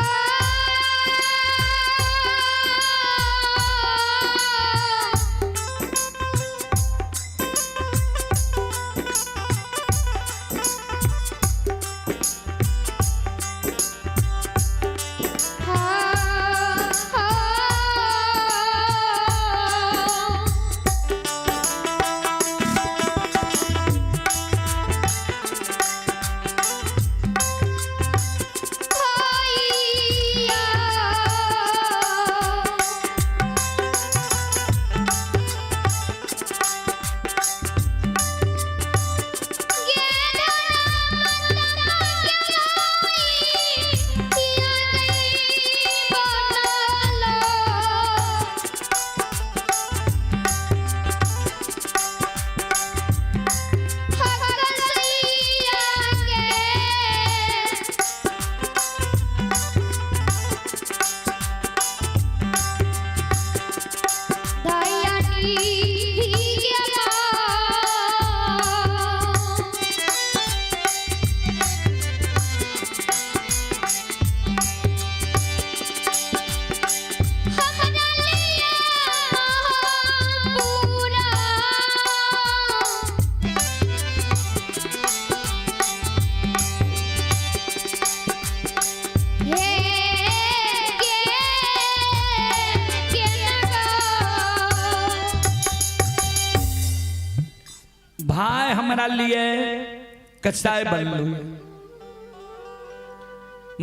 भाई हमरा लिए कसाय बनलू।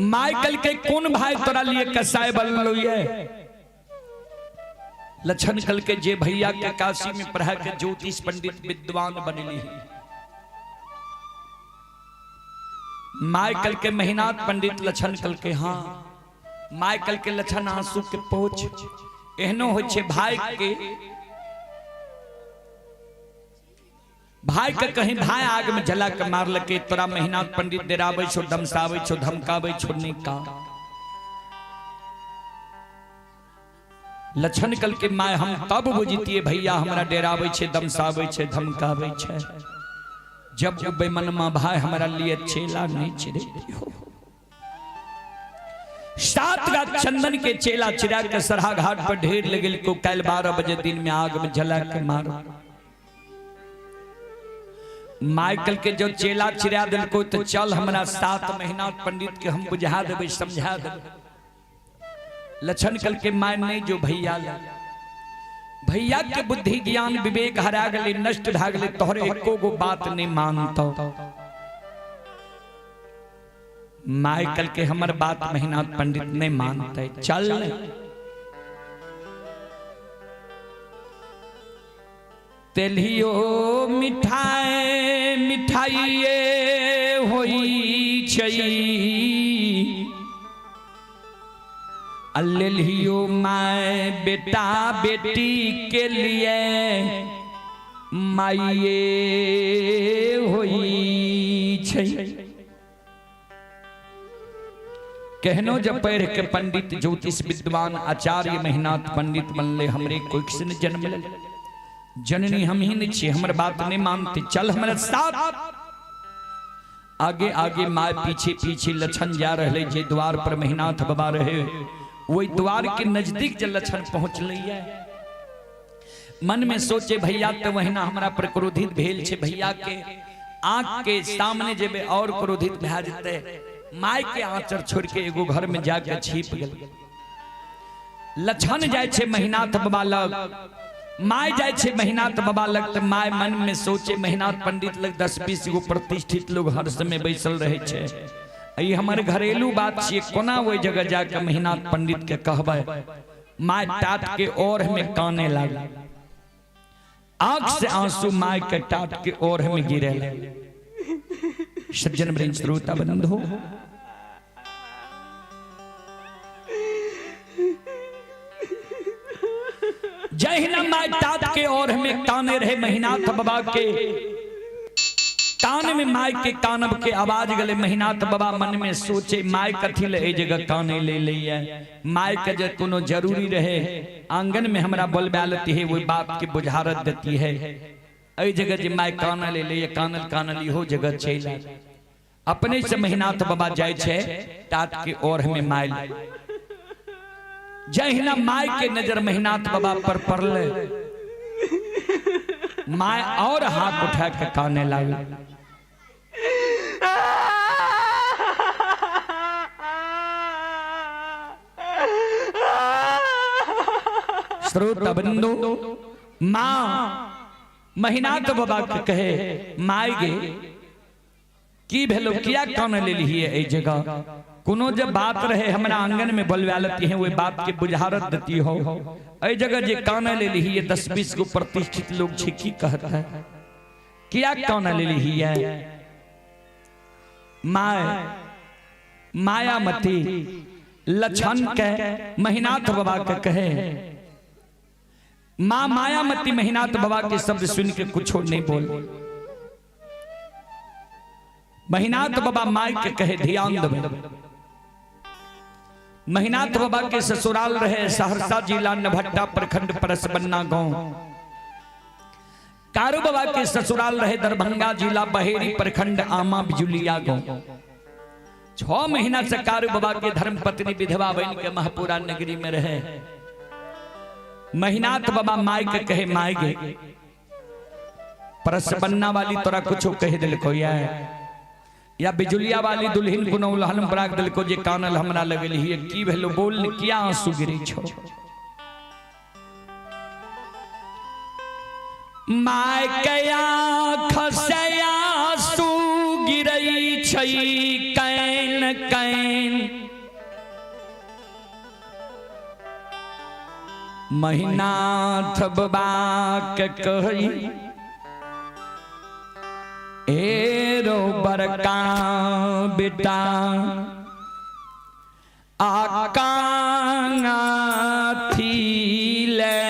माइकल के कौन भाई तोरा लिए कसाय बनलू ये? लक्षण कल के जे भैया के काशी में पढ़ा के ज्योतिष पंडित विद्वान बनली। माइकल के महिनाथ पंडित लक्षण कल के हाँ। माइकल के लक्षण आंसू के पोछ एहनो हो छे भाई के, भाई के कहीं भाई आग में जला के मार लके तोरा महिनाथ पंडित डेराबै छो, दमसाबै छो, धमकाबै छो निका। लक्षण कल के my हम तब बुझतिए भैया हमरा डेराबै छे, दमसाबै छे, धमकाबै छे, जब उ बेमनमा भाई हमरा लिए चेला नहीं चिरे। 7 गाछ चंदन के चेला चिरा के सरहा घाट पर ढेर लगल को कल 12 बजे दिन में आग में जला के मारो। माइकल के जो चेला चिरा दिल को तो चल हमरा 7 महीना पंडित के हम बुझा देबै, समझा देबै। लक्षण कल के my नहीं जो भैया भैया के बुद्धि ज्ञान विवेक हरा गले, नष्ट भा गले, तोहरे एको गो बात नहीं मानतो। माइकल के हमर बात महीना पंडित नहीं मानते, चल तेलियो मिठाई मिठाइये होई छई, अल्लियो my बेटा बेटी के लिए माइये होई छई। कहनो जब पढ़ के पंडित ज्योतिष विद्वान आचार्य महिनाथ पंडित बनले, हमरे कोई से न जन्म ले, जननी हम ही नहीं छियै, हमर बात नहीं मानते, चल हमरा साथ। आगे आगे my पीछे पीछे लक्षण जा रहे, जे द्वार पर महिनाथ बाबा रहे वही द्वार के नजदीक जब लक्षण पहुंचले, मन में सोचे भैया तो वहिना हमरा पर क्रोधित भेल छे, भैया के आंख के सामने जेबे और क्रोधित भए जेतै। My के आंचर छोड़ के एगो घर में जाके छिप गेल। लक्षण जाय छे महिनाथ बाबा लग, my जाय छे महिनाथ बाबा लग, त my मन में सोचे महिनाथ पंडित लग 10-20 गो प्रतिष्ठित लोग हर समय बैसल रहे छे, ई हमर घरेलू बात छियै, कोना ओहि जगह जाके महिनाथ पंडित के कहबै। My टाट के ओर में काने लागल, आंख से आंसू my के टाट के ओर में गिरे। सज्जन वृंद श्रोता बंधु, जहिना my तात के और में काने रहे महिनाथ बाबा के कान में my के कानब के आवाज गले। महिनाथ बाबा मन में सोचे my कथी ले ए जगह काने ले लैया, my के जे कोनो जरूरी रहे आंगन में हमरा बोलबा लेती है, वही बात के बुझारत देती है, ए जगह जे my काना ले ले, कानल कानल इहो जगह चल। अपने से महिनाथ बाबा जाय छे तात के और में my, जहिना my के नजर महिनाथ बाबा पर पड़ले, my और हाथ उठा के काने लागल। श्रोता बंधु, मां महिनाथ बाबा के कहे my गे की भेलो, किया काने ले लिहिए ए जगह, कोनो जब बात रहे हमरा आंगन में बोलवा लेती है, वही बात के बुझारत देती हो, ए जगह जे काने ले लिहिए 10-20 गो प्रतिष्ठित लोग छे, की कहता है किया काने ले लिहिए। My Mayamati Lakshman के महिनाथ बाबा के कहे, मां मायामती महिनाथ बाबा के शब्द सुन के कुछ नहीं बोल। महिनाथ बाबा my के कहे ध्यान देवे। महिनाथ बाबा के ससुराल रहे सहरसा जिला नभट्टा प्रखंड परसबन्ना गांव। कारू बाबा के ससुराल रहे दरभंगा जिला बहेरी प्रखंड आमा बिजुलिया गांव। 6 महीना से कारू बाबा के धर्म पत्नी विधवा बन के महपुरा नगरी में रहे। महिनाथ बाबा my के कहे my गे परसबन्ना वाली तोरा कुछ कह दिल को या बिजुलिया वाली दुल्हन कोनो उलहन बराक दिल को जे कानल हमरा लगल ही, की भेलो बोल, किया आंसू गिरी छो। My कया खसया सू गिरई छई can can. Mahinath बाबा के कही ए रो बड़का बेटा आकांगा थी ले।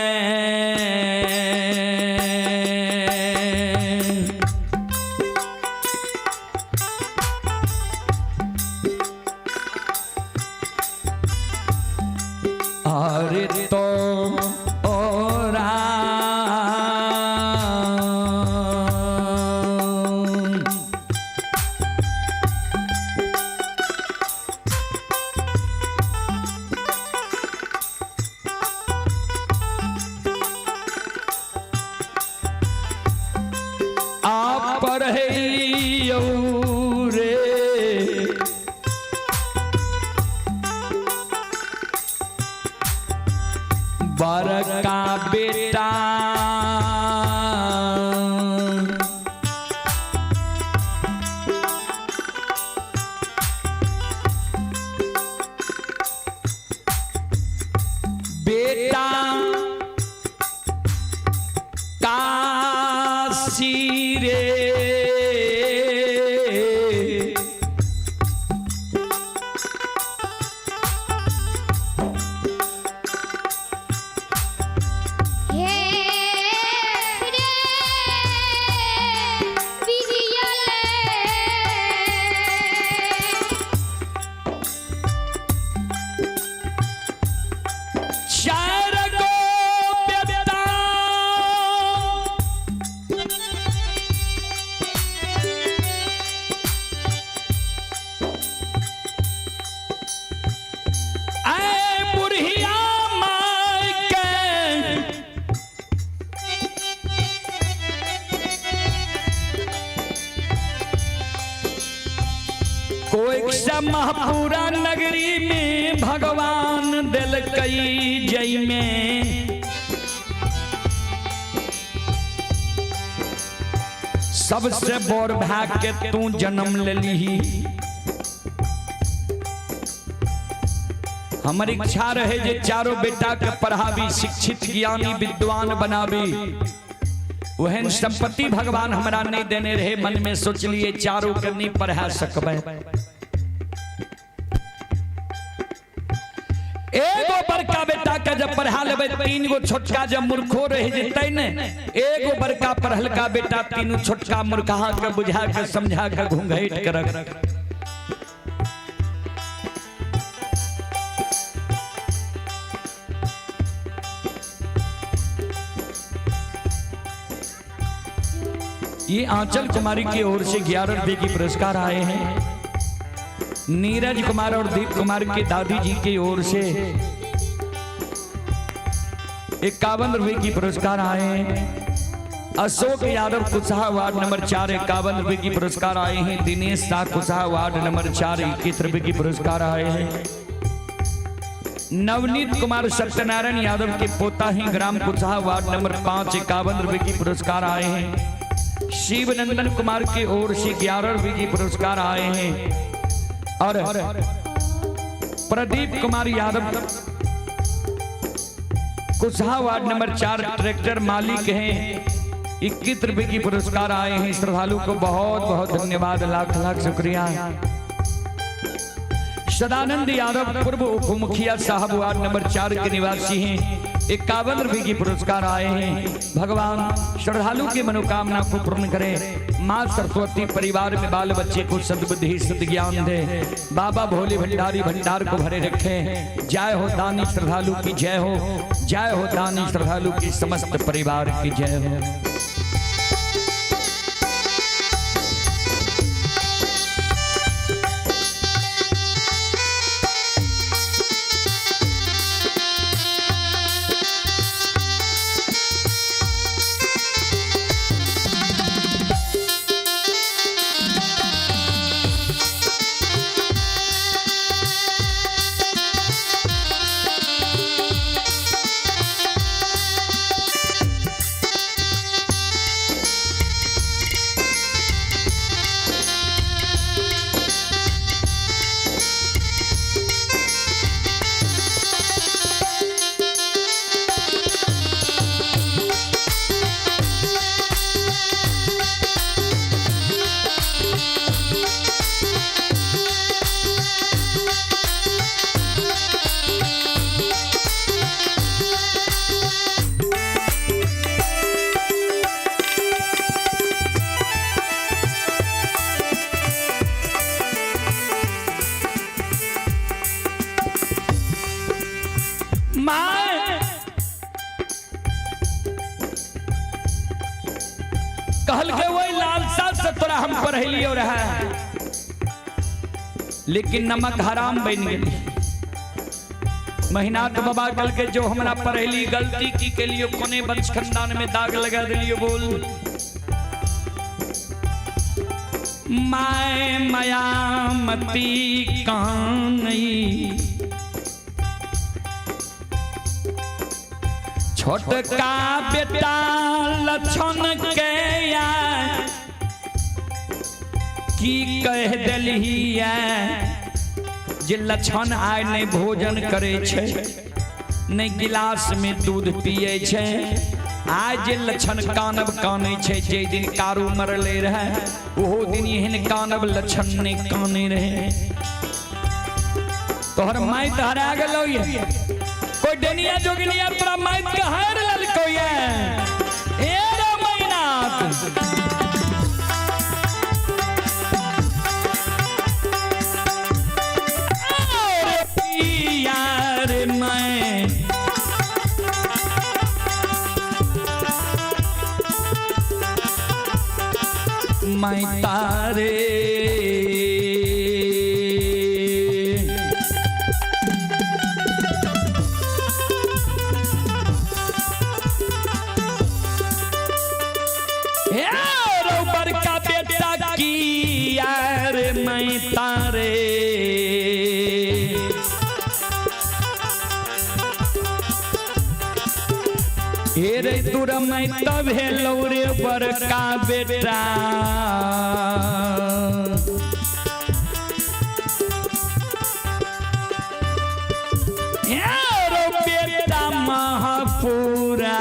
अरे तो ओरा आप पढ़ैयौ रे बड़का बेटा बेटा काशी रे
हे रे विधिया ले।
चार गो बेटा ऐ बुढ़िया माय के कोई महापुरा नगरी में भगवान दिलकई जई में सबसे बड़ भाग के तू जन्म लेली। हमर इच्छा रहे जे चारों बेटा के पढ़ाबी, शिक्षित ज्ञानी विद्वान बनाबी। ओहन संपत्ति भगवान हमरा नहीं देने रहे। मन में सोचलिए चारों के नहीं पढ़ा सकबै। एगो बड़का बेटा के जब पढ़ा लेबै, तीन गो छोटका जब मूर्खो रह जेतै ने, एगो बड़का पढ़लका बेटा तीनू छोटका मूर्खा के बुझा के समझा के घूंघट के रख। ये आंचल कुमारी की ओर से 11 रुपए की पुरस्कार आए हैं। नीरज कुमार और दीप कुमार के दादी जी की ओर से 51 रुपए की पुरस्कार आए हैं। अशोक यादव कुशहा वार्ड नंबर 4 51 रुपए की पुरस्कार आए हैं। दिनेश शाह कुशहा वार्ड नंबर 4 21 रुपए की पुरस्कार आए हैं। नवनीत कुमार सत्यनारायण यादव के पोता ही ग्राम कुशहा वार्ड नंबर 5 51 रुपए की पुरस्कार आए हैं। शिवनंदन कुमार की ओर से 11 रुपए की पुरस्कार आए हैं। और Pradeep Kumar Yadav Kushaha ward number 4 tractor मालिक हैं, 21 रुपए की पुरस्कार आए हैं। श्रद्धालु को बहुत बहुत धन्यवाद, लाख लाख शुक्रिया। सदानंद यादव पूर्व उप मुखिया साहब वार्ड नंबर 4 के निवासी हैं, 51 रुपए की पुरस्कार आए हैं। भगवान श्रद्धालु की मनोकामना को पूर्ण करें। माँ सरस्वती परिवार में बाल बच्चे को सद्बुद्धि सद्ज्ञान दे। बाबा भोले भंडारी भंडार को भरे रखें। जय हो दानी श्रद्धालु की जय हो, जय हो दानी श्रद्धालु की समस्त परिवार की जय हो। कहल के वही लालसा से तोरा हम पढ़ेलियो रहा, लेकिन नमक हराम बन गेली। महिनाथ बाबा कल के जो हमरा पढ़ेली गलती की के लिए कोने वंश खानदान में दाग लगा दिलियो। बोल my मायामती कानई छोटका बेटा लक्षण के या की कह दिलही जे लक्षण आय नहीं भोजन करे छे, नहीं गिलास में दूध पिए छे। आज जे लक्षण कानब काने छे, जे दिन कारू मरले रहे ओहो दिन एहन कानब लक्षण नहीं काने रहे। तोहर माई तो हरा गेलो ये, कोई डनिया जोगिनिया तोरा माई के हार ललको ये। ए रे मैनाथ मैं तारे बड़का बेटा की यार मैं तारे रे दूर मैं तब हेलो रे बड़का बेटा। रो बेटा महापुरा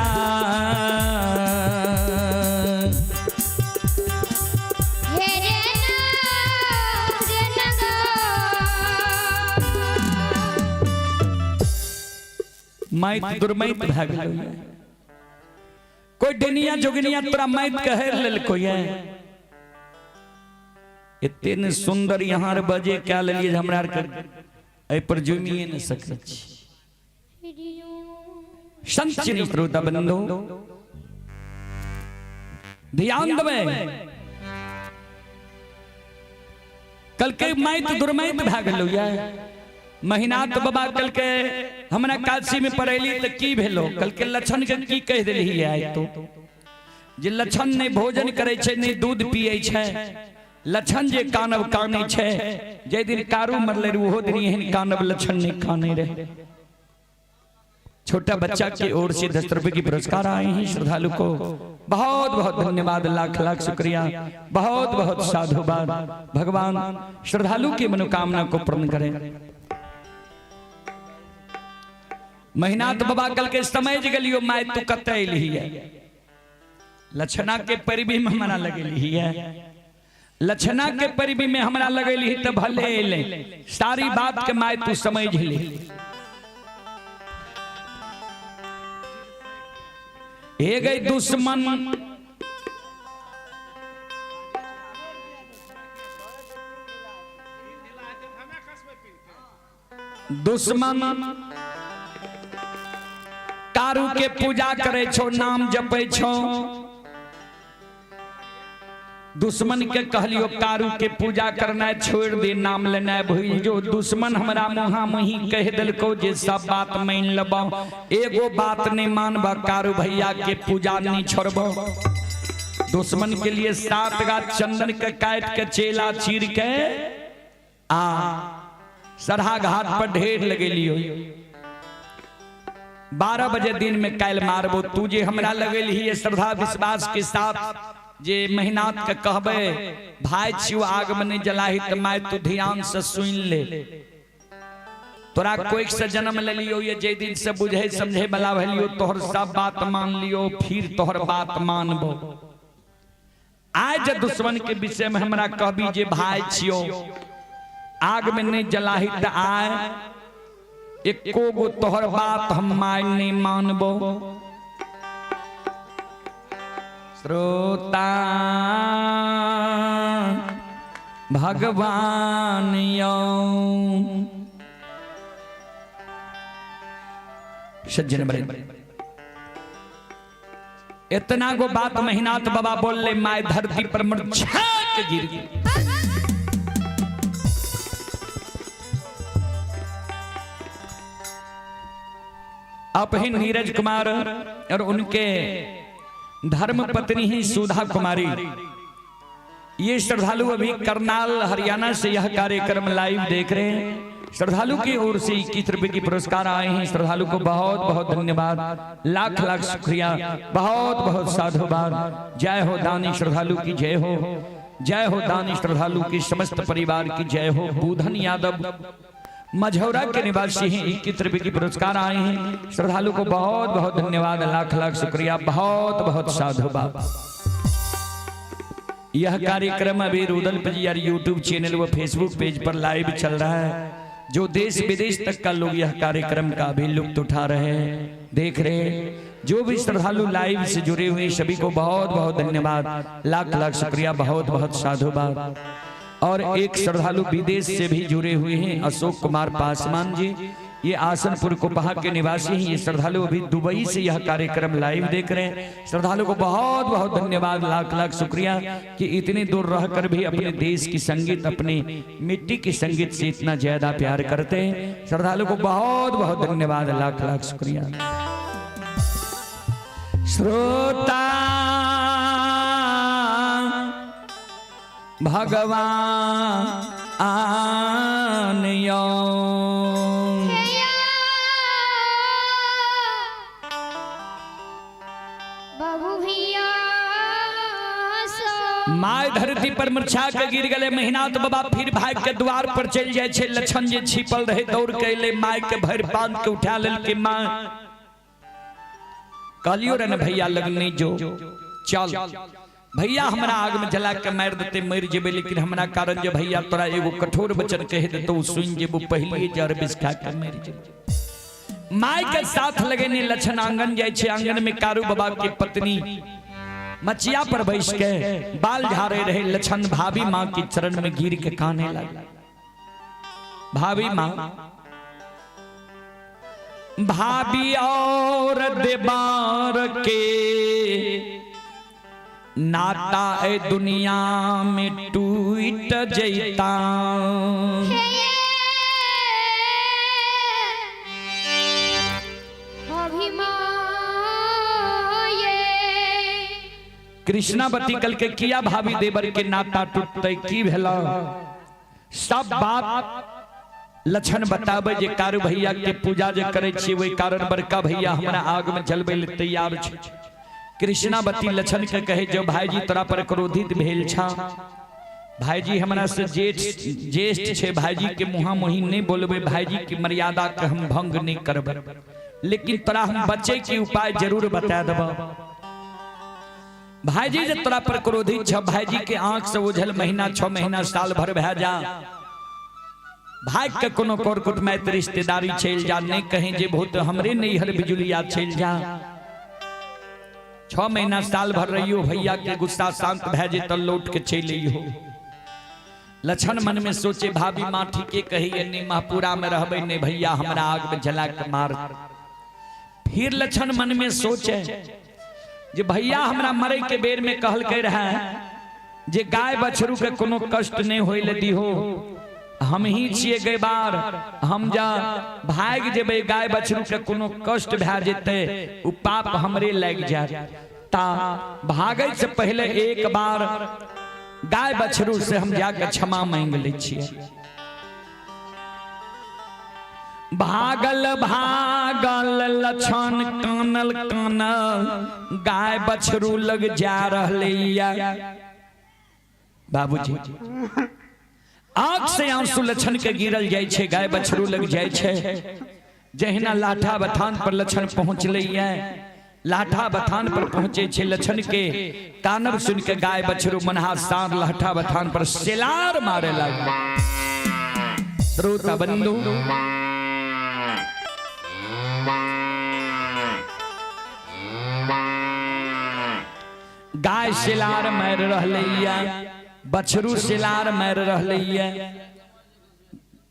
माइत दुर्मैत भए गेलै। कोई डेनिया जोगिनिया तोरा माइत कहे लेलको ये। एते ने सुंदर यहाँ रे बजे क्या लेलिए हमरा आर के एहि पर जुमिए ने सकै छी। संत श्रोता बंधु ध्यान देबै, कल के माइत दुर्मैत भए गेलौ ये। महिनाथ बाबा कल के हमरा काशी में पढ़ेली तो की भेलो, कल के लक्षण के की कह दिलही आय तो जे लक्षण नहीं भोजन करे छे नहीं दूध पिए छे, लक्षण जे कानब काने छे, जे दिन कारू मरले ओहो दिन एहन कानब लक्षण नहीं काने रहे। छोटा बच्चा की ओर से 10 रुपए की पुरस्कार आए हैं श्रद्धालु को, बहुत बहुत धन्यवाद, लाख लाख शुक्रिया, बहुत बहुत साधुवाद। भगवान श्रद्धालु की मनोकामना को पूर्ण करें। महिनाथ बाबा कल के समझ गेलियो my तू कतऽ एलही है, लक्षणा के परिबी में हमरा लगेली है, लक्षणा के परिबी में हमरा लगेली तो भले एले, सारी बात के my तू समझ ले। हे गई दुश्मन दुश्मन कारू के पूजा करे छो, नाम जपे छो, दुश्मन के कहलियो कारू के पूजा करना छोड़ दे, नाम लेना भूल जो। दुश्मन हमरा मुहा मुही कह दिलको जे सब बात मान लेबो, एगो बात नहीं मानबा, कारू भैया के पूजा नहीं छोड़बो। दुश्मन के लिए 7 गाछ चंदन के काट के चेला चीर के आ सरहा घाट पर ढेर लगेलियो। 12 बजे दिन में काल मारबो, तू जे हमरा लगेली श्रद्धा विश्वास के साथ जे महिनाथ के कहबे भाई छियो आग में नहीं जलाही त my तू ध्यान से सुन ले। तोरा कोई से जन्म ले लियो ये जे दिन से बुझे समझे वाला भलियो, तोहर सब बात मान लियो, फिर तोहर बात मानबो। आज दुश्मन के विषय में हमरा कहबी जे भाई छियो आग में नहीं जलाही त आए एको गो तोहर बात हम my नहीं मानबो। श्रोता भगवान यो सज्जन बड़े इतना गो बात महिनाथ बाबा बोलले, my धरती पर मुरझा के गिर गई। आप ही नीरज कुमार और उनके धर्म पत्नी ही सुधा कुमारी, ये श्रद्धालु अभी करनाल हरियाणा से यह कार्यक्रम लाइव देख रहे हैं। श्रद्धालु की ओर से 21 रुपए की पुरस्कार आए हैं। श्रद्धालु को बहुत बहुत धन्यवाद, लाख लाख शुक्रिया, बहुत बहुत साधुवाद। जय हो दानी श्रद्धालु की जय हो, जय हो दानी श्रद्धालु की समस्त परिवार की जय हो। बुधन यादव मझौरा के निवासी हैं, 21 रुपए की पुरस्कार आए हैं। श्रद्धालु को बहुत बहुत धन्यवाद, लाख लाख शुक्रिया, बहुत बहुत साधुवाद। यह कार्यक्रम अभी रुदल पजियार यूट्यूब चैनल व फेसबुक पेज पर लाइव चल रहा है। जो देश विदेश तक का लोग यह कार्यक्रम का भी लुत्फ उठा रहे हैं, देख रहे हैं। जो भी श्रद्धालु लाइव से जुड़े हुए सभी को बहुत बहुत धन्यवाद, लाख लाख शुक्रिया, बहुत बहुत साधुवाद। और एक श्रद्धालु विदेश से भी जुड़े हुए हैं, अशोक कुमार पासवान जी, ये आसनपुर कुपहा के निवासी हैं। ये श्रद्धालु अभी दुबई से यह कार्यक्रम लाइव देख रहे हैं। श्रद्धालु को बहुत बहुत धन्यवाद, लाख लाख शुक्रिया कि इतने दूर रहकर भी अपने देश की संगीत, अपनी मिट्टी की संगीत से इतना ज्यादा प्यार करते हैं। श्रद्धालु को बहुत बहुत धन्यवाद, लाख लाख शुक्रिया। श्रोता भगवान यो
बाबू भैया
my धरती पर मुरझा के गिर गले। महिनाथ बाबा फिर भाग के द्वार पर चल जाए छे। लक्षण जे छिपल रहे दौड़ के अइले, my के भर बांध के उठा लेलके। माँ कहलियो रे न भैया लगनी जो चल भैया हमरा आग में जला के मार देते मर जेबे, लेकिन हमरा कारण जे भैया तोरा एगो कठोर वचन कह देतो सुन जेबो, पहले जर विष खा के मर जेबो। My के साथ लगे ने लक्षण आंगन जाए छे। आंगन में कारू बाबा के पत्नी मचिया पर बैस के बाल झाड़े रहे। लक्षण भाभी माँ के चरण में गिर के काने लगा। भाभी माँ, भाभी और देबार के नाता ए दुनिया में टूट जैता। कृष्णावती कल के किया भाभी देवर के नाता टूटते की भेला सब बात लक्षण बताबे जे कारू भैया के पूजा जे करे छी वही कारण बड़का भैया हमरा आग में जलबे ले तैयार छे। कृष्णावती लक्षण के कहे जो भाईजी तोरा पर क्रोधित भेल छा, भाईजी हमरा से ज्येष्ठ छे, भाईजी के मुहा मुही नहीं बोलबे, भाईजी की मर्यादा के हम भंग नहीं करबे, लेकिन तोरा हम बचे के उपाय जरूर बता देब। भाईजी जे तोरा पर क्रोधित छ, भाईजी के आंख से ओझल महीना 6 महीना साल भर भए जा, भाग के कोनो कोर कुटमैत रिश्तेदारी चल जा, नहीं कहीं जे बहुत हमरे नैहर बिजुलिया चल जा, 6 महीना साल भर रहियो, भैया के गुस्सा शांत भए जे त लौट के चल अइहो। लक्षण मन में सोचे भाभी माँ ठीके कही, नहीं महपुरा में रहबे नहीं भैया हमरा आग में जला के मार। फिर लक्षण मन में सोचे जे भैया हमरा मरे के बेर में कहल के रहे जे गाय बछरू के कोनो कष्ट नहीं होय ले दिहो, हम ही छिए गए बार, हम जा भाग जेबे गाय बछरू के कोनो कष्ट भए जेते उ पाप हमरे लग जाए, ता भागे से पहले एक बार गाय बछरू से हम जाके क्षमा मांग ले छिए। भागल भागल लक्षण कानल कानल गाय बछरू लग जा रहले। बाबूजी आंख से आंसू लक्षण के गिरल जाय छे, गाय बछरू लग जाय छे। जहिना लाठा बथान पर लक्षण पहुंचले, लाठा बथान पर पहुंचे छे लक्षण के कानब सुन के गाय बछरू मनहा सार लाठा बथान पर सेलार मारे लगा। श्रोता बंधु गाय सेलार मार रहले, बछरू सेलार मार रहले।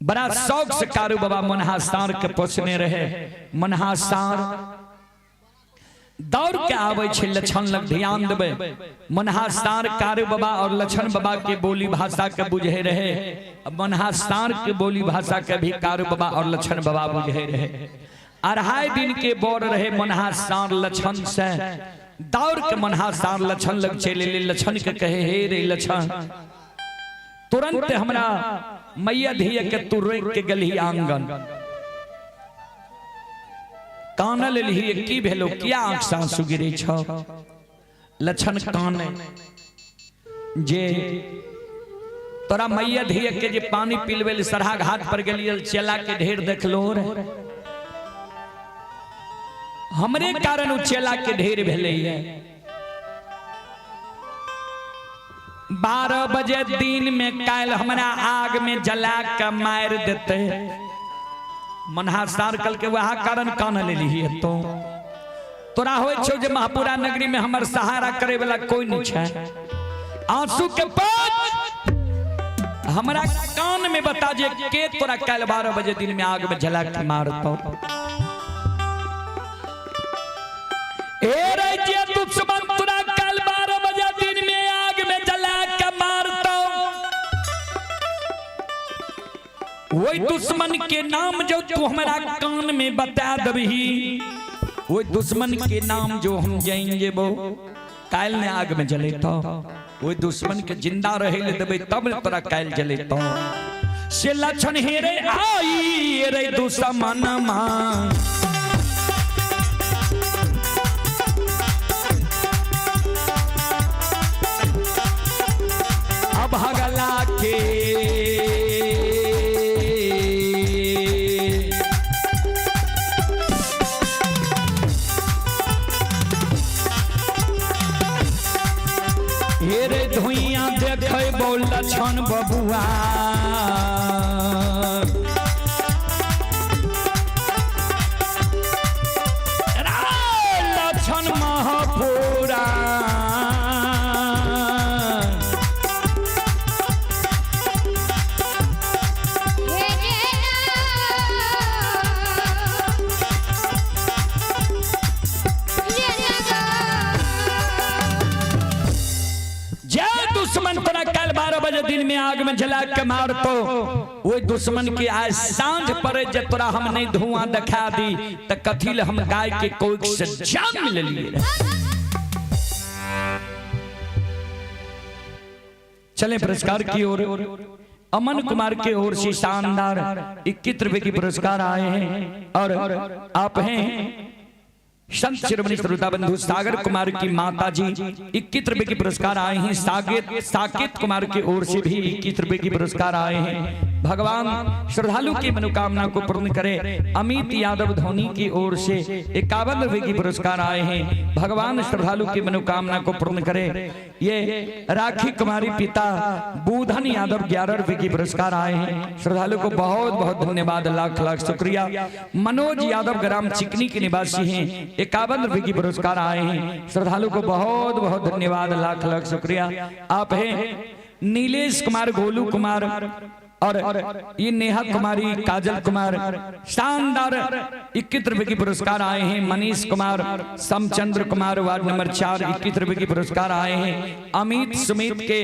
बड़ा शौक से कारू बाबा मनहा सार के पोसने रहे। मनहा सार दौड़ के आबै छै लक्षण लग। ध्यान देबै, मनहा सार कारू बाबा और लक्षण बाबा के बोली भाषा के बुझे रहे, मनहा सार के बोली भाषा के भी कारू बाबा और लक्षण बाबा बुझे रहे। 2.5 दिन के बोर रहे मनहा सार लक्षण से। दौड़ के मनहा सार लक्षण लग चले ले। लक्षण के कहे, हे रे लक्षण, तुरंत हमरा मैया धिया के तू रोक के गलही आंगन कानल लेलही, की भेलो, किया आंख से आंसू गिरे छौ? लक्षण काने जे तोरा मैया धिया के जे पानी पिलवे सरहा घाट पर गेलिए, चेला के ढेर देखलो रे, हमरे कारण उ चेला के ढेर भेलै। 12 बजे दिन में काल्हि हमरा आग में जला के मार देते। मनहा सार कल के वह कारण कान लेली। तो तोरा होइ छौ जे महापुरा नगरी में हमर सहारा करे वाला कोई नहीं छै। आंसू के पाँच हमरा कान में बता जे के तोरा काल्हि 12 बजे दिन में आग में जला के मारतौ। ए रे जे दुश्मन तोरा काल्हि 12 बजे दिन में आग में जला के मारतौ, वही दुश्मन के नाम जो तू हमारा कान में बता दबही, वही दुश्मन के नाम जो हम जाएंगे वो काल ने आग में जले तो वही दुश्मन के जिंदा रहे ले देबे तब ने तोरा काल जले तो। से लक्षण हेरे आई रे दुश्मन मां अब भगला के हेरे धुइया देखै लक्षण बबुआ, लक्षण महापुरा जय दुश्मन तोरा कल 12 बजे दिन में आग में जला के मारतो, वही दुश्मन के आज सांझ पड़े जे तोरा हम नहीं धुआं दिखा दी त कथी ले हम गाय के कोख से जान लेलिए। चले पुरस्कार की ओर। अमन कुमार के ओर से शानदार 21 रुपए की पुरस्कार आए हैं और आप हैं संत शिरोमणि श्रोता बंधु सागर कुमार की माता जी 21 रुपए की पुरस्कार आए हैं। साकेत कुमार की ओर से भी 21 रुपए की पुरस्कार आए हैं। भगवान श्रद्धालु की मनोकामना को पूर्ण करे। अमित यादव धोनी की ओर से 51 रुपए की पुरस्कार आए हैं। भगवान श्रद्धालु की मनोकामना को पूर्ण करे। ये राखी कुमारी पिता बूधन यादव 11 रुपए की पुरस्कार आए हैं। श्रद्धालु को बहुत बहुत धन्यवाद, लाख लाख शुक्रिया। मनोज यादव ग्राम चिकनी के निवासी हैं, 51 रुपए की पुरस्कार आए हैं। श्रद्धालु को बहुत बहुत धन्यवाद, लाख लाख शुक्रिया। आप हैं नीलेश कुमार, गोलू कुमार और ये नेहा कुमारी, काजल कुमार, शानदार 21 रुपए की पुरस्कार आए हैं। मनीष कुमार, समचंद्र कुमार वार्ड नंबर 4 21 रुपए की पुरस्कार आए हैं। अमित सुमित के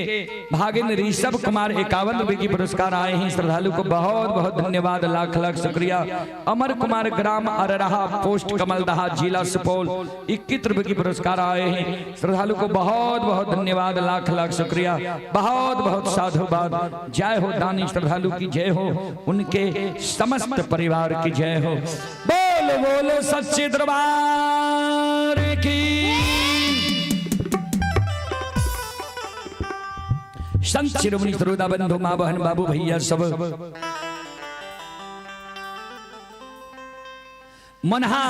भागिन ऋषभ कुमार 51 रुपए की पुरस्कार आए हैं। श्रद्धालु को बहुत बहुत धन्यवाद, लाख लाख शुक्रिया। अमर कुमार ग्राम अररहा पोस्ट कमलदहा जिला सुपौल 21 रुपए की पुरस्कार आए हैं। श्रद्धालु को बहुत बहुत धन्यवाद, लाख लाख शुक्रिया, बहुत बहुत साधुवाद। जय हो दानी श्रद्धालु की जय हो, उनके समस्त परिवार की जय हो। बोल बोलो सच्चे दरबार की। संत शिरोमणि श्रोता बंधु माँ बहन बाबू भैया सब मनहा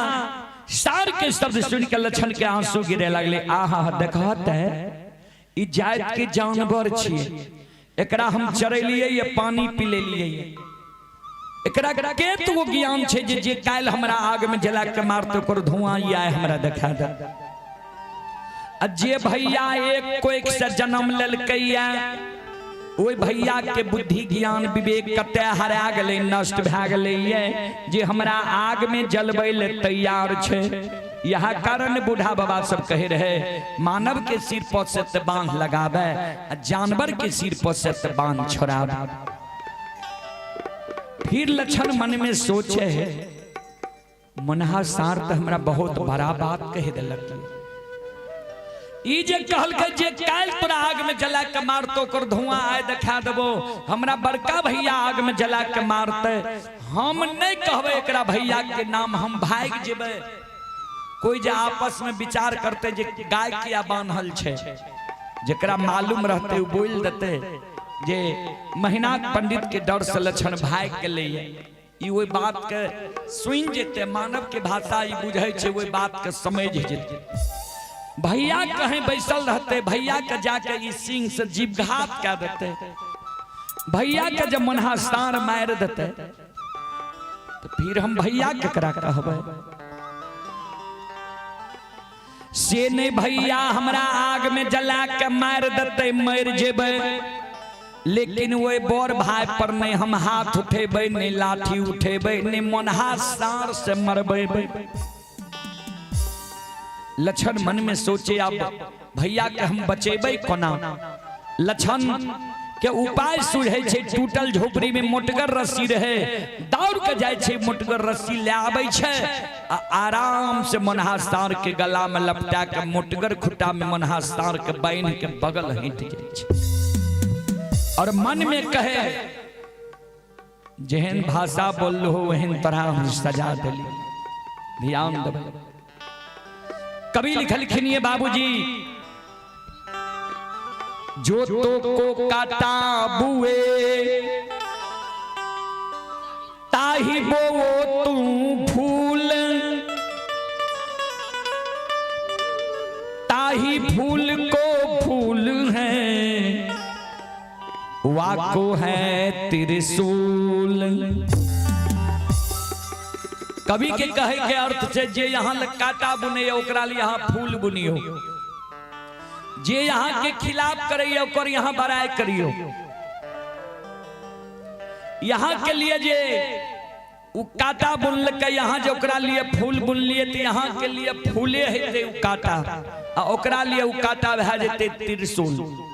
सार के शब्द सुनकर लक्षण के आंसू गिरे लगले। आहा देखत है ई जात के जानवर छिए, एकरा हम चरेलिए या पानी पिलेलिए, एकरा के तो वो ज्ञान छे जे जे काल्हि हमरा आग में जला के मारते ओकर धुआं आए हमरा देखा दे। आ जे भैया एक कोइक से जन्म लेलकैया ओहि भैया के बुद्धि ज्ञान विवेक कते हरा गेलै, नष्ट भए गेलै जे हमरा आग में जलबै ले तैयार छे। यह कारण बूढ़ा बाबा सब कहे रहे, मानव के सिर पर से त बांध लगावे आ जानवर के सिर पर से त बांध छोड़ावे। फिर लक्षण मन में सोचे है, मनहा सार त हमरा बहुत बड़ा बात कह देलक। ई जे कहलकै जे काल्हि तोरा आग में जला के मारतो ओकर धुआं आय देखा देबो, हमरा बड़का भैया आग में जला के मारते, हम नहीं कहबै एकरा भैया के नाम, हम भागि जेबै। कोई जे आपस में विचार करते जे गाय किया बान्हल छै, जेकरा मालूम रहते उ बोल देते जे महिनाथ पंडित के डर से लक्षण भागि गेलै। ई ओहि बात के सुनि जेते, मानव के भाषा ई बुझै छै, ओहि बात के समझ जेते। भैया कहीं बैसल रहते, भैया के जाके ई सिंह से जीवघात कह देते, भैया के जब मनहा सार मार देते तो फिर हम भैया केकरा कहबै? से नहीं भैया हमरा आग में जला के मार देते, मर जेबै, लेकिन वही बड़ भाई पर नहीं हम हाथ उठेबै, नहीं लाठी उठेबै, नहीं मनहा सार से मरबै। लक्षण मन में सोचे अब भैया के हम बचेबै कोना। लक्षण के उपाय सुझै छै, टूटल झोपड़ी में मोटगर रस्सी रहे, दौड़ के जाइ छै मोटगर रस्सी ले आबै छै आ आराम से मनहा सार के गला में लपटा के मोटगर खुट्टा में मनहा सार के बान्हि के बगल हटि जाइ छै। और मन में कहे जेहन भाषा बोललो वहन तरह हम सजा देली। ध्यान देबै, कवि लिखलखिन ये बाबूजी, जो तो को काटा बुए ताही बो तू फूल, ताही फूल को फूल है वाको है त्रिशूल। कवि के कहे के अर्थ छै जे यहाँ काटा बुने ओकरा लिए यहाँ फूल बुनियो, जे यहाँ के खिलाफ करे ओकर यहाँ बड़ाई करियो। यहाँ के लिए जे उ काटा बुनलकै, यहाँ जे ओकरा लिए फूल बुनलिए तो यहाँ के लिए फूले हेतै उ काटा, आ ओकरा लिए उ काटा भए जेतै त्रिशूल।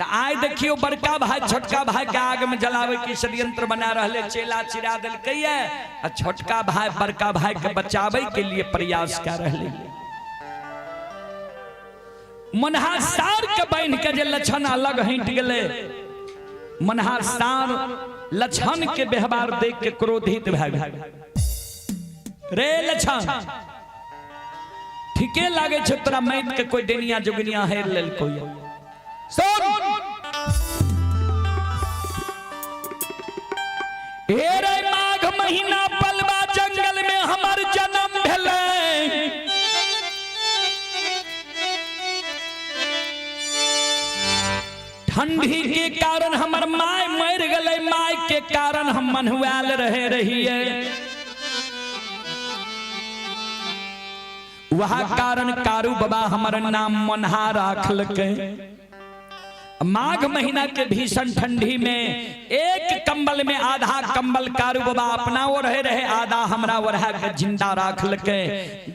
आइ देखियो बड़का भाई छोटका भाई के आग में जलावे के षड्यंत्र बना रहले, चेला चिरा देलकै आ छोटका भाई बड़का भाई के बचावे के लिए प्रयास कर रहले। मनहा सार के बान्हि के जे लक्षण अलग हटि गेलै, मनहा सार लक्षण के व्यवहार देख के क्रोधित भए गेल। रे लक्षण ठीके लागे छै तोरा मैत के कोई डेनिया जोगिनिया हेर लेलको। सुन हे रे माघ महीना पलवा जंगल में हमर जन्म भेलै, ठंडी के कारण हमर my मर गेलै, my के कारण हम मन्हुआल रहे रहिए, वह कारण कारू बाबा हमर नाम मनहा राखलकै। माघ महीना के भीषण ठंडी में एक कंबल में आधा कंबल कारू बाबा अपना ओढ़े रहे, आधा हमरा ओढ़ा के जिंदा राखलकै,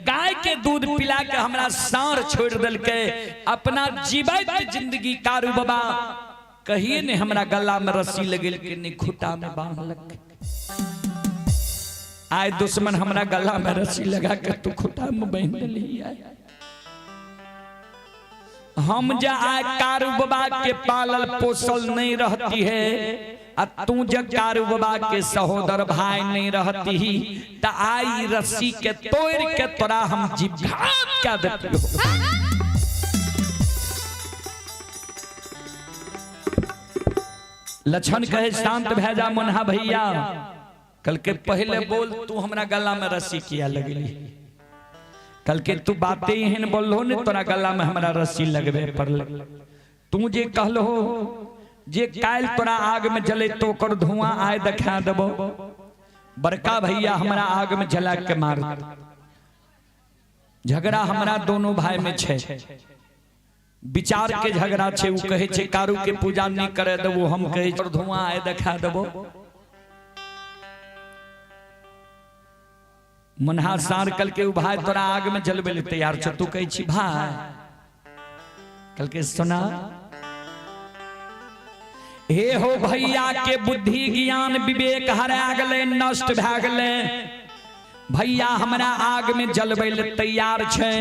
गाय के दूध पिला के हमरा साँढ़ छोड़ देलकै। अपना जीवैत जिंदगी कारू बाबा कहिए ने हमरा गला में रस्सी लगेलकै, ने खूटा में बांधलकै। आए दुश्मन हमरा गला में रस्सी लगा के तू खूटा में बांध देली। हम जा आए कारू बाबा के पालल पोसल नहीं रहती है, आ तू जब कारू बाबा के सहोदर भाई नहीं रहती ही त आई रस्सी के तोड़ के तोरा हम जीवघात कर देती हो। लक्षण कहे शांत भै जा मनहा भैया, कल के पहले बोल तू हमरा गला में रस्सी किया लगली, कल के तू बातें एहन बोललो ने तोरा गला में हमरा रस्सी लगबे पड़ल। तू जे कहलो जे काल्हि तोरा आग में जले तो ओकर धुआं आय देखा देबो, बड़का भैया हमरा आग में जला के मार। झगड़ा हमरा दोनों भाई में छै, विचार के झगड़ा छै। उ कहै छै कारू के पूजा नहीं करे देबो, हम कहै छै धुआं आय देखा देबो। मुन्हा सार कल के भाई तोरा आग में जलबे ले तैयार छ, तू कहै छी भाई। कल के सुना, हे हो भैया के बुद्धि ज्ञान विवेक हरा गेलै, नष्ट भए गेलै। भैया हमरा आग में जलबै ले तैयार छै,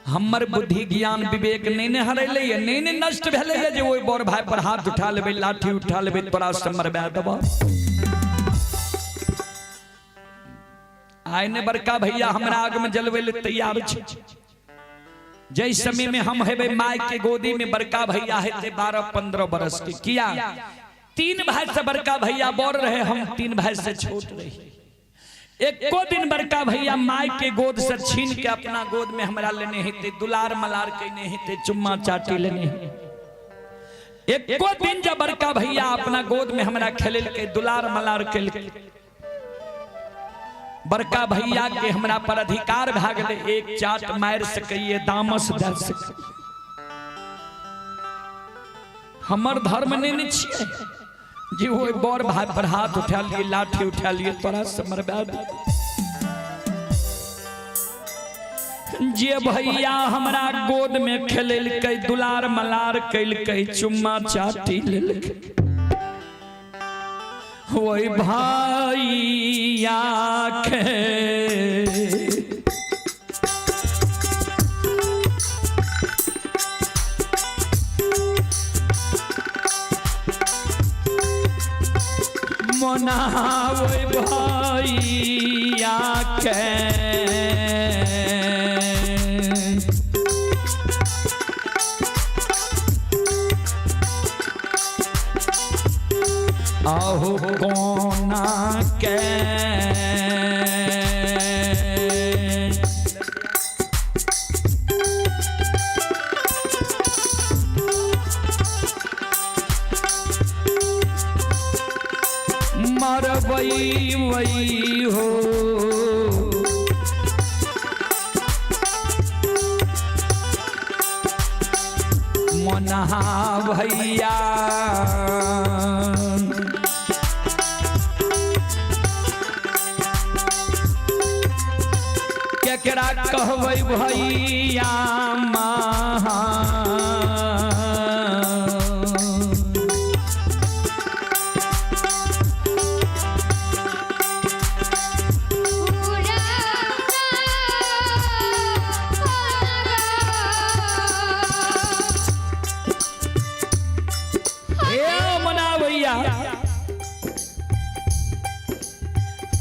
हमर बुद्धि ज्ञान विवेक नहीं ने हरेलै, नहीं ने नष्ट भेलै जे ओहि बड़ भाई पर हाथ उठा लेबै, लाठी उठा लेबै, तोरा से मरबा देबौ। आइ ने बड़का भैया हमरा आग में जलबै ले तैयार छै। जै समय में हम हेबै my के गोदी में, बड़का भैया हेतै 12-15 बरस के। किया 3 भाई से बड़का भैया बड़ रहे, हम 3 भाई से छोट रही। एको दिन बड़का भैया my के गोद से छीन के अपना गोद में हमरा लेने हेतै, दुलार मलार केने हेतै, चुम्मा चाटी लेने हेतै। एको दिन जब बड़का भैया अपना गोद में हमरा खेलेलकै, दुलार मलार केलकै, बड़का भैया के हमरा पर अधिकार भए गेलै, एक चाट मारि सकैए, दामस दऽ सकैए। हमर धर्म नहि ने छियै जे ओहि बड़ भाई पर हाथ उठा लिए, लाठी उठा लिए, तोरा से मरबा दे। जे भैया हमरा गोद में खेलेलकै, दुलार मलार केलकै, चुम्मा चाटी लेलकै, वही भैया के मोना वही भैया के आहो कोना के। मरबई वही हो मोनहा भैया, केकरा कहबै भैया महा।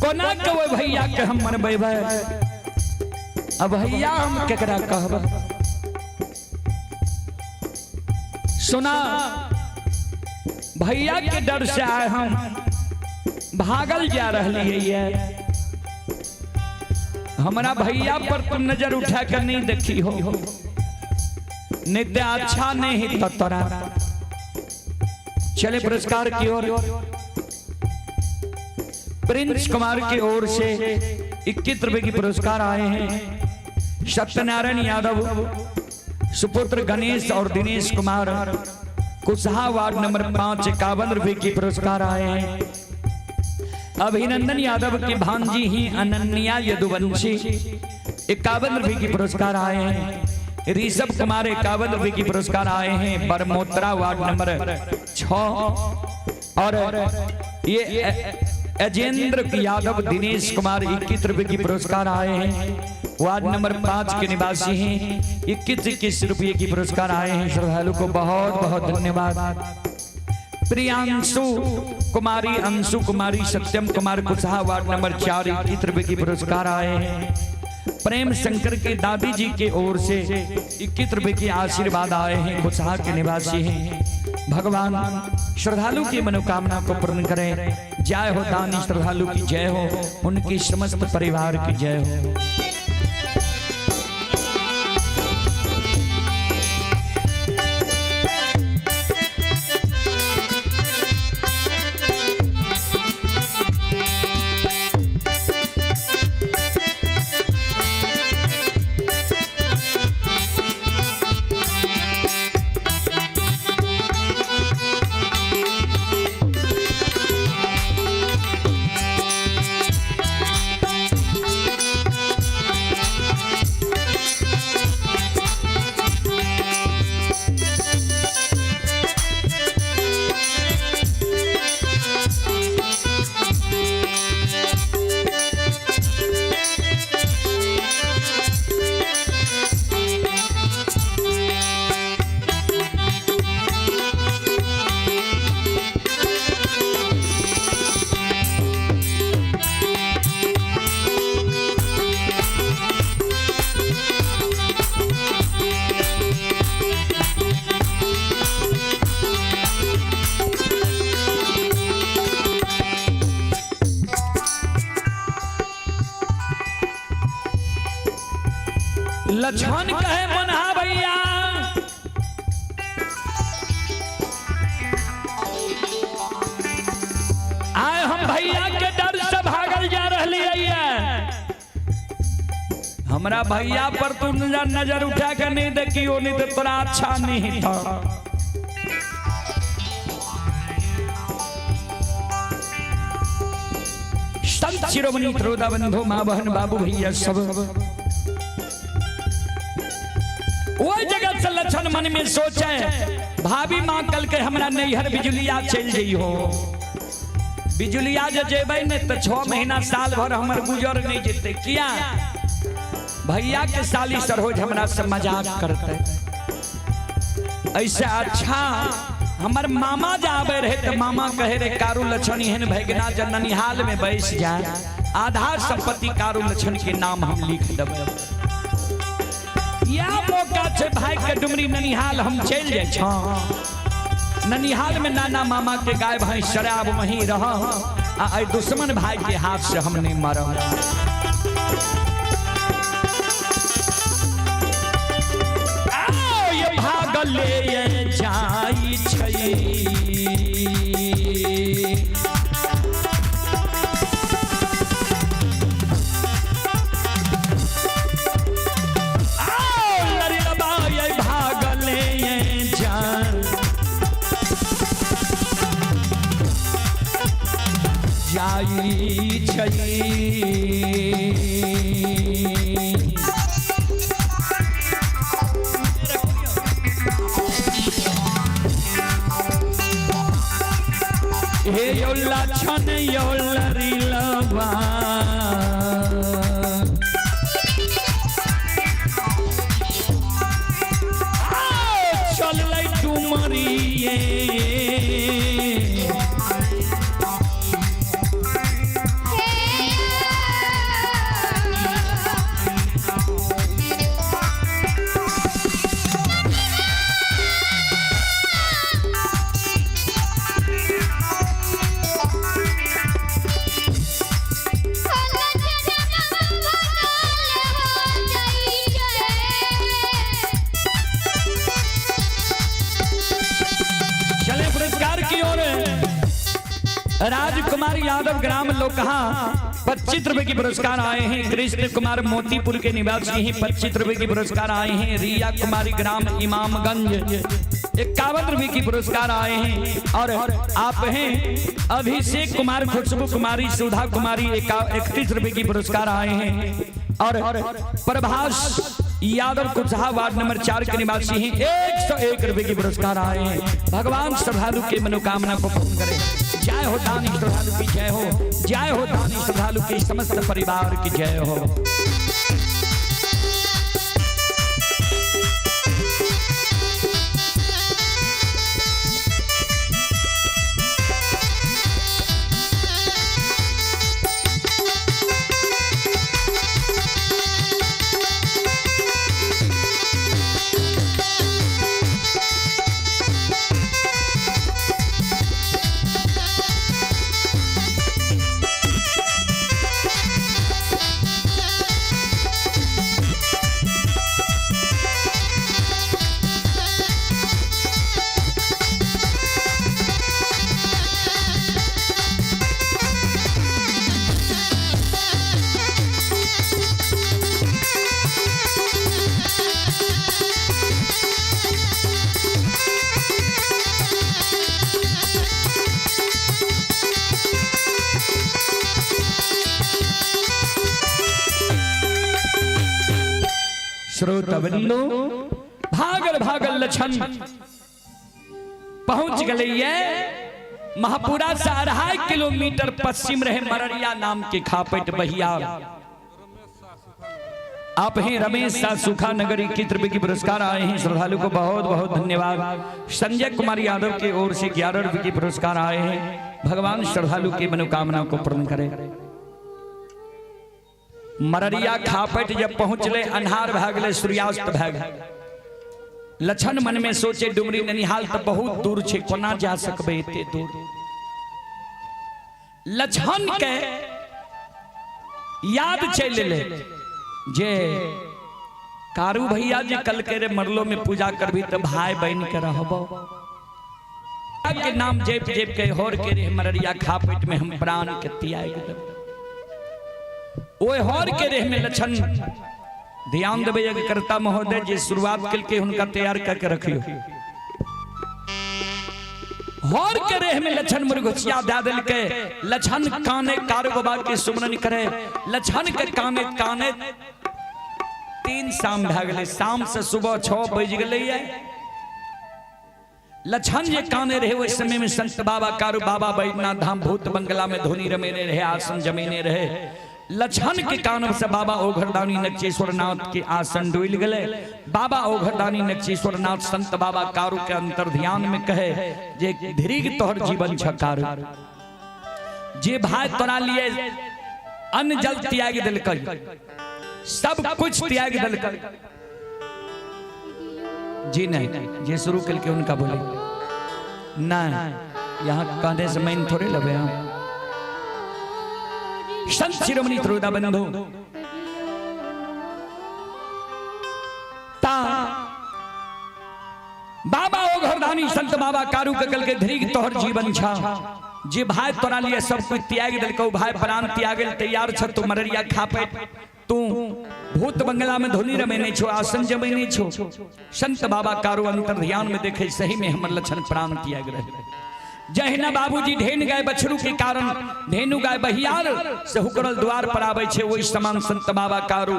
कोना कहबै भैया के हम मनबै, अब भैया हम केकरा कहबै। सुना, भैया के डर से आए हम भागल जा रही है। हमारा भैया पर तुम नजर उठा कर नहीं देखी हो, नहीं तो अच्छा नहीं तो तोरा। चले पुरस्कार की ओर। प्रिंस कुमार की ओर से 21 रुपए की पुरस्कार आए हैं। सत्यनारायण यादव सुपुत्र गणेश और दिनेश कुमार कुसहा वार्ड नंबर 5 51 रुपए की पुरस्कार आए हैं। अभिनंदन यादव की भांजी ही अनन्या यदुवंशी 51 रुपए की पुरस्कार आए हैं। ऋषभ कुमार 51 रुपए की पुरस्कार आए हैं बरमोत्रा वार्ड नंबर 6। और ये अजेंद्र यादव दिनेश कुमार 21 रुपए की पुरस्कार आए हैं, वार्ड नंबर 5 के निवासी हैं, 21 रुपये की पुरस्कार आए हैं। श्रद्धालु को बहुत बहुत धन्यवाद। प्रियांशु कुमारी, अंशु कुमारी, सत्यम कुमार कुशहा वार्ड नंबर 4 21 रुपए की पुरस्कार आए हैं। प्रेम शंकर के दादी जी के ओर से 21 रुपए की आशीर्वाद आए हैं, कुशहा के निवासी हैं। भगवान श्रद्धालु की मनोकामना को पूर्ण करें। जय हो दानी श्रद्धालु की जय हो, उनकी समस्त परिवार की जय हो। लक्ष्मण कहे मनहा भैया, आए हम भैया के डर से भागल जा रही है। हमरा भैया पर तू नजर नजर उठा के नहीं देखियो, नहीं तो तोरा अच्छा नहीं था। संत शिरोमणि त्रोदा बंधु माँ बहन बाबू भैया सब वही जगह से लक्षण मन में सोचे, भाभी माँ कल के हमरा नैहर बिजुलिया चल जाइ हो। बिजुलिया जे जेबै ने तो 6 महीना साल भर हमर गुजर नहीं जेतै। किया? भैया के साली सरोज हमरा से मजाक करते। ऐसे अच्छा हमर मामा जाबे रहे तो मामा कहे रे कारू लक्षण एहन भगना जे ननिहाल में बैस जाए, आधा संपत्ति कारू लक्षण के नाम हम लिख देबै। या मौका छे भाई के डुमरी ननिहाल हम चल जाए छो। ननिहाल में नाना मामा के गाय भैंस शराब वहीं रह, आ दुश्मन भाई के हाथ से हम नहीं मरब। ये भागले ये जाई छै, जाई छै। हे यो लक्षण यो लरिलवा, चललै डुमरिये। चले पुरस्कार की ओर। राजकुमार यादव ग्राम लोकहा 25 रुपए की पुरस्कार आए हैं। कृष्ण कुमार मोतीपुर के निवासी हैं, 25 रुपए की पुरस्कार आए हैं। रिया कुमारी ग्राम इमामगंज 51 रुपए की पुरस्कार आए हैं। और आप हैं अभिषेक कुमार, खुशबू कुमारी, सुधा कुमारी 31 रुपए की पुरस्कार आए हैं। और प्रभास यादव कुशहा वार्ड नंबर 4 के निवासी हैं, 101 रुपए की पुरस्कार आए हैं। भगवान श्रद्धालु के मनोकामना को पूर्ण करें। जय हो दानी श्रद्धालु की जय हो, जय हो दानी श्रद्धालु के समस्त परिवार की जय हो। श्रोता बंधु भागल भागल लक्षण पहुंच गए ये महापुरा से 2.5 किलोमीटर पश्चिम रहे मररिया नाम के खापट बहिया। आप हैं रमेश शाह सुखा नगर 21 रुपए की पुरस्कार आए हैं। श्रद्धालु को बहुत बहुत धन्यवाद। संजय कुमार यादव की ओर से 11 रुपए की पुरस्कार आए हैं। भगवान श्रद्धालु की मनोकामना को पूर्ण करे। मररिया खापट जब पहुंचले अन्हार भागले सूर्यास्त भाग। लक्षण मन में सोचे डुमरी ननिहाल तो बहुत दूर छे, कोना जा सकबे एते दूर। लक्षण के याद चल ले जे कारू भैया जे कल के रे मरलो में पूजा करबी तो भाई बहन के रहबो। के नाम जेप जेप के होर के रे मररिया खा पेट में हम प्राण के त्याग देब। ओए होर के रे में लक्षण ध्यान देबे यज्ञकर्ता महोदय जे शुरुआत के हुनका तैयार करके रखियो। होर के रेह में लक्षण मुर्गुचिया दे दिल के लक्षण काने कारू बाबा के सुमरन करे। लक्षण के काने काने 3 शाम भए गेलै। शाम से सुबह 6 बज गेलै। लक्षण जे काने रहे ओहि समय में संत बाबा कारू बाबा बैद्यनाथ धाम भूत बंगला में धुनी रमेने रहे, आसन जमेने रहे। लक्षण के कान से बाबा ओघरदानी नक्षेश्वर नाथ के आसन डोल गए। बाबा ओघरदानी नक्षेश्वर नाथ संत बाबा कारू के अंतर ध्यान में कहे जे धीरे तोहर जीवन छ कारू, जे भाई तोरा लिए अन्न जल त्याग दिलकै, सब कुछ त्याग दिलकै। जी नहीं, जे शुरू करके उनका बोले नहीं, यहाँ कहने से मैं थोड़े लबे हम। संत शिरोमणि त्रोदा बंधु ता बाबा ओघरदानी संत बाबा कारू के कल के धीरे तोहर जीवन छा, जे भाई तोरा लिए सब कुछ त्याग दिलकौ, भाई प्राण त्यागे तैयार छ, तू मररिया खा पे, तू भूत बंगला में धुनी रमे नहीं छो, आसन जमे नहीं छो। संत बाबा कारू अंतर ध्यान में देखे सही में हमर लक्षण प्राण त्याग रहे। जहिना बाबूजी ढेन गाय बछरू के कारण धेनु गाय बहियार से हुकरल द्वार पर आवे छे, वही समान संत बाबा कारू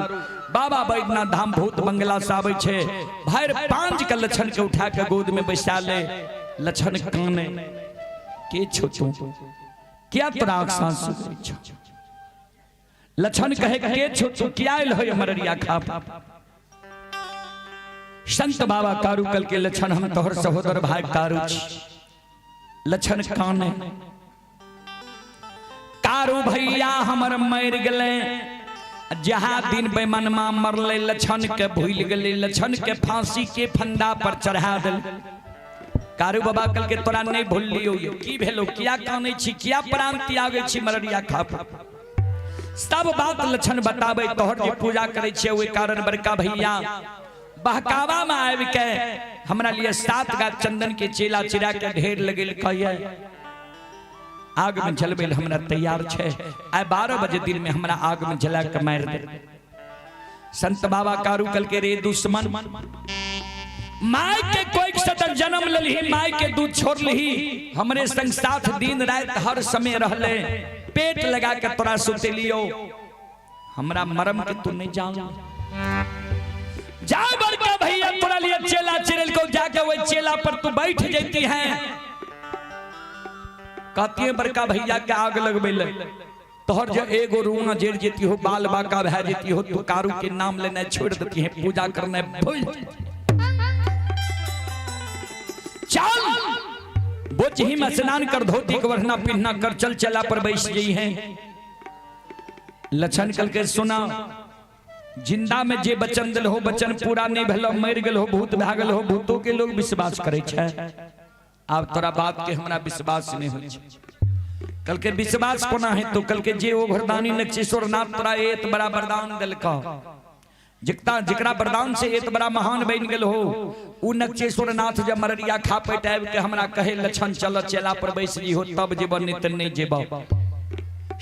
बाबा बैद्यनाथ धाम भूत बंगला से आवे छे। भैर 5 के लक्षण के उठा के गोद में बैसा ले। लक्षण काने के छो तू, क्या तोरा सांस छो? लक्षण कहे के छो तू, क्या आयल हो मररिया खाप? संत बाबा कारू कल के लक्षण हम तोहर सहोदर भाई कारू छी। लक्षण काने कारू भैया हमर मर गए, जहाँ दिन बेमनमा मरले लक्षण के भूल गए, लक्षण के फांसी के फंदा पर चढ़ा दिल। कारू बाबा कल के तोरा नहीं भूल लियो, की भेलो, किया काने छी, किया प्राण त्यागे छी मररिया खाप? सब बात लक्षण बताबे। तोहर जे पूजा करे छे ओहि कारण बड़का भैया बहकावा में आबि के हमरा लिए 7 गा चंदन के चेला चिरा के ढेर लगेल कहिए आग में जलबे हमरा तैयार छे, आइ 12 बजे दिन में हमरा आग में जला के मार दे। संत बाबा कारू कल के रे दुश्मन, my के कोई सदर जन्म ललही, my के दूध छोड़ लही, हमरे संग साथ दिन रात हर समय रहले, पेट लगा के तोरा सुते लियो, हमरा मरम के तू नहीं जान। जा बड़का भैया तोरा लिए चेला चिरल को जाके वही चेला पर तू बैठ जाती है। कहती है बड़का भैया के आग लगबे ले, तोहर जो एगो रुआ जेर जेती हो, बाल बाका भै जेती हो, तू कारू के नाम लेने छोड़ देती है, पूजा करने भूल चल बोचही में स्नान कर, धोती के वरना पिन्ना कर, चल चला पर बैस गई है। लक्षण कल के सुना जिंदा में जे बचन दिल हो बचन पूरा नहीं भेलो, मर गेल हो, भूत भागल हो, भूतों के लोग विश्वास करे छे। अब तोरा बात के हमरा विश्वास नहीं होई छे। कल के विश्वास कोना है तो कल के जे ओ घरदानी नक्षेश्वर नाथ तोरा एत बड़ा वरदान दिलका, जिकता जिकरा वरदान से एत बड़ा महान बन गेल हो, उ नक्षेश्वर नाथ जब मररिया खा पेट आबि के हमरा कहे लक्षण चल चेला पर बैस जी हो, तब जेब नहीं त नहीं जेब।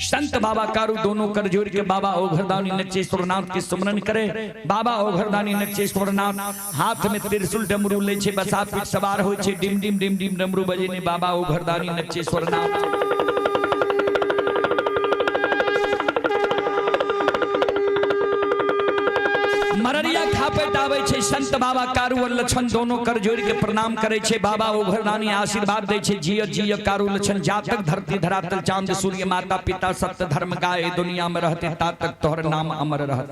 संत बाबा कारू दोनों कर जोड़ के बाबा ओघरदानी नक्षेश्वर नाथ के सुमरन करे। बाबा ओघरदानी नक्षेश्वर नाथ हाथ में त्रिशूल डमरू ले छे, बसा पीठ सवार होय छे, डिम डिम डिम डिम डमरू बजे ने बाबा ओघरदानी नक्षेश्वर नाथ। मररिया खापेट आवे छे संत बाबा कारू और लक्षण दोनों कर जोड़ के प्रणाम करे छे। बाबा ओघरदानी आशीर्वाद दे छे, जिय जिय कारू लक्षण, जा तक धरती धरातल चांद सूर्य माता पिता सत्य धर्म गाय दुनिया में रहते ता तक तोहर नाम अमर रहत।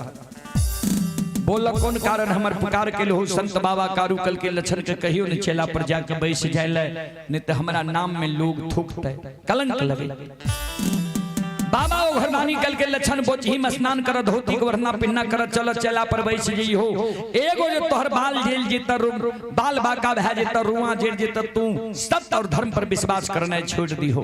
बोल कौन कारण हमर पुकार के हो संत बाबा कारू कल के लक्षण के कहियो ने चेला पर जाके बैस जाए, नहीं तो हमरा नाम में लोग थूकते कलंक लगे। बाबा ओघरदानी कल के लक्षण बोचही में स्नान कर, धोती के वरना पिन्ना कर, चल चला पर बैस जई हो। एगो जे तोहर बाल जेल जेत, बाल बाका भए जेत, रुआ जेल जेत, तू सत्य और धर्म पर विश्वास करना छोड़ दी हो।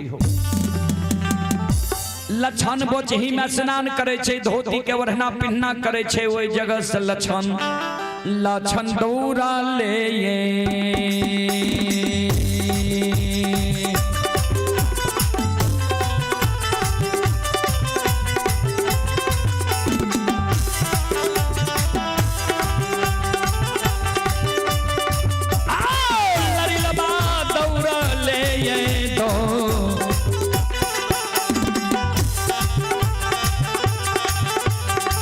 लक्षण बोचही में स्नान करे छे, धोती के वरना पिन्ना करे छे, ओहि जगह से लक्षण लाछन दौरा ले ये। आओ लरिलबा दौरा ले ये दो।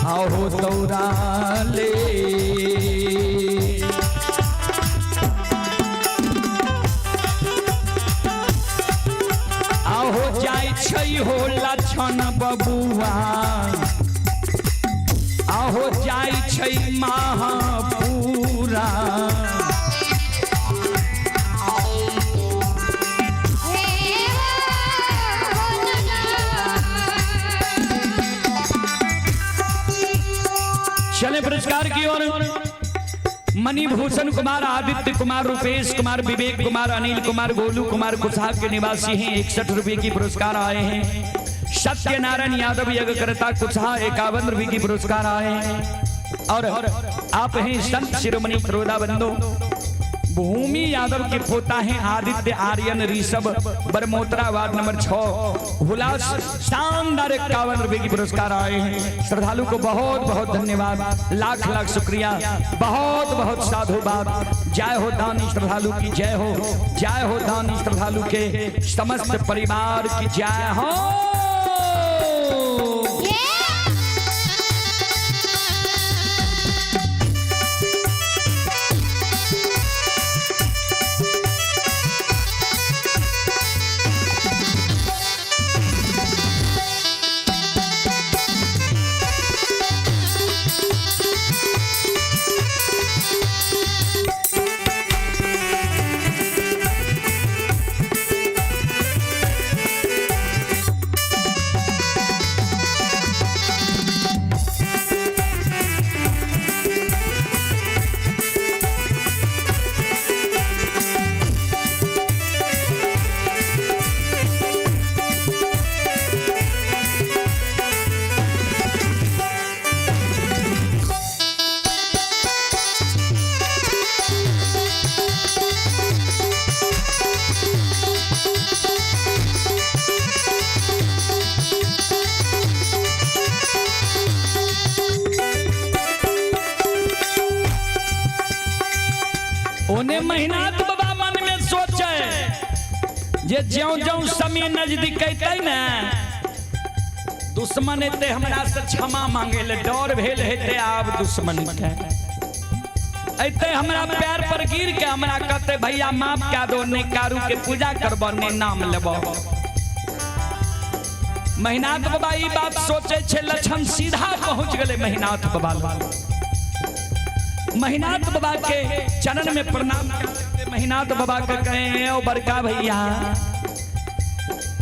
आओ दौरा ले। आहो जाइ छै हो लक्षण बबुआ, आहो जाइ छै महापूरा।
हे हो ना।
चले पुरस्कार की ओर। मणिभूषण कुमार, आदित्य कुमार, रुपेश कुमार, विवेक कुमार, अनिल कुमार, गोलू कुमार कुशहाब के निवासी हैं, 61 रुपए की पुरस्कार आए हैं। सत्यनारायण यादव यज्ञकर्ता कुशहा 51 रुपए की पुरस्कार आए हैं। और आप हैं संत शिरोमणि त्रोदा बंधु भूमि यादव के पोता हैं आदित्य आर्यन ऋषभ, बरमोत्रा वार्ड नंबर 6 हुलास, शानदार 51 रुपए की पुरस्कार आए हैं। श्रद्धालु को बहुत बहुत धन्यवाद, लाख लाख शुक्रिया, बहुत बहुत साधुवाद। जय हो दानी श्रद्धालु की जय हो, जय हो दानी श्रद्धालु के समस्त परिवार की जय हो। ओने महीना तो बाबा मन में सोचे जे ज्यों ज्यों समय नजदीक अयतै ने दुश्मन एते हमरा से क्षमा मांगे ले, डर भेल हेतै आब दुश्मन के अयतै हमरा पैर पर गिर के हमरा कहते भैया माफ कए दो, ने कारू के पूजा करबो ने नाम लेबो। महिनाथ बाबा ई बात सोचे छे, लक्षण सीधा पहुंच गेलै महिनाथ बाबा लग। महिनाथ बाबा के चरण में प्रणाम करते महिनाथ बाबा के कहे, ओ बड़का भैया,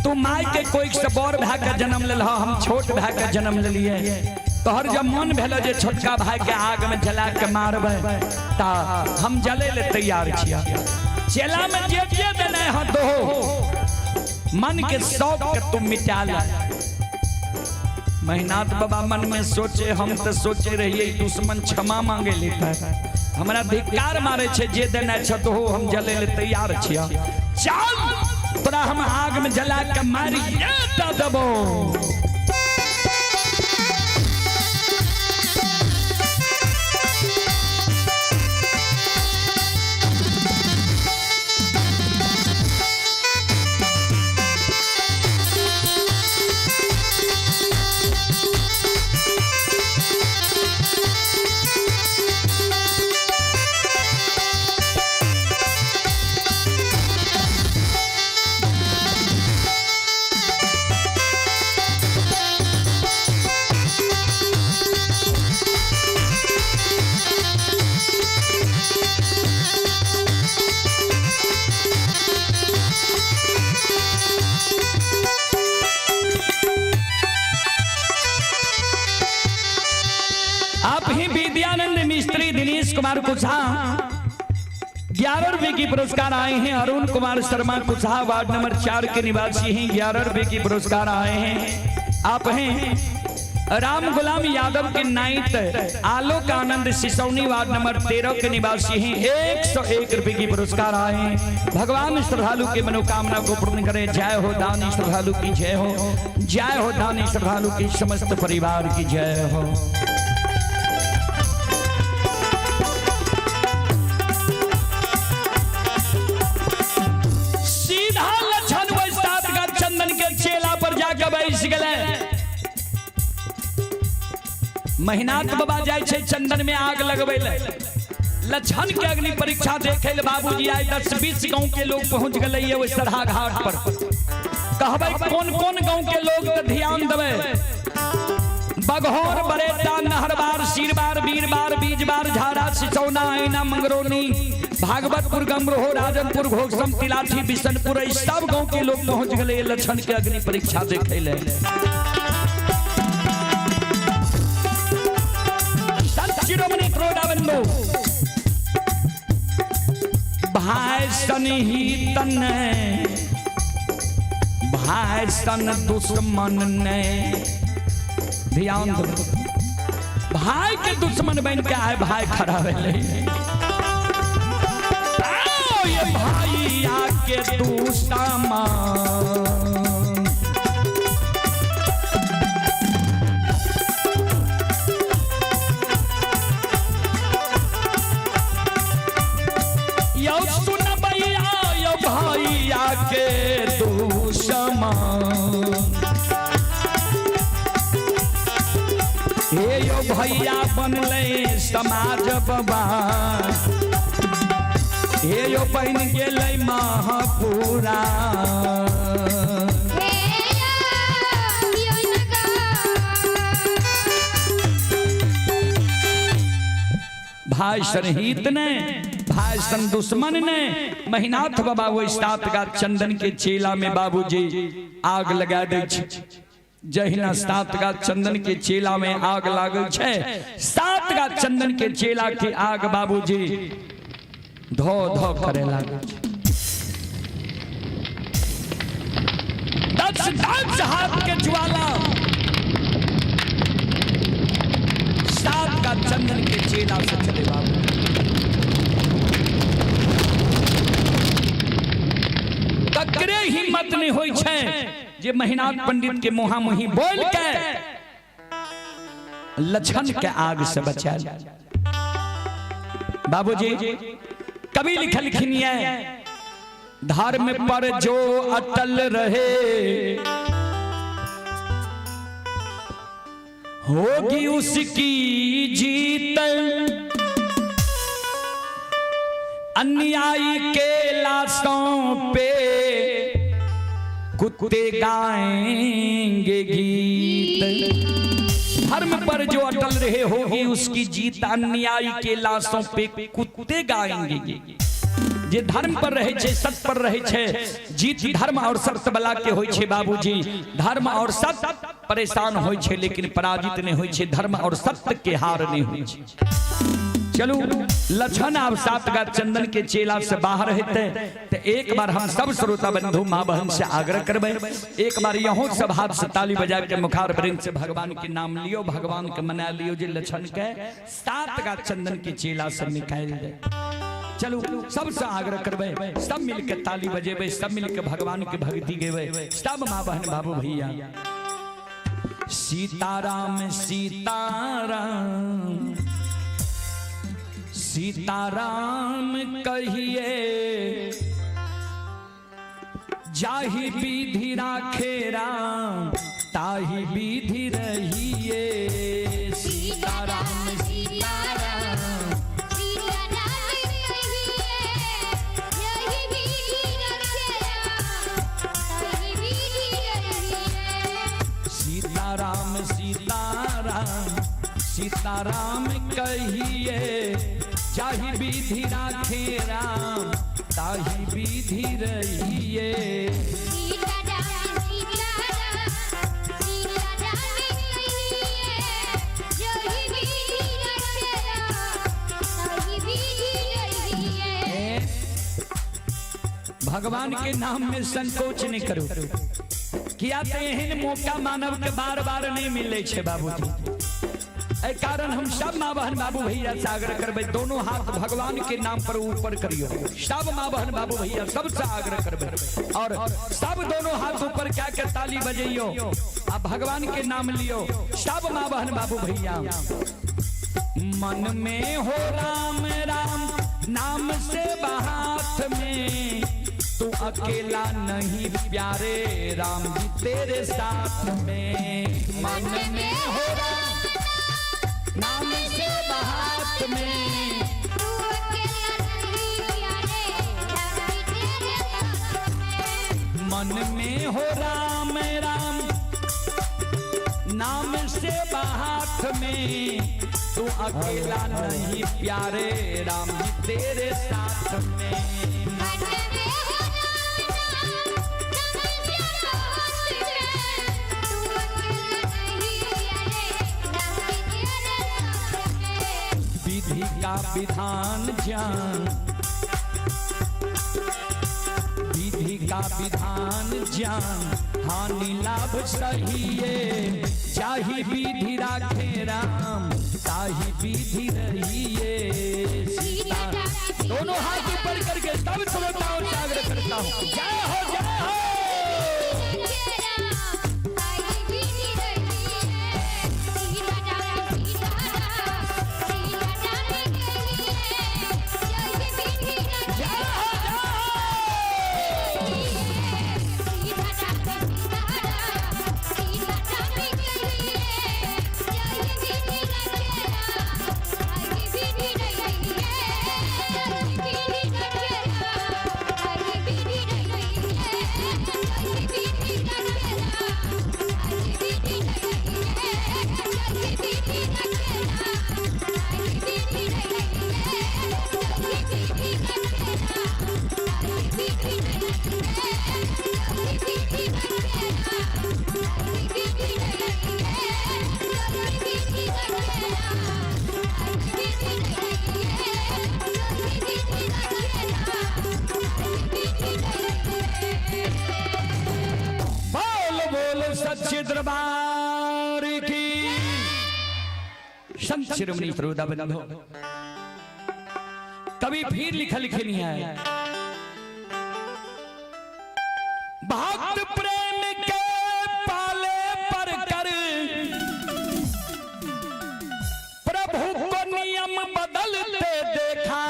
तू माय के कोई से बड़ भाई के जन्म लेल, हम छोट भाई के जन्म लेलिए। तोहर जब मन भेल जे छोटका भाई के आग में जला के मारबै ता हम जले ले तैयार छिया। चेला में जे जे देने ह दो, मन के शौक के तुम मिटा ले। महिनाथ बाबा मन में सोचे, हम तो सोचे रहिए दुश्मन क्षमा मांगे लेता है, हमरा धिक्कार मारे छे, जे देना छे तो हो हम जले ले तैयार छिया। चल तोरा हम आग में जला के मारिए दे देबो। आप ही विद्यानंद मिस्त्री दिनेश कुमार कुशवाहा 11 रुपए की पुरस्कार आए हैं। अरुण कुमार शर्मा कुशवाहा वार्ड नंबर 4 के निवासी हैं, 11 रुपए की पुरस्कार आए हैं। आप हैं राम गुलाम यादव के नाइट आलोक आनंद सिसौनी वार्ड नंबर 13 के निवासी हैं। 101 रुपए की पुरस्कार आए। भगवान श्रद्धालु के मनोकामना को पूर्ण करें। जय हो दानी श्रद्धालु की जय हो, जय हो दानी श्रद्धालु की समस्त परिवार की जय हो। सीधा लक्षण वही सात का चंदन के चेला पर जाकर बैस गए। महिनाथ बाबा जाय छै चंदन में आग लगबै ले, लक्षण के अग्नि परीक्षा देखे ले बाबूजी आइ 10-20 गांव के लोग पहुंच गए ओहि सरहा घाट पर। कहबै कोन कोन गांव के लोग त ध्यान देबै। बघौर, बरेटा, नहरबार, सीरबार, बीरबार, बीजबार, झाड़ा, सिसौना, आईना, मंगरौनी, भागवतपुर, गमरोह, राजनपुर, घोगसम, तिलाठी, बिशनपुर, ई सब गांव के लोग पहुंच गए लक्षण के अग्नि परीक्षा देखे ले। संत शिरोमणि क्रोडाबंधु भाई सन ही तन भाई सन दुश्मन ने, ध्यान दो, भाई के दुश्मन बन के आए भाई खड़ा भेलै। आओ ये भाई आके दुश्मन, यौ सुनबैया यौ भैया के दुश्मन, हे यौ भैया बनलै समाज बाबा, हे यौ बनि गेलै महापुरा।
हे यो नगा।
भाई सनहित ने भाई सन दुश्मन ने महिनाथ बाबा वही सात का चंदन के चेला में बाबूजी आग लगा दै छै। जहिना सात का चंदन के चेला में आग लागल छै, सात का चंदन के चेला के आग बाबूजी धो धो करे लागल छै। 10-10 हाथ के ज्वाला सात का चंदन के चेला से चले बाबू। ककरे हिम्मत नहीं होई छै जे महिनाथ पंडित के मुहा मुही बोल के लक्षण के आग से बचा। बाबूजी कवि लिखलखिन ये, धर्म पर जो अटल रहे होगी उसकी जीत, अन्यायी के लाशों पे कुत्ते गाएंगे गीत। धर्म पर जो अटल रहे होगी उसकी जीत, अन्यायी के लाशों पे कुत्ते गाएंगे गीत। जे धर्म पर रहे छै, सत्य पर रहे छै, जीत धर्म और सत्य बला के होई छै बाबूजी। धर्म और सत्य परेशान होई छै लेकिन पराजित नहीं होई छै, धर्म और सत्य के हार नहीं होई छै। चलू लक्षण आब सात गा चंदन के चेला से बाहर हेतै तो एक बार हम सब श्रोता बंधु माँ बहन से आग्रह करबै, एक बार यहों सब हाथ से ताली बजा के मुखार वृंद से भगवान के नाम लियो, भगवान के मना लियो जे लक्षण के सात गा चंदन के चेला से निकाल दे। चलू सबसे आग्रह करबै, सब मिलके ताली बजेबै, सब मिलके भगवान के भक्ति गेबै, सब माँ बहन बाबू भैया। सीताराम सीताराम सीताराम कहिए, जाहि विधि राखे राम ताहि विधि रहिए। सीताराम सीताराम
सीताराम कहिए, यही विधि रखे राम ताहि विधि रहिए।
सीताराम सीताराम सीताराम कहिए, जाहि विधि राखे राम ताहि विधि रहिए।
सीताराम सीताराम सीताराम कहिए, यही विधि रखे राम ताहि विधि रहिए।
भगवान के नाम में संकोच नहीं करो। किया तऽ एहन मौका मानव के बार बार नहीं मिले छै बाबूजी। एहि कारण हम सब माँ बहन बाबू भैया से आग्रह करबै, दोनों हाथ भगवान के नाम पर ऊपर करियो। सब माँ बहन बाबू भैया सबसे आग्रह करबै और सब दोनों हाथ ऊपर क्या के ताली बजैयो आ भगवान के नाम लियो। सब माँ बहन बाबू भैया, मन में हो राम राम नाम से हाथ में, तू अकेला नहीं प्यारे राम जी तेरे साथ में। मन में हो राम नाम से हाथ में,
तू अकेला नहीं प्यारे राम जी तेरे साथ में।
मन में हो राम राम नाम से हाथ में, तू अकेला नहीं प्यारे राम जी तेरे साथ में।
मन में हो राम नाम से हाथ में, तू अकेला नहीं प्यारे राम जी तेरे साथ में।
विधि का विधान जान, विधि का विधान जान, हानि लाभ सहिए, चाही विधि राखे राम ताही विधि रहिए। सीता दोनों हाथ ऊपर करके सब श्रोताओं से आग्रह करता हूँ, जय हो जय हो। जय हो जय हो। बोल बोल सच्चे दरबार की। संत शिरोमणि श्रोता बंधो, कभी फिर लिखा लिखे नहीं है। भक्त प्रेम के पाले पर कर प्रभु को नियम बदलते देखा।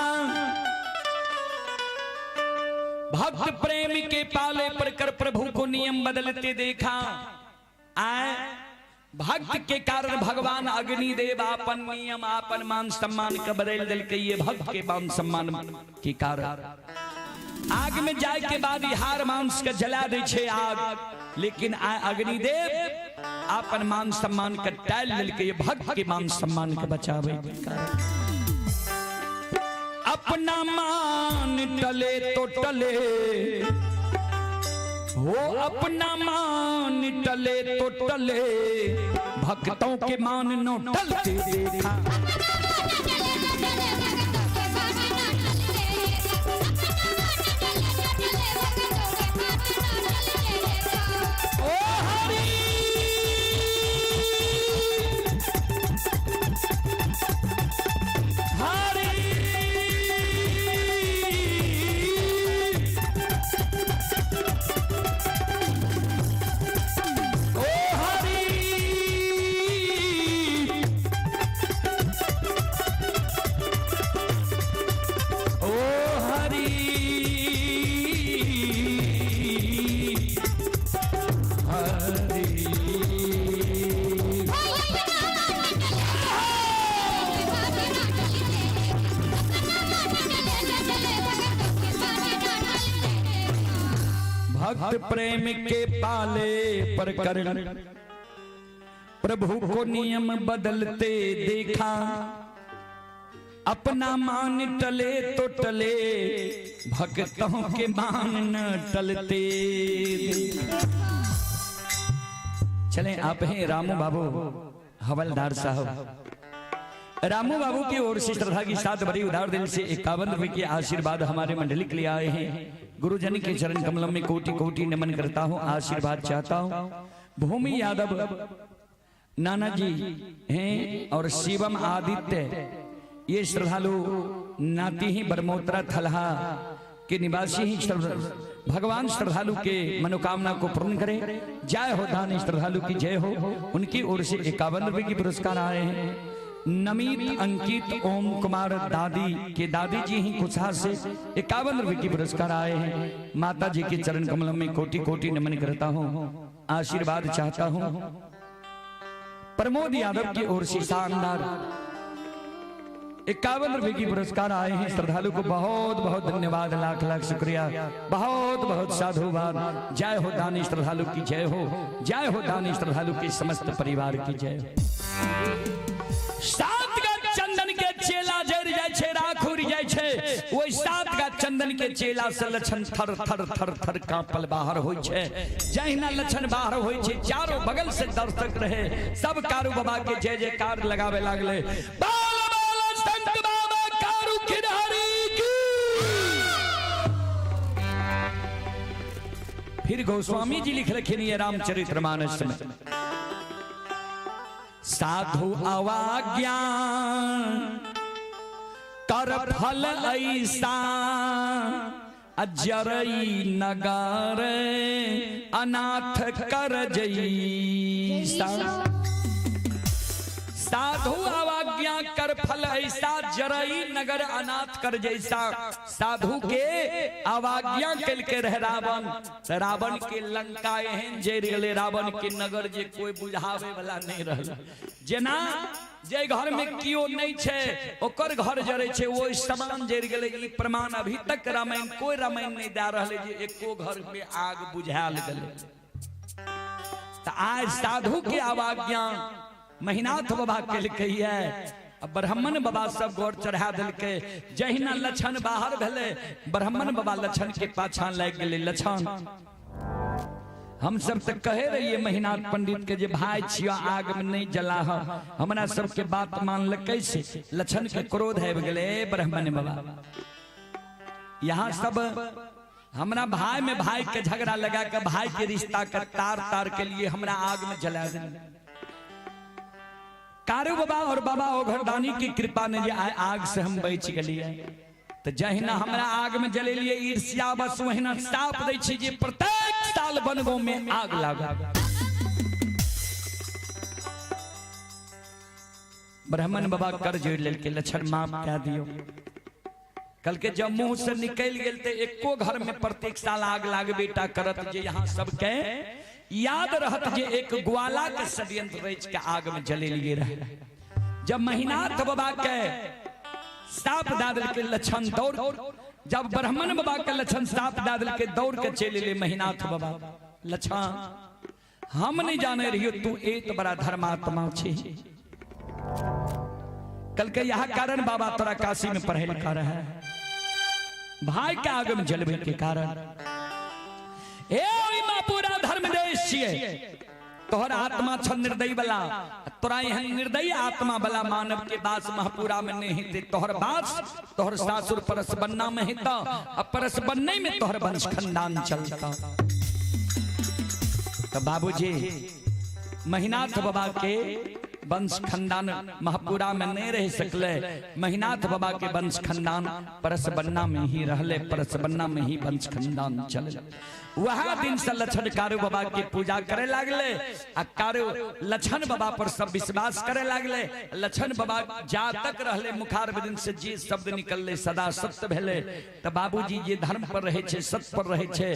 भक्त प्रेम के पाले पर कर प्रभु को नियम बदलते देखा। आए भक्त के कारण भगवान अग्निदेव आपन नियम आपन मान सम्मान के बदल दिल के ये भक्त के मान सम्मान के कारण आग में जाए के बाद ई हार मांस के जला दे छे आग, लेकिन आए अग्निदेव आपन मान सम्मान के टाल दिल के ये भक्त के मान सम्मान के बचावे के कारण। अपना मान टले तो टले हो, अपना मान टले तो टले, भक्तों के मान नो टलते देखा। ओ हरि हरि, ओ हरि, ओ हरि हरि। भक्त प्रेम के पाले पर कर प्रभु को नियम बदलते देखा। अपना मान टले तो टले, भक्तों के मान न टलते देखा। चलें, आप हैं रामू बाबू हवलदार साहब। रामू बाबू की ओर से श्रद्धा की साथ बड़ी उदार दिल से 51 रुपए के आशीर्वाद हमारे मंडली के लिए आए हैं। गुरुजन के चरण कमलों में कोटि कोटि नमन करता हूँ, आशीर्वाद चाहता हूँ। भूमि यादव नाना जी हैं और शिवम आदित्य, ये श्रद्धालु नाती ही बरमोत्रा थलहा के निवासी ही। भगवान श्रद्धालु के मनोकामना को पूर्ण करे। जय हो दानी श्रद्धालु की जय हो। उनकी ओर से 51 रुपए की पुरस्कार आए हैं। नमीत अंकित ओम कुमार दादी के दादी जी ही कुछा से 51 रुपए की पुरस्कार आए हैं। माता जी के चरण कमलों में कोटि कोटि नमन करता हूँ, आशीर्वाद चाहता हूँ। प्रमोद यादव की ओर से शानदार 51 रुपए की पुरस्कार आए हैं। श्रद्धालु को बहुत बहुत धन्यवाद, लाख लाख शुक्रिया, बहुत बहुत साधुवाद। जय हो दानी श्रद्धालु की जय हो, जय हो दानी श्रद्धालु के समस्त परिवार की जय हो। सात का चंदन के चेला जर जाय छे, राख उड़ जाय छे, ओहि सात का चंदन के चेला से लक्षण थर थर थर थर कांपल बाहर होय छे। जहिना लक्षण बाहर होय छे, चारों बगल से दर्शक रहे, सब कारू बाबा के जय जयकार लगावे लागले। बाल बाल संत बाबा कारू खिलाड़ी की। फिर गोस्वामी जी लिख रखे ये रामचरितमानस में, साधु अवाज्ञा कर फल ऐसा अजरई नगर अनाथ कर जैसा। साधु अवाज्ञा कर फल ऐसा जरई नगर अनाथ कर जैसा। साधु के अवाज्ञा कल के रह रावण, रावण के लंका एहन जरि गेलै, रावण के नगर जे कोई बुझावे वाला नहीं रहल। जेना जे घर में कियो नहीं छे ओकर घर जरे छे, वो सामान जरि गेलै। ई प्रमाण अभी तक रामायण कोई रामायण नहीं दे रहल जे एको घर में आग बुझायल गेलै। त आज साधु के अवाज्ञा महिनाथ बाबा केलकै है, ब्राह्मण बाबा सब गोर चढ़ा देलकै। जहिना लक्षण बाहर भेलै, ब्राह्मण बाबा लक्षण के पाछा लागि गेलै। लक्षण हम सब तऽ कहे रहिए महिनाथ पंडित के जे भाई छियो आग में नहीं जला, हमरा सबके बात मानलकै से लक्षण के क्रोध आबि गेलै। ब्राह्मण बाबा यहाँ सब हमरा भाई में भाई के झगड़ा लगा के भाई के रिश्ता के तार तार के लिए हमरा आग में जला देने। कारू बाबा और बाबा ओघरदानी की कृपा ने जे आग से हम बच गेलिए। तो जहिना हमरा आग में जलेलिए ईर्ष्या बस वहिना साप दै छी जे प्रत्येक साल बनगो में आग लागल। ब्राह्मण बाबा कर जोड़ लेलकै, लक्षण माफ कए दियौ। कल के जब मुंह से निकल गेल ते एको घर में प्रत्येक साल आग लागबे टा करत, जे यहाँ सबके याद रहत जे एक ग्वाला के षड्यंत्र रच के आग में जलेलिए रहे। जब महिनाथ बाबा के साप दा देलकै लक्षण दौड़, जब ब्राह्मण बाबा के लक्षण साप दा देलकै दौड़ के चलि एलै महिनाथ बाबा। लक्षण हम नहीं जाने रहियो तू एक बड़ा धर्मात्मा छी। कल के यह कारण बाबा तोरा काशी में पढ़े लिखा रहे, भाई के आग में जलवे के कारण। ए ओहिमा पूरा धर्म देश छियै, तोहर आत्मा छ निर्दयी वाला, तोरा एहन निर्दयी आत्मा वाला मानव के वास महपुरा में नहीं हेतै। तोहर वास तोहर सासुर परसबन्ना में हेतौ, आ परसबन्ने में तोहर वंश खानदान चलता। तो बाबूजी महिनाथ बाबा के वंश खानदान महपुरा में नहीं रह सकले, महिनाथ बाबा के वंश खानदान परसबन्ना में ही रहले, परसबन्ना में ही वंश खानदान चले। वह दिन से लक्षण कारू बाबा के पूजा करे लागले, आ कारू लक्षण बाबा पर सब विश्वास करे लागले। लक्षण बाबा जा तक रहले मुखार दिन से जे शब्द निकलले सदा सत्य भेले। तो बाबूजी जे धर्म पर रहे छे, सत्य पर रहे छे,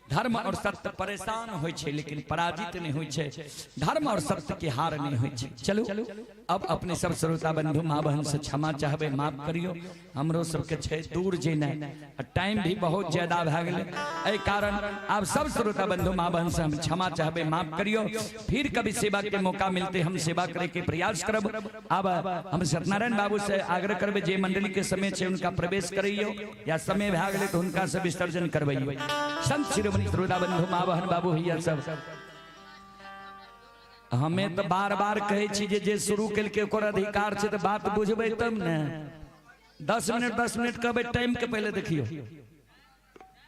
धर्म और सत्य परेशान होय छे लेकिन पराजित नहीं होय छे, धर्म और सत्य के हार नहीं होय छे। चलू अब अपने सब श्रोता बंधु माँ बहन से क्षमा चाहबे, माफ करियो, हमरो सबके छे दूर जेनाइ, टाइम भी बहुत ज्यादा भए गेलै, एहि कारण आप सब श्रोता बंधु माँ बहन से हम क्षमा चाहबे, माफ करियो। फिर कभी सेवा के मौका मिलते हम सेवा करे के प्रयास करब। अब हम सत्यनारायण बाबू से आग्रह करबे जे मंडली के समय छे उनका प्रवेश करैयो, या समय भए गेलै तो हुनका से विसर्जन करबैयो। संत शिरोमणि श्रोता बंधु माँ बहन बाबू भैया सब, हमें तो बार बार कहै छी जे शुरू केलकै ओकर अधिकार छै, तऽ बात बुझबै तब ने। 10 मिनट 10 मिनट कहबै, टाइम के पहिले देखियौ।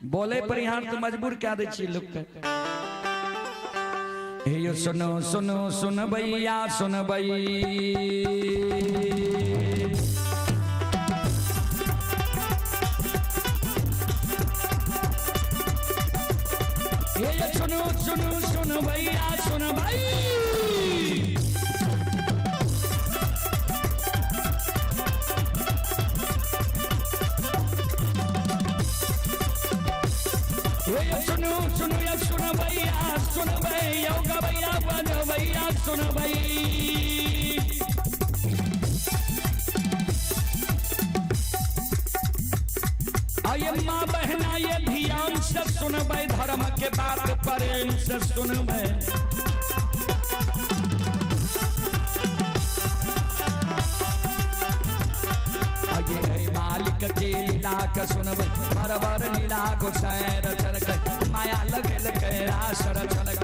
बोले पर यहाँ तो मजबूर क्या दै छी लोग के। हे यो सुनो सुनो सुन भैया सुन भई, हे सुनो सुनो सुन भैया सुन भाई। सुनो सुनो या सुन भैया सुन भैया गवैया बन भैया सुन भई। आये माँ बहना ये ध्यान से सुन भाई, धर्म के बात प्रेम से सुन भाई। मालिक के लीला के सुनबै, बरबर लीला गोसाई रचलक, माया लगल के रास रचलक।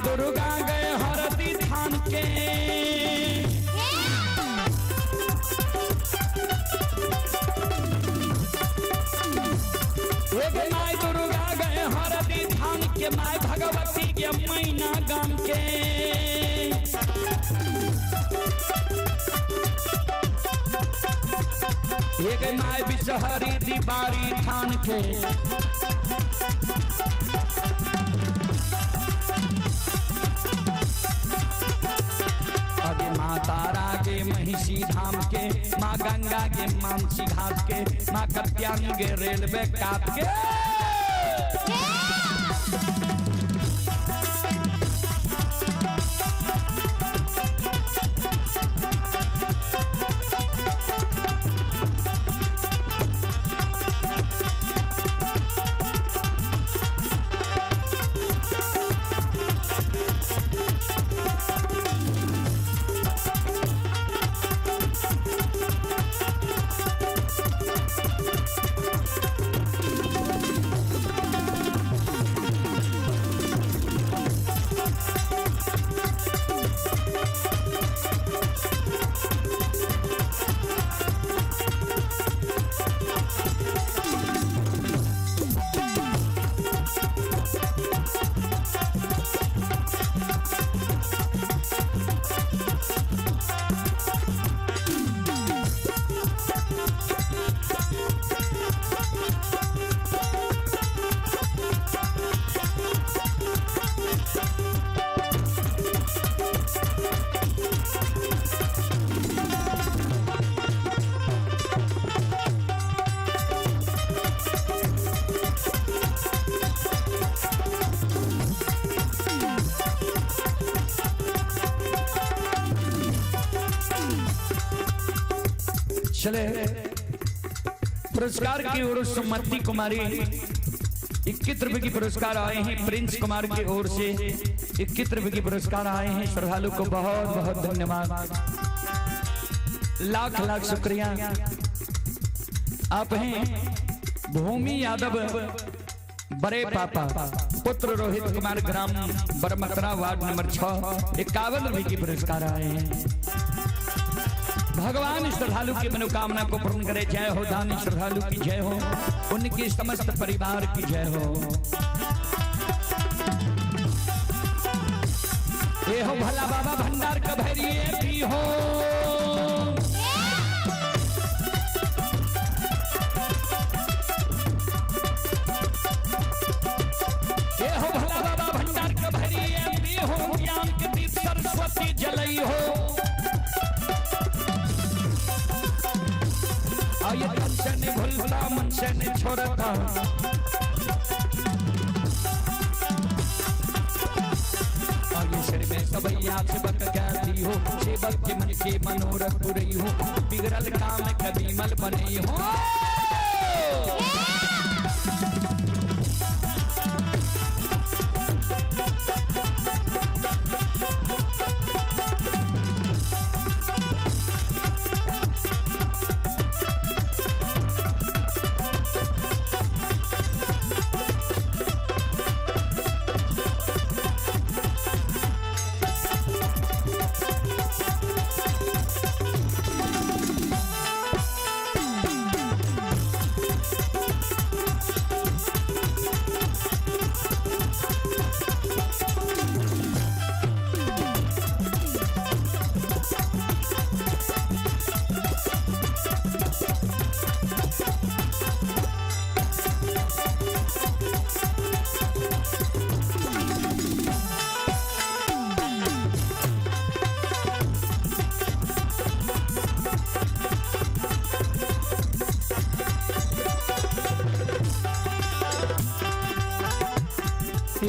दुर्गा गए हरदी थान के, एक my Durga गए हरदी थान के, my Bhagwati के मैना गाम के। एक my Bishahari दीवारी थान के, माँ तारा के महिषी धाम के, माँ गंगा के मानसी घाट के, माँ कत्यानी के रेलवे काट के। चले पुरस्कार की ओर सुमति कुमारी 21 रुपए की पुरस्कार आए हैं। प्रिंस कुमार की ओर से 21 रुपए की पुरस्कार आए हैं। श्रद्धालु को बहुत बहुत धन्यवाद, लाख लाख शुक्रिया। आप हैं भूमि यादव बड़े पापा पुत्र रोहित कुमार, ग्राम बरमतरा, वार्ड नंबर 6, 51 रुपए की पुरस्कार आए हैं। भगवान श्रद्धालु की मनोकामना को पूर्ण करे। जय हो दानी श्रद्धालु की जय हो, उनके समस्त परिवार की जय हो। ये हो भला बाबा भंडार कभरिए भी हो। भोला मन से नहीं छोड़ता। आगे सिर में सबैया सेवक कहती हो, सेवक के मन के मनोरथ पुरई हो, बिगड़ल काम कभी मल बने हो।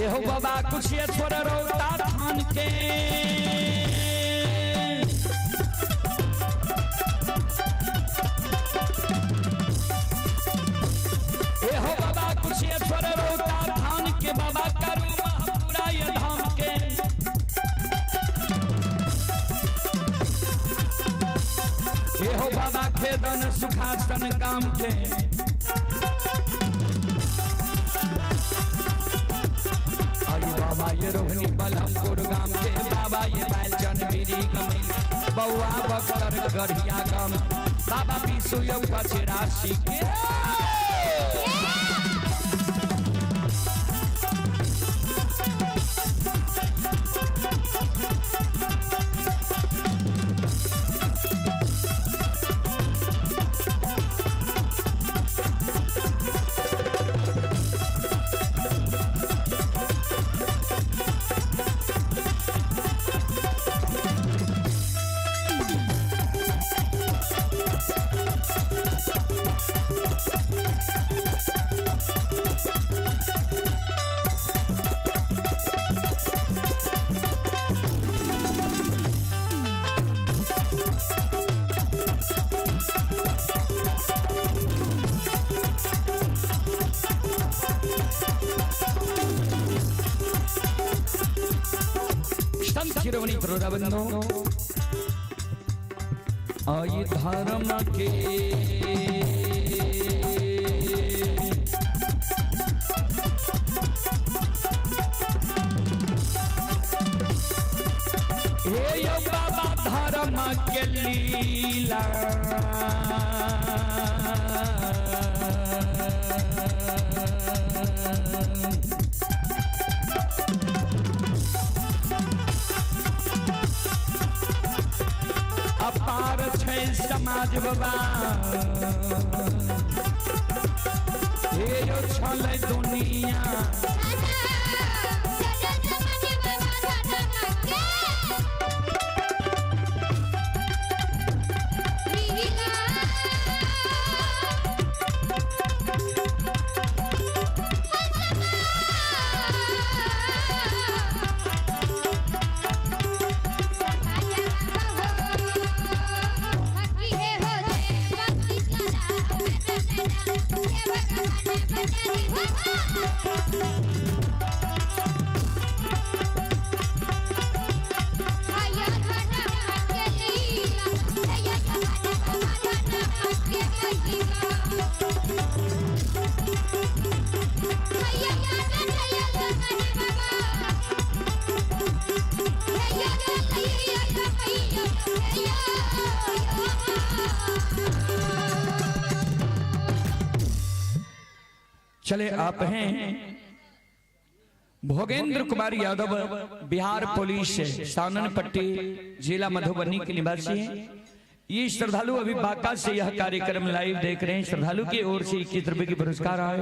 हो बाबा कुछ ये छोड़ रौता थान के, ए हो बाबा कुछ ये छोड़ रौता थान के, बाबा करू महापुरा ये धाम के। ए हो बाबा खेदन सुखासन काम के, बाबा ये रोहिणी बलमपुर गाम के, बाबा ये बैलचन बीरी गमिल बउआ बक्सर गढ़िया गम, बाबा विशु पचराशी के। संत शिरोमणि प्रोराबंधो आई धर्म के हे यो बाबा धर्म के लीला, अपार छै समाज बाबा, हे यो छलै दुनिया। चले आप हैं भोगेंद्र कुमार यादव, बिहार पुलिस सानन पट्टी जिला मधुबनी के निवासी हैं। ये श्रद्धालु अभी बांका से यह कार्यक्रम लाइव देख रहे हैं। श्रद्धालु की ओर से 21 रुपए की पुरस्कार आए।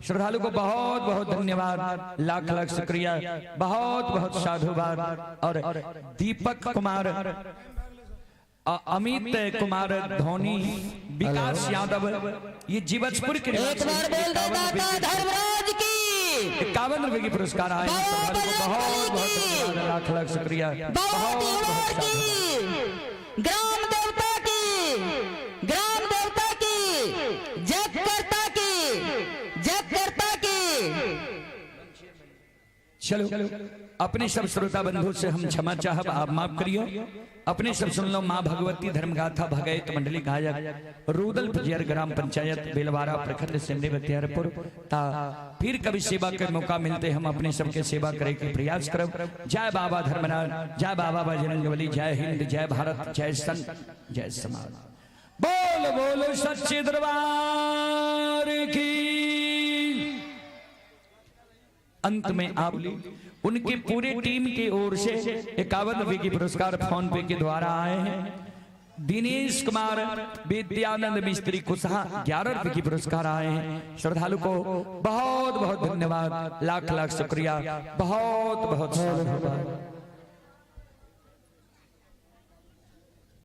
श्रद्धालु को बहुत बहुत धन्यवाद, लाख लाख शुक्रिया, बहुत बहुत साधुवाद। और दीपक कुमार, अमित कुमार धोनी विकास यादव, ये जीवछपुर के
एक
निवासी
बार बोल दे
51 रुपए
दाता
की-
धर्मराज की।
51 रुपए की पुरस्कार आए हैं।
बाबा
श्रद्धालु को बहुत बहुत
बजरंगबली की।
धन्यवाद, लाख लाख शुक्रिया,
बाबा
बहुत बहुत
तिवार
साधुवाद।
की, ग्राम देवता की, ग्राम देवता की, जगकर्ता की, जगकर्ता की।
चलो, अपने सब श्रोता बंधु से हम क्षमा चाहब, आप माफ करियो। अपने सब सुन लो माँ भगवती धर्मगाथा भगैत मंडली गायक रूदल पुजियर ग्राम पंचायत बेलवारा प्रखंड सिमरी बख्तियारपुर। ता फिर कभी सेवा के मौका मिलते हम अपने सबके सेवा करे के प्रयास करब। जय बाबा धर्मनाथ, जय बाबा बजरंगबली, जय हिंद, जय भारत, जय संत, जय समाज। बोल बोलो सच्चे दरबार की। अंत में आप उनकी पूरी टीम की ओर से 51 रुपए की पुरस्कार फोन पे के द्वारा आए हैं। दिनेश कुमार विद्यानंद मिस्त्री कुशहा 11 रुपए की पुरस्कार आए हैं। श्रद्धालु को बहुत बहुत धन्यवाद, लाख लाख शुक्रिया, बहुत बहुत साधुवाद।